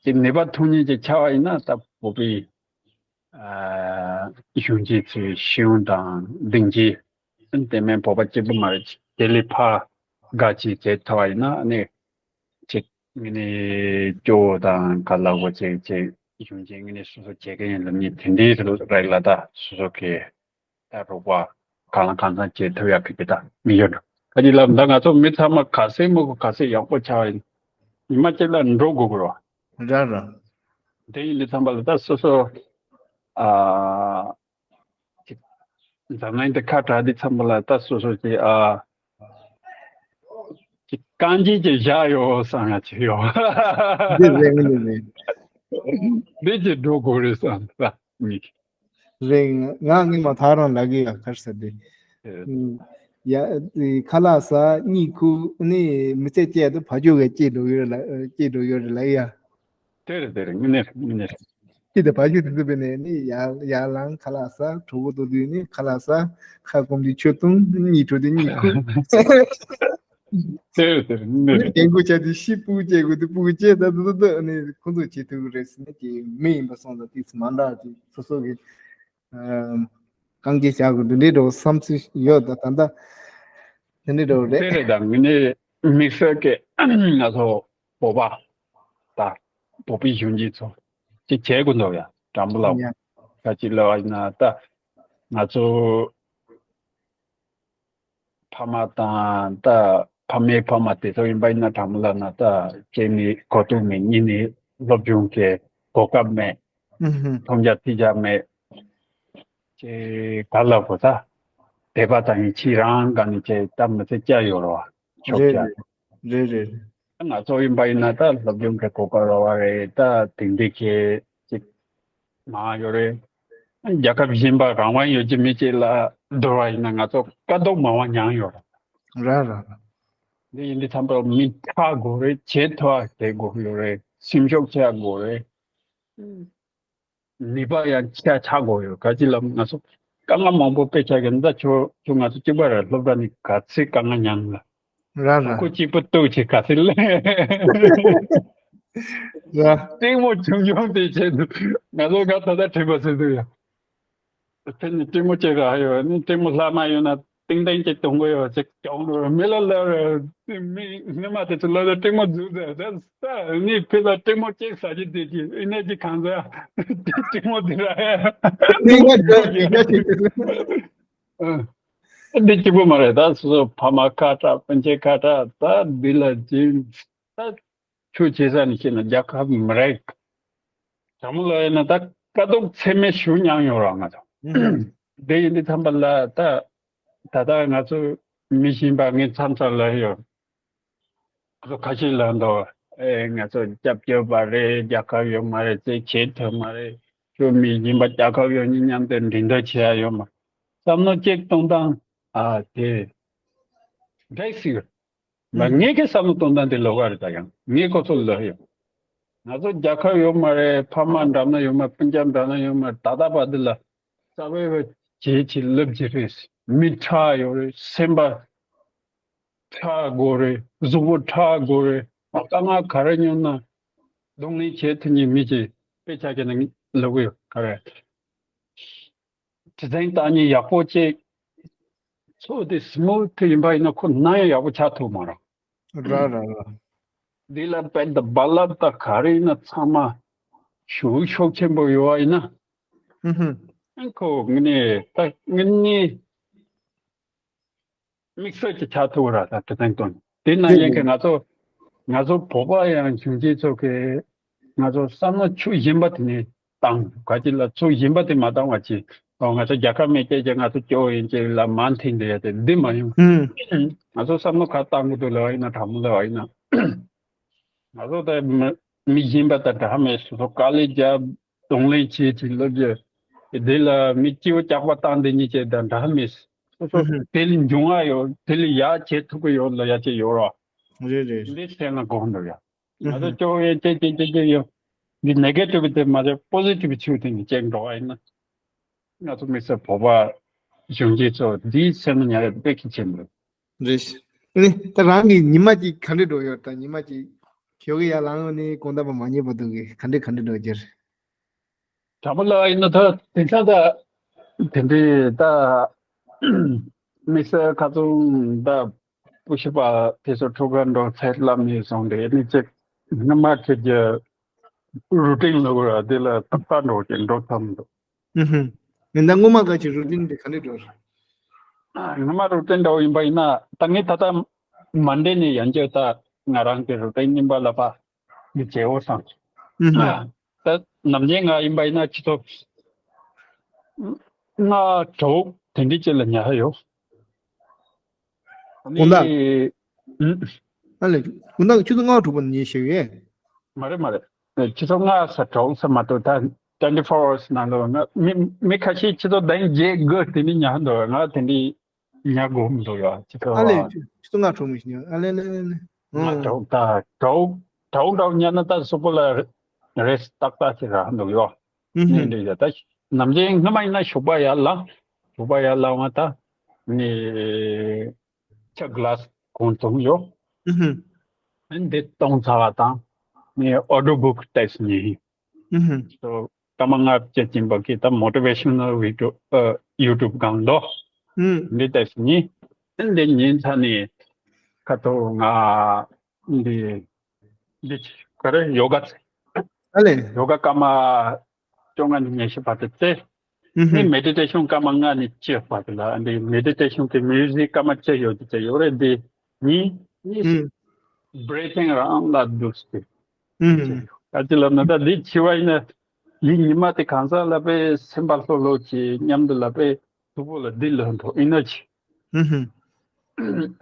ཅིག་ནུས་པ་ཐོན་མཁན་ཅིག་ཆགས་པ་ཡིན་ན་ད་བོད་པའི་ཨ་གཞོན་སྐྱེས་ཚོའི་ཤེས་ཡོན་དང་སྡིངས་ཆ་དེ་མིན་བོད་པ་གཅིག་པུ་མ་རེད། དེ་ལས་ཕར་དགའ་ཅིག་བྱེད་ཐུབ་པ་ཡིན་ན་ཨ་ནི་ཅིག་ངེད་ནི་སྐྱོ་བོ་དང་ག་ལ་གོ་ཅིག་ཅིག་གཞོན་སྐྱེས་ངེད་ནི་སོ་སོ་བྱེད་མཁན་ཡིན་ལབ་ནི་དེ་འདྲའི་རིགས་ལ་ད་སོ་སོ་གི་ད་རོགས་པ་གང་ལ་གང་འཚམ་བྱེད་ཐུབ་ཡག་གི་དེ་ད་མི་ཡོད་འགྲོ། ཁ་ཅིག་ལབ་ད་ང་ཚོ་མི་ཚང་མ་ག་ཚོད་མོ་གོ་ག་ཚོད་ཡག་པོ་ཆགས་ཡིན་ཉི་མ་གཅིག་ལ་འགྲོ་དགོས་གི་རོ། ར་ར། དེ་ཡིན་དུས་ཙམ་པ་ལ་ད་སོ་སོ་ཨ་ཅིག་འཛམ་གླིང་འདི་ཁ་གྲག་དུས་ཙམ་པ་ལ་ད་སོ་སོ་ཅིག་ཨ་ཅིག་རྐང་རྗེས་ཅིག་བཞག་ཡོད་བསམ་ཡ་ཅིག་ཡོད། འདི་རེད་ངས་རེད། འདི་ཅིག་འགྲོ་དགོས་རེད་བསམ་ད་མི། རེད། ང་ངས་མ་ཐག་རང་ལབ་གི་ཡ་གར་ས་དེ། ཨེ། ཡ་ཁ་ལག་ཟ་གཉིད་ཁུག་ནི་མི་ཚེ་སྐྱེལ་དུ་ཕ་ཇོ་ག་སྐྱེལ་འགྲོ་ཡོད་ལ་སྐྱེལ་འགྲོ་ཡོད་རེད་ལ་ཡ། དེ་རེད་དེ་རེད་དངོས་གནས་རེད་དངོས་གནས་རེད། ཅི་དེ་བ་ཞུ་དུས་ཚོད་པས་ནས་ནི་ཡར་ཡར་ལངས་ཁ་ལག་ཟ་གྲོད་ཁོག་ལྟོགས་དུས་ནི་ཁ་ལག་ཟ་ཁ་སྐོམ་དུས་ཆུ་བཏུང་གཉིད་བྲོ་དུས་གཉིད་ཁུག་དེ་རེད་དེ་རེད་དངོས་གནས་རེད། ནི་རྒན་རྒོན་ཆགས་དུས་ཤི་སྤུ་གུ་སྐྱེ་དགོས་དུས་སྤུ་གུ་སྐྱེ་ད་དུ་དུ་དུ་ནི་ཁོང་ཚོ་བྱེད་ཐུབ་ཀྱི་རེད་ཟེར་ནས་ཀྱི་མི་ཡིན་པ་སོང་ཙང་དུས་ཚོད་མ་འདྲ་ཅིག་སོ་སོ་གི་རྐང་རྗེས་བཞག་དགོས་འདི་འདྲའི་འགྲོ་བསམ་ཚུལ་ཡོད་ད་ད་ལྟ་དེ་འདྲའི་འགྲོ་རེད། དེ་རེད་ད་ངས་ནི་དམིགས་བསལ་གྱི་ང་ཚོ་བོད་པ། ད་བོད་པའི་གཞོན་སྐྱེས་ཚོ་ཅིག་བྱེད་དགོས་འདུག་ཡ་དྲང་པོ་ལབ་ཡ། ཁ་ཅིག་ལབ་པ་ཡིན་ན་ད་ང་ཚོ་ཕ་མ་དང་ད་ཕ་མའི་ཕ་མ་དེ་ཚོ་ཡིན་པ་ཡིན་ན་དྲང་པོ་ལབ་ན་ད་གཅིག་ནི་གོ་རྟོགས་མེད། གཉིས་ནི་སློབ་སྦྱོང་གི་གོ་སྐབས་མེད། ཨུ་ཧུམ། མཐོང་རྒྱ་ཐོས་རྒྱ་མེད། ཅེས་ག་ལ་གོ་ད། དད་པ་དང་ཡིད་ཆེས་རང་ག་ནས་བྱས་ད་མི་ཚེ་བསྐྱལ་ཡོད་རེད་བ། ཕྱོགས་རེད་བསྐྱལ། རེད་རེད་རེད། ང་ཚོ་ཡིན་པ་ཡིན་ན་ད་སློབ་སྦྱོང་གི་གོ་སྐབས་རག་པ་རེད། ད་དེང་དུས་ཀྱི་ཅིག་མང་ཡོད་རེད། རྒྱལ་ཁབ་གཞན་པ་རང་དབང་ཡོད་ཀྱི་མེད་ཀྱི་ལ་བསྡུར་བ་ཡིན་ན་ང་ཚོ་དཀའ་སྡུག་མང་བ་མྱངས་ཡོད་རེད། ར་ར་ར། འདི་ཡིན་དུས་ཙམ་པ་མི་ཁྲག་དགོས་རེད། བྱེད་ཐུབ་པ་བྱེད་དགོས་ཡོད་རེད། སེམས་ཤུགས་ཆེ་དགོས་རེད། ནུས་པ་ཡང་ཆེ་ཆགས་དགོས་ཡོད། ག་ཅི་ལབ་ང་ཚོ་དཀའ་ངལ་མང་པོ་དཔེ་ཆ་གི་འདི་ཁྱོད་ཁྱོད་ང་ཚོ་གཅིག་པ་རེད། སློབ་གྲྭ་ནས་ག་ཚོད་དཀའ་ངལ་མྱངས་ལ། ར་ར། ཁོ་གཅིག་པུ་ལྟོས་བྱེད་ག་ཚོད་ལ། ར། ལྟད་མོ་ཆུང་ཆུང་དེ་བྱས་འདུག་ང་ཚོ་ག་ད་ལྟ་དྲན་པ་ཟེར་འདུག་ཡ། དེ་ནི་ལྟད་མོ་ཅིག་རག་ཡོད། ནི་ལྟད་མོ་ལྷག་མ་ཡོད་ན་ཏིང་ཏིང་ཅིག་གཏོང་གི་ཡོད་ཅིག་གྱོང་རུ་མི་ལ་ལ་ར། མི་མི་མ་དེ་ཚོ་ལ་ལ་ལྟད་མོ་འཛུགས་ཟེར། ད་ས་ནི་ཕི་ལ་ལྟད་མོ་ཅིག་ཟ་གི་བསྡད་ཀྱི་ཨི་ནས་ཅིག་གང་ཟ་ལྟད་མོ་དེ་ར་ཡ། ནི་ང་འདྲ་ཅིག་འདྲ་ཅིག་འདི་གཅིག་པུ་མ་རེད། ད་སོ་སོ་ཕ་མ་ཁ་གྲག་སྤུན་མཆེད་ཁ་གྲག་ད་འདི་ལ་སྦྱིན། ད་ཆོས་བྱེད་ས་ནས་བཤད་ན་རྒྱལ་ཁབ་མི་རེད། དྲང་མོ་ལབ་ཡིན་ན་ད་དཀའ་སྡུག་ཚད་མེད་ཞུ་མྱངས་ཡོད་ར་ང་ཚོ། དེ་ཡིན་དུས་ཙམ་པ་ལ་ད་ད་ལྟ་ང་ཚོ་མི་གཞན་པ་ངའི་མཚམས་མཚམས་ལ་ཡོད། ཁོ་ཚོ་ཁ་ཤས་ལ་འདུག་ཨེ་ང་ཚོ་སྐྱབས་བཅོལ་བ་རེད། རྒྱལ་ཁབ་ཡོད་མ་རེད། ཅེས་བྱེད་ཐུབ་མ་རེད། ཁྱོད་མི་གཞན་པ་རྒྱལ་ཁབ་ཡོད་ནི་མཉམ་དུ་འགྲན་བསྡུར་བྱེད་ཡ་ཡོད་མ། བསམ་བློ་གཅིག་གཏོང་སྟངས་ཨ་དེ་འདྲ་ཞིག་ཡོད། ང་ངེད་ཀྱི་བསམ་བློ་གཏོང་སྟངས་དེ་ལོགས་ཀ་རེད། ད་ཡང་ངས་ཁོ་ཚོ་ལབ་ཡོད། ང་ཚོ་རྒྱལ་ཁབ་ཡོད་མ་རེད། ཕ་མ་འགྲམ་ན་ཡོད་མ་རེད། སྤུན་ཀྱག་འགྲམ་ན་ཡོད་མ་རེད། ད་ལྟ་བར་དུ་ལ་རྩ་བའི་བའི་བྱེད་ཀྱི་ལབ་ཀྱི་རེད། མི་ཁྲག་ཡོད་རེད། སེམས་པ་ཁྲག་དགོས་རེད། གཟུགས་པོ་ཁྲག་དགོས་རེད། དཀའ་ངལ་ག་རེ་མྱོང་ན་གདོང་ལེན་བྱེད་ཐུབ་མཁན་མི་ཅིག་དཔེ་ཆ་གི་ནང་ལབ་གི་ཡོད་ག་རེ། དེ་ཚན་བཏང་ནས་ཡག་པོ་བྱས། ཚོ་དེ་སི་མུ་ཐི་ཡིན་པ་ཡིན་ན་ཁོ་ན་ཡང་ཡག་པོ་ཆགས་ཐུབ་མ་རེད། ར་ར་ར། འདི་ལ་དཔེ་ད་རྦ་རླབས་དང་ག་རེ་ཡིན་ན་ཚང་མ་ཤུགས་ཤུགས་ཆེན་པོ་ཡོད་པ་ཡིན་ན། ཨུ་ཧུ། ཨ་ཁོ་དངོས་གནས་ད་དངོས་གནས་དམིགས་བསལ་གྱི་ཆགས་ཐུབ་ར། ད་དེ་ཚན་དོན་དེ་ན་ཡིན་གི་ང་ཚོ་ང་ཚོ་བོད་པ་ཡང་གཞོན་སྐྱེས་ཚོ་གི་ང་ཚོ་བསམ་བློ་ཕྱོགས་གཞན་པ་དེ་ནས་བཏང་ག་ཅི་ལ་ཕྱོགས་གཞན་པ་དེ་མ་བཏང་བ་ཅི། ཨོ་ང་ཚོ་རྒྱལ་ཁབ་མེད་ཅེས་ཀྱི་ང་ཚོ་སྐྱོ་ཡིན་ཅེས་ལ་མ་མཐུན་འདི་ཡ་དེ་འདི་མ་ཡོང་། ང་ཚོ་བསམ་བློ་ག་བཏང་གི་འདུག་ལབ་པ་ཡིན་ན་དྲང་མོ་ལབ་པ་ཡིན་ན། ང་ཚོ་ད་མི་མི་གཞན་པ་དང་འདྲ་མེད། སོ་སོ་དཀའ་ལས་རྒྱབ་གདོང་ལེན་བྱེད་ཅིག་ལབ་རྒྱུ། དེ་ལ་མི་སྐྱིད་པོ་སྐྱག་པ་བཏང་དེ་གཉིས་ཀྱི་དང་འདྲ་མེད། སོ་སོ་དེ་ལས་འབྱུང་བ་ཡོད། དེ་ལས་ཡག་བྱེད་ཐུབ་ཀྱི་ཡོད་ལ་ཡག་བྱེད་ཡོད་རོགས། རེད་རེད། འདི་སེམས་ལ་དགོངས་འདུག་ཡ། ང་ཚོ་སྐྱོ་བའི་ཅེ་ཅེ་ཅེ་ཅེ་ཡོད། འདི་ནེ་གེ་ཊིབ་དེ་མ་རེད། པོ་ཟི་ཊིབ་ཚུལ་དེ་ནི་ཅེག་འགྲོ་བ་ཡིན་ན། ང་ཚོ་དམིགས་བསལ་བོད་པ་གཞོན་སྐྱེས་ཚོ་འདིའི་སེམས་ལ་ཉར་ཡ་དཔེ་གལ་ཆེན་པོ་རེད། རེད། ཨ་ནི་ད་རང་གི་ཉི་མ་གཅིག་ག་འདྲ་འགྲོ་ཡོད། ད་ཉི་མ་གཅིག་ཞོགས་ཀྱི་ཡར་ལངས་ནས་དགོང་དག་བར་མ་ཉལ་བར་དུ་གི་ག་འདྲ་ག་འདྲ་འགྲོ་རྒྱུ་རེད། དྲང་པོ་ལབ་ཡིན་ན་ད་དེང་སང་ད་དེ་འདྲའི་ད་དམིགས་བསལ་ཁ་ཚོན་ད་སྤུ་ཤི་པ་དེ་ཚོ་ཁྲོ་ག་འགྲོ་ཚད་ལམ་ནས་བཟུང་སྟེ་ཨ་ནི་ཅིག་སྔ་མ་ཁྱེད་ཀྱི་རུ་ཊིན་ལ་གོ་ར་དེ་ལ་ཏག་ཏག་འགྲོ་གི་འགྲོ་ཐབས་མི་འདུག་ཨུ་ཧུ། ཡིན་ད་སྔོན་མ་ག་ཅིག་རུ་ཊིན་དེ་ག་འདྲ་འགྲོ་རེད། ཨ་སྔོན་མ་རུ་ཊིན་འདྲ་བོ་ཡིན་པ་ཡིན་ན་ད་ངས་ད་ལྟ་མན་ཌེ་ནས་ཡང་བསྐྱར་ད་ང་རང་གི་རུ་ཊིན་རྙིང་པ་ལ་ཕར་མི་བྱེད་འོ་སང་། ཨུ་ཧུ། ད་ནམ་རྒྱུན་ང་ཡིན་པ་ཡིན་ན་ཆུ་ཚོད་ལྔ་དྲུག་དེ་འདྲའི་ཅིག་ལ་ཉལ་ཡོད། དགོང་དག་ཨ་ནི། ཨ་ལས། དགོང་དག་ཆུ་ཚོད་ལྔ་དྲུག་པ་ནས་ཉལ་བཞག་ཡོད། མ་རེད་མ་རེད། ཆུ་ཚོད་ལྔ་ས་དྲུག་ས་མ་གཏོགས་ད་twenty four hours ནང་ལོགས་ང་མི་མི་ཁ་ཤས་ཆུ་ཚོད་བདུན་བརྒྱད་དགུ་དེ་ནས་ཉལ་འདུག་ང་དེ་འདྲའི་ཉལ་དགོས་མི་འདུག་ཡ། ཆུ་ཚོད་ཨ་ལས། ཆུ་ཚོད་ལྔ་དྲུག་མི་ཤི་ཉལ། ཨ་ལས་ལས་ལས་ལས། ལྔ་དྲུག་ད་དྲུག་དྲུག་འདྲ་བོ་ཉལ་ན་ད་གཟུགས་པོ་ལ་རེ་སི་ཊི་ཏག་ཏག་ཅིག་རག་འདུག་ཡོ། ཨུ་ཧུ། ནས་འདྲ་ཡོད་ད། ནམ་རྒྱུན་སྔ་མ་ཡིན་ན་ཞོགས་པ་ཡར་ལངས། ཞོགས་པ་ཡར་ལངས་བ་ད་ནི་ཆ་གི་ལ་སི་གོང་བཙུགས་ཡོད། ཨུ་ཧུ། ཨ་འདི་གཏོང་ཚར་བ་དང་ནི་ཨོ་ཌིའོ་བུག་ཏོག་ཙམ་ཉན། ཨུ་ཧུ། སོ་སྐར་མ་ལྔ་བཅུ་ཅན་པ་གི་ད་མོ་ཊི་ཝེ་ཤ་ནལ་བི་ཌི་ཡོ་ཨ་ཡུ་ཊུབ་སྒང་ལོ། ཨུ། འདི་ཏོག་ཙམ་ཉན། ཨ་འདི་ཉན་ཚར་ནས་ཁ་ཐོག་ང་འདི་འདི་ག་རེ་ཡོ་ག་ཚེ། ཨ་ལས། ཡོ་ག་སྐར་མ་བཅོ་ལྔ་ནས་ཉི་ཤུ་བར་དུ་བྱས། ཨུ་ཧུ། ནི་མེ་ཌི་ཊེ་ཤན་སྐར་མ་ལྔ་ནས་བཅུ་བར་དུ་ལ་འདི་མེ་ཌི་ཊེ་ཤན་གི་མིའུ་ཟིག་སྐར་མ་བཅུ་ཡོད་ཀྱི་བྱས་ཡོད་རེད། འདི་གཉིས་གཉིས་སུ་བྷི་རི་ཐིང་རང་ལ་འདུག་སྟེ། ཨུ་ཧུ། ག་ཅི་ལབ་ན་ད་འདི་འཆི་བ་ཡིན་ན་ཡིན་ཉི་མ་དེ་གང་ཟག་ལ་པའི་སེམས་པ་ལྷོད་ལྷོད་ཀྱི་མཉམ་དུ་ལ་པའི་ ཐུ་བོ་ལ་འདི་ལོན་ཐོག་ཨིན་ན་ཆེ། ཨུ་ཧུ།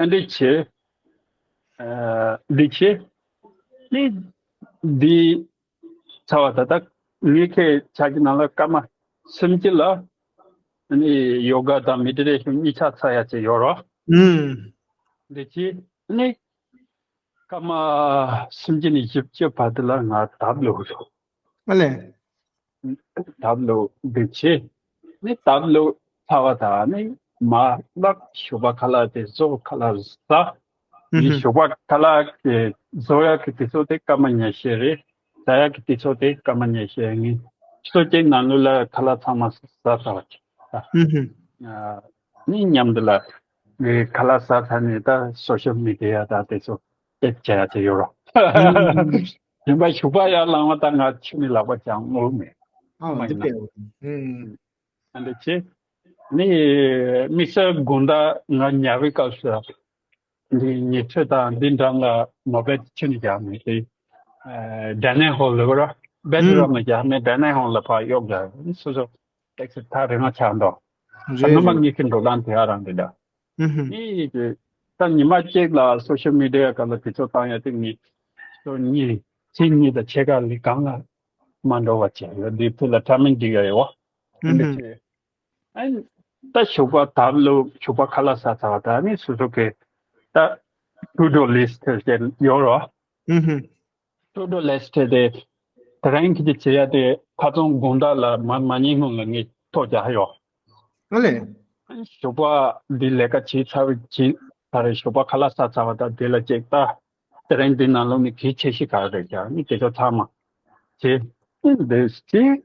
ཨ་འདི་ཆེ། ཨ་འདི་ཆེ། ནི་འདི་ཚ་བ་ད་ལྟ་ངའི་ཁའི་ཆ་གི་ནང་ལ་སྐར་མ་སུམ་ཅུ་ལ་ནི་ཡོ་ག་དང་མེ་ཌི་ཊེ་ཤན་གཉིས་ཆ་ཚ་ཡ་ཆེ་ཡོད་རོ། ཨུ། འདི་ཆེ། ནི་སྐར་མ་སུམ་ཅུ་ནས་བཞི་བཅུ་བར་དུ་ལ་ང་དབ་ལུག་རོ། ཨ་ལས། དབ་ལུག་འདི་ཆེ། ནི་དབ་ལུག་ཚ་བ་དང་ནི་མ་ལག་ཞོགས་པ་ཁ་ལག་དེ་བཟོ་ཁ་ལག་ཟ། ཨུ་ནི་ཧུ། ཞོགས་པ་ཁ་ལག་གི་བཟོ་ཡག་གི་དུས་ཚོད་དེ་སྐར་མ་ཉི་ཤུ་རེད། ཟ་ཡག་གི་དུས་ཚོད་དེ་སྐར་མ་ཉི་ཤུ་ཡིན། ཆུ་ཚོད་གཅིག་ནང་ལོགས་ལ་ཁ་ལག་ཚང་མ་ཟ་ཚར་བ་ཆེ། ཨུ་ཧུ། ནི་མཉམ་དུ་ལ་ངའི་ཁ་ལག་ཟ་ཚར་ནས་ད་སོ་ཤལ་མི་ཌི་ཡ་དང་དེ་ཚོ་ཅེག་བྱེད་ཡག་དེ་ཡོད་རོ། ཨུ་ཧུ། ཡིན་པ་ཞོགས་པ་ཡར་ལངས་པ་དང་ང་ཆུ་ནི་ལག་པ་བྱང་ངོ་མེད། ཨ་མ་འདི་ཡིན་ན། པས། ཨུ། ཨ་འདི་ཆེ། ནི་དམིགས་བསལ་དགོང་དག་ང་ཉལ་བའི་སྐབས་སུ་འདི་ཉལ་ཁྲི་དང་འདི་འགྲམ་ལ་མོ་བེད་ཆུ་ནི་རྒྱག་མེད་དེ། ཌའི་ནིང་ཧོལ་ལ་ར་བེད་རུམ་ལ་རྒྱག་མེད། ཌའི་ནིང་ཧོལ་ལ་ཕར་གཡོག་རྒྱག་སོ་སོ་ཏེག་སི་ཐག་རིང་ང་ཆགས་འདུག་ད་རེད་ནུ་མ་རེད། ངེད་ཀྱི་འགྲོ་སྟངས་དེ་ཨ་རང་རེད་ད། ཨུ་ཧུ། ནི་ད་ཉི་མ་གཅིག་ལ་སོ་ཤལ་མི་ཌི་ཡ་སྒང་ལ་དུས་ཚོད་བཏང་ཡ་དེ་ངས་སོ་གཉིས་ཚེས་གཉིས་དང་ཕྱེད་ཀ་ལས་གང་ལ་མ་འགྲོ་བ་བྱས་ཡོད། འདི་ཕུད་ལ་ཕྲ་མིན་འགྲིག་ཡ་ཡོད། ཨུ་འདི་ཧུ། ཆེ། ཨ་ད་ཞོགས་པ་དབ་ལུག་ཞོགས་པ་ཁ་ལག་ཟ་ཚར་བ་དང་ནི་སོ་སོ་གི་ད་ཊུ་ཌུ་ལིསི་ཊི་དེ་ཡོད་རོ། ཨུ་ཧུ། ཊུ་ཌུ་ལིསི་ཊི་དེ་དེ་རིང་གི་བྱེད་ཡ་དེ་ཁ་སང་དགོང་དག་ལ་མ་མ་ཉལ་སྔོན་ལ་ངས་ཐོ་རྒྱག་ཡོད། ཨ་ལས། ཞོགས་པ་འདི་ལས་ཀ་བྱེད་ཚར་བའི་བྱེད་ཚར་རེད། ཞོགས་པ་ཁ་ལག་ཟ་ཚར་བ་དང་དེ་ལ་ཅིག་ད་དེ་རིང་འདི་ནང་ལོགས་ནས་གལ་ཆེ་ཤོས་ག་རེ་རེད་ཀྱང་ནི་དེ་ཚོ་ཚང་མ་བྱེད། འདི་བྱེད།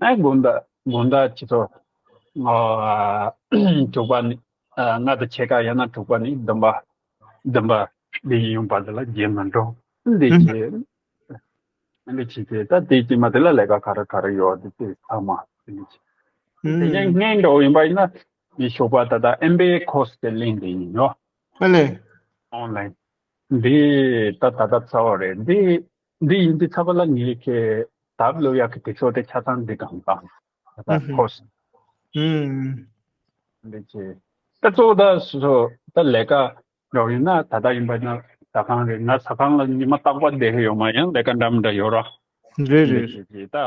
ཨ་དགོང་དག་དགོང་དག་ཆུ་ཚོད་ཨ་དྲུག་པ་ནས་ཨ་ལྔ་དང་ཕྱེད་ཀ་ཡང་ན་དྲུག་པ་ནས་བདུན་པ་བདུན་པ་འདི་ཡིན་ཡོང་བར་དུ་ལ་རྒྱུན་མ་འགྲོ། འདི་ཨུ་བྱེད། འདི་བྱེད་དེ་ད་དེ་དཀྱིལ་མ་དེ་ལ་ལས་ཀ་ག་རེ་ག་རེ་ཡོད་དེ་དེ་ཚང་མ་དེ་འདྲ་བྱེད། དེ་ཡང་ཨུ་སྔོན་འགྲོ་ཡིན་པ་ཡིན་ན་མི་ཞོགས་པ་ད་ལྟ་ཨེམ་བི་ཨེ་ཁོར་སི་དེ་ལེན་དེ་ཡིན་ཡོད། ཨ་ལས། ཨོན་ལའིན། འདི་ད་ད་ལྟ་ཚར་བ་རེད། འདི་འདི་ཡིན་དུས་ཚར་བ་ལ་ངེད་ཀྱི་དབ་ལུག་ཡག་གི་དུས་ཚོད་དེ་ཆ་ཚང་འདི་གང་དང་ད་ལྟ་ཨུ་ཧུ། ཁོར་སི་ཨུ། འདི་ཆེ། ད་གཙོ་བོ་ད་སོ་སོ་ད་ལས་ཀ་འགྲོ་ཡིན་ན་ད་ལྟ་ཡིན་པ་ན་ཟ་ཁང་རེད། ང་ཟ་ཁང་ལ་ཉི་མ་རྟག་པར་བསྡད་ཀྱི་ཡོད་མ་ཡང་ལས་ཀ་འདྲ་མི་འདྲ་ཡོད་ར། རེད་འདི་རེད། ཆེ་ཆེ་ད་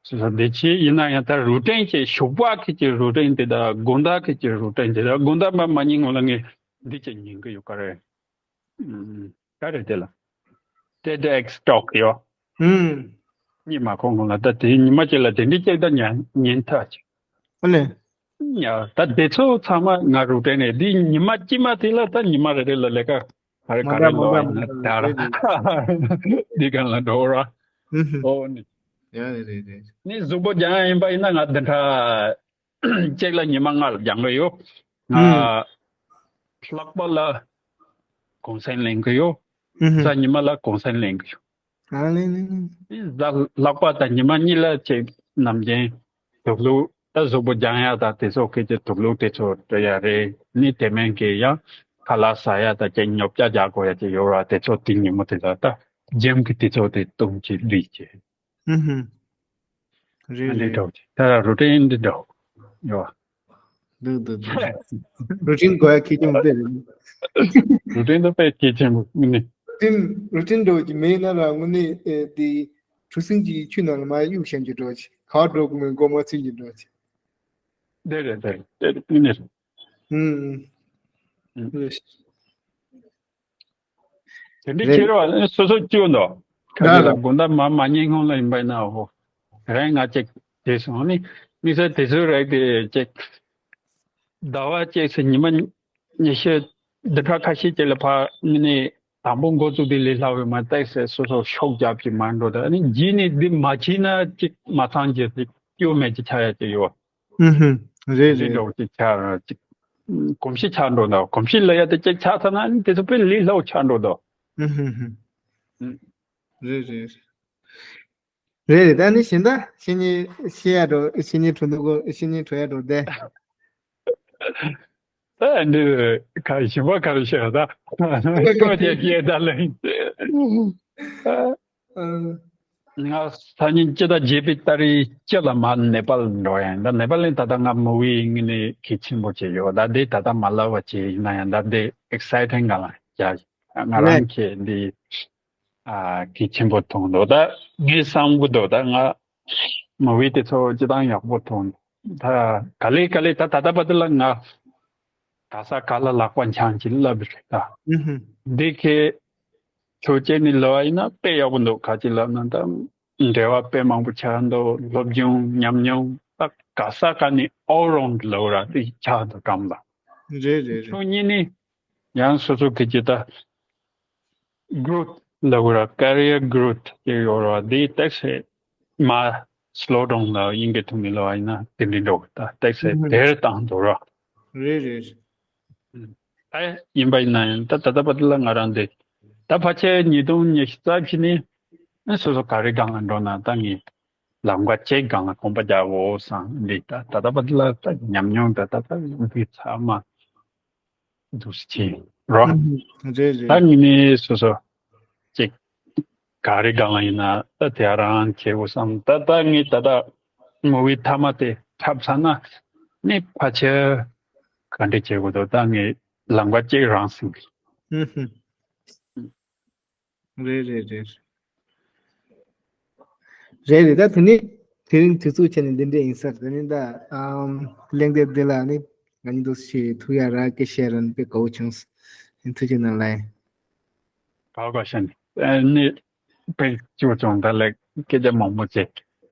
སོ་སོ་འདི་ཆེ་ཡིན་ན་ཡང་ད་རུ་ཊིན་ཆེ་ཞོགས་པ་ཁི་ཆེ་རུ་ཊིན་དེ་ད་དགོང་དག་ཁི་ཆེ་རུ་ཊིན་དེ་ད་དགོང་དག་མ་མ་ཉིན་ངོ་ལ་ངས་འདི་ཆེ་ཉིན་གི་ཡོད་ག་རེད། ཨུམ། ག་རེ་དེ་ལ། ཊེཌ་ཨེག་སི་ཊོག་ཡོད། ཨུམ། གཉིས་མ་གོང་གོང་ལ་ད་དེ་ཉི་མ་གཅིག་ལ་དེ་འདྲའི་གཅིག་ད་ཉན་ཉན་ཐག་ཆོད། ཨ་ལས། ཡ་ད་དེ་ཚོ་ཚང་མ་ང་རུ་ཊིན་ནས་འདི་ཉི་མ་གཅིག་མ་དེ་ལ་ད་ཉི་མ་རེ་རེ་ལ་ལས་ཀ་ག་རེ་མ་ག་འདྲ་རེ་མ་ལོག་འདྲ་ཡིན་ན་མ་ད་འདྲ་ར་རེད་རེད། འདི་གང་ལ་འགྲོ་ར། ཨུམ་ཧུམ། ཨོ་ནི། ཡ་རེད་རེད་རེད། ནི་གཟུགས་པོ་རྒྱང་ཡིན་པ་ཡིན་ན་ང་འདི་འདྲ། གཅིག་ལ་ཉི་མ་ལྔ་ལ་སྦྱང་གི་ཡོད། ང་ཨུམ། ལྷག་པ་ལ་གུང་སེང་ལེན་གི་ཡོད། ཨུམ། གཟའ་ཉི་མ་ལ་གུང་སེང་ལེན་གི་ཡོད། ཨ་ལེ་ལེ་ལེ། གཟའ་ལྷག་པ་དང་ཉི་མ་གཉིས་ལ་ཅིག་ནམ་རྒྱུན་དུག་ལུག་ད་གཟུགས་པོ་སྦྱང་ཡ་དང་དེ་ཚོ་སྐད་ཀྱི་དུག་ལུག་དེ་ཚོ་སྤྲོད་ཡ་རེད། ནི་དེ་མིན་གྱི་ཡང་ཁ་ལག་ཟ་ཡ་དང་ཅིག་ཉོབ་ཆ་རྒྱག་དགོས་ཡ་ཅིག་ཡོད་ར། དེ་ཚོ་དེ་ཉིན་མོ་དེ་ལ་ད་ཇིམ་གི་དེ་ཚོ་དེ་བཏུང་ཅིག་སྒྲིག་ཅིག་ཨུ་ཧུམ། རེད་འདི་རེད། འདྲ་བོ་ཅིག་ད་རུ་ཊིན་འདི་འདྲ་བོ་ཡོད། འདུག་འདུག་འདུག་རུ་ཊིན་དགོས་ཡ་གལ་ཆེན་པོ་དཔེ་རེད། རུ་ཊིན་ད་དཔེ་གལ་ཆེན་པོ་མིན་ནི། རུ་ཊིན་རུ་ཊིན་འདྲ་བོ་ཅིག་མེད་ན་ར་དངོས་གནས་ཨེ་འདི་གྲུ་གཟིངས་ཅིག་ཆུ་ནང་ལ་མར་གཡུག་བཞག་རྒྱུ་འདྲ་བོ་ཅིག་ག་པར་འགྲོ་དགོས་མིན་མགོ་མ་ཚོས་རྒྱུ་འདྲ་བོ་ཅིག་དེ་རེད་དེ་རེད་དེ་རེད་དངོས་གནས་རེད། ཨུམ། ཨུམ། དེ་འདྲའི་རེད། ཁྱེད་རང་སོ་སོ་སྐྱོ་འདུག་ཁ་ཅིག་ལ་དགོང་དག་མ་མ་ཉལ་སྔོན་ལ་ཡིན་པ་ཡིན་ན་འོ། རེད་ང་ཅིག་བྱས་སོང་ནི། དམིགས་བསལ་དེ་ཚོའི་རིགས་དེ་ཅིག་ཟླ་བ་གཅིག་ཙམ་ཉི་མ་ཉི་ཤུ་བདུན་ཕྲག་ཁ་ཤས་ཅིག་ལ་ཕར་ནི་དང་པོ་འགོ་བཙུགས་དུས་ལས་སླ་བོ་མ་ཏོག་ཙམ་སོ་སོ་ཤུགས་རྒྱབ་ཅིག་མར་འགྲོ། ད་ནི་རྗེས་ནས་འདི་མ་བྱས་ན་ཅིག་མ་ཚང་རྒྱུ་དེ་སྐྱོ་མེད་ཅིག་ཆགས་ཡ་ཅིག་ཡོད། ཨུ་ཧུ། རེད་རེད། འདྲ་བོ་ཅིག་ཆགས་ཅིག་གོམས་གཤིས་ཆགས་འགྲོ་འདུག་གོམས་གཤིས་ལ་ཡ་དེ་ཅིག་ཆགས་ཚར་ན་དེ་ཚོ་དཔེ་ལས་སླ་བོ་ཆགས་འགྲོ་འདུག་ཨུ་ཧུ་ཧུ། ཨུ། རེད་རེད། རེད་རེད། ད་ནི་གཞན་དག་བཤེས་གཉེན་བཤད་ཡ་འགྲོ། བཤེས་གཉེན་གྲོ་འདུག་གོ། བཤེས་གཉེན་གྲོ་ཡ་འགྲོ་བསྡད། ད་འདི་ག་གཞན་པ་ག་རེ་བཤད་ད། ཀོ་ཅེ་སྐད་ད་ལེ། ཨ། ང་སང་ཉིན་སྤྱི་ཟླ་བརྒྱད་པའི་ཏ་རིག་བཅུ་ལ་མར་ནེ་པཱལ་འགྲོ་ཡ་ཡིན། ད་ནེ་པཱལ་ནི་ད་ལྟ་ང་མུ་ཝི་ངོས་ནས་གལ་ཆེན་པོ་བྱས་ཡོད། ད་དེ་ད་ལྟ་མ་ལབ་པ་བྱས་ཡིན་ན་ཡང་ད་དེ་ཨེག་སའི་ཊིང་ག་ལ་རྒྱག་ང་རང་གིས་འདི་ཨ་གལ་ཆེན་པོ་མཐོང་འདུག་ད་ངས་བསམ་གི་འདུག་ད་ང་མུ་ཝི་དེ་ཚོ་སྤྱི་བཏང་ཡག་པོ་མཐོང་འདུག་ད་ག་ལེ་ག་ལེ་ད་ད་ལྟ་བར་དུ་ལ་ང་ག་ས་ག་ལ་ལག་པ་འཆང་གི་ལབ་རེད་ད། ཨུ་ཧུ། འདི་ཁའི་ཆོས་ཅན་ནི་ལོ་ཨ་ཡིན་ན་དཔེ་ཡག་པོ་འདུག་ག་ཅི་ལབ་ན་ད་འབྲེལ་བ་དཔེ་མང་པོ་ཆགས་འདུག་སློབ་སྦྱོང་ཉམས་མྱོང་ད་ག་ས་ག་ནས་ཨོལ་རའུན་ཌི་ལབ་ར་དེ་ཆགས་འདུག་གམ་ལ། རེད་རེད་རེད། ཆོས་ཉིད་ནི་ཡང་སོ་སོ་གི་ཅི་ད་གྷ་རོ་ཐི་ལབ་ར་ཀེ་རི་ཡར་གྷ་རོ་ཐི་དེ་ཡོད་ར་དེ་ཏེག་སེ་མ་སི་ལོ་ཌའུན་ལ་དབྱིན་སྐད་ཐོག་ནས་ལབ་ཡིན་ན་དེ་འདྲ་འགྲོ་གི་ད་ཏེག་སེ་དེར་བཏང་འདུག་ར། རེད་རེད། ཨེ་ཡིན་པ་ཡིན་ན་ཡང་ད་ད་ལྟ་བར་དུ་ལ་ང་རང་འདི་ད་ཕལ་ཆེར་ཉིས་སྟོང་ཉི་ཤུ་རྩ་བཞི་ནས་ཨེ་སོ་སོ་ག་རེ་སྒང་ལ་འགྲོ་ན་ད་ངས་ལམ་ཁ་ཅིག་སྒང་ལ་གོམ་པ་རྒྱག་འོ་བསམ་འདི་ད་ད་ལྟ་བར་དུ་ལ་ད་ཉམས་མྱོང་ད་ད་ད་འདི་ཚང་མ་འདུག་སེ་བྱས་རོ། རེད་རེད། ད་ངས་ནི་སོ་སོ་ཅིག་ག་རེ་སྒང་ལ་ཡིན་ན་ད་དེ་རང་བྱེད་དགོས་བསམ། ད་ད་ངས་ད་ལྟ་མུ་ཝི་མཐའ་མ་དེ་འཁྲབ་ཚར་ན་ནི་ཕལ་ཆེར་ག་འདྲ་བྱེད་དགོས་འདུག་ད་ངས་ལམ་ཁ་གཅིག་རང་ཟིན་གི། ཧུམ་ཧུམ། རེད་རེད་རེད། རེད་རེད། ད་དེ་ནི་དེ་རིང་དུས་ཚོད་ཆད་ནས་འདི་འདྲ་ཡིན་ས་རེད། དེ་ནི་ད་ཨམ་གླེང་དེབ་འདི་ལ་ནི་ང་གཉིས་འདུག་སེ་ཐུག་ཡ་ར་སྐད་བཤད་རན་དཔེ་དགའ་བོ་བྱུང་། ཐུགས་རྗེ་གནང་ལགས། ག་ག་ཤན་ནི་དཔེ་སྐྱིད་པོ་བྱུང་། ད་ལེགས་སྐད་ཆ་མང་པོ་བྱས།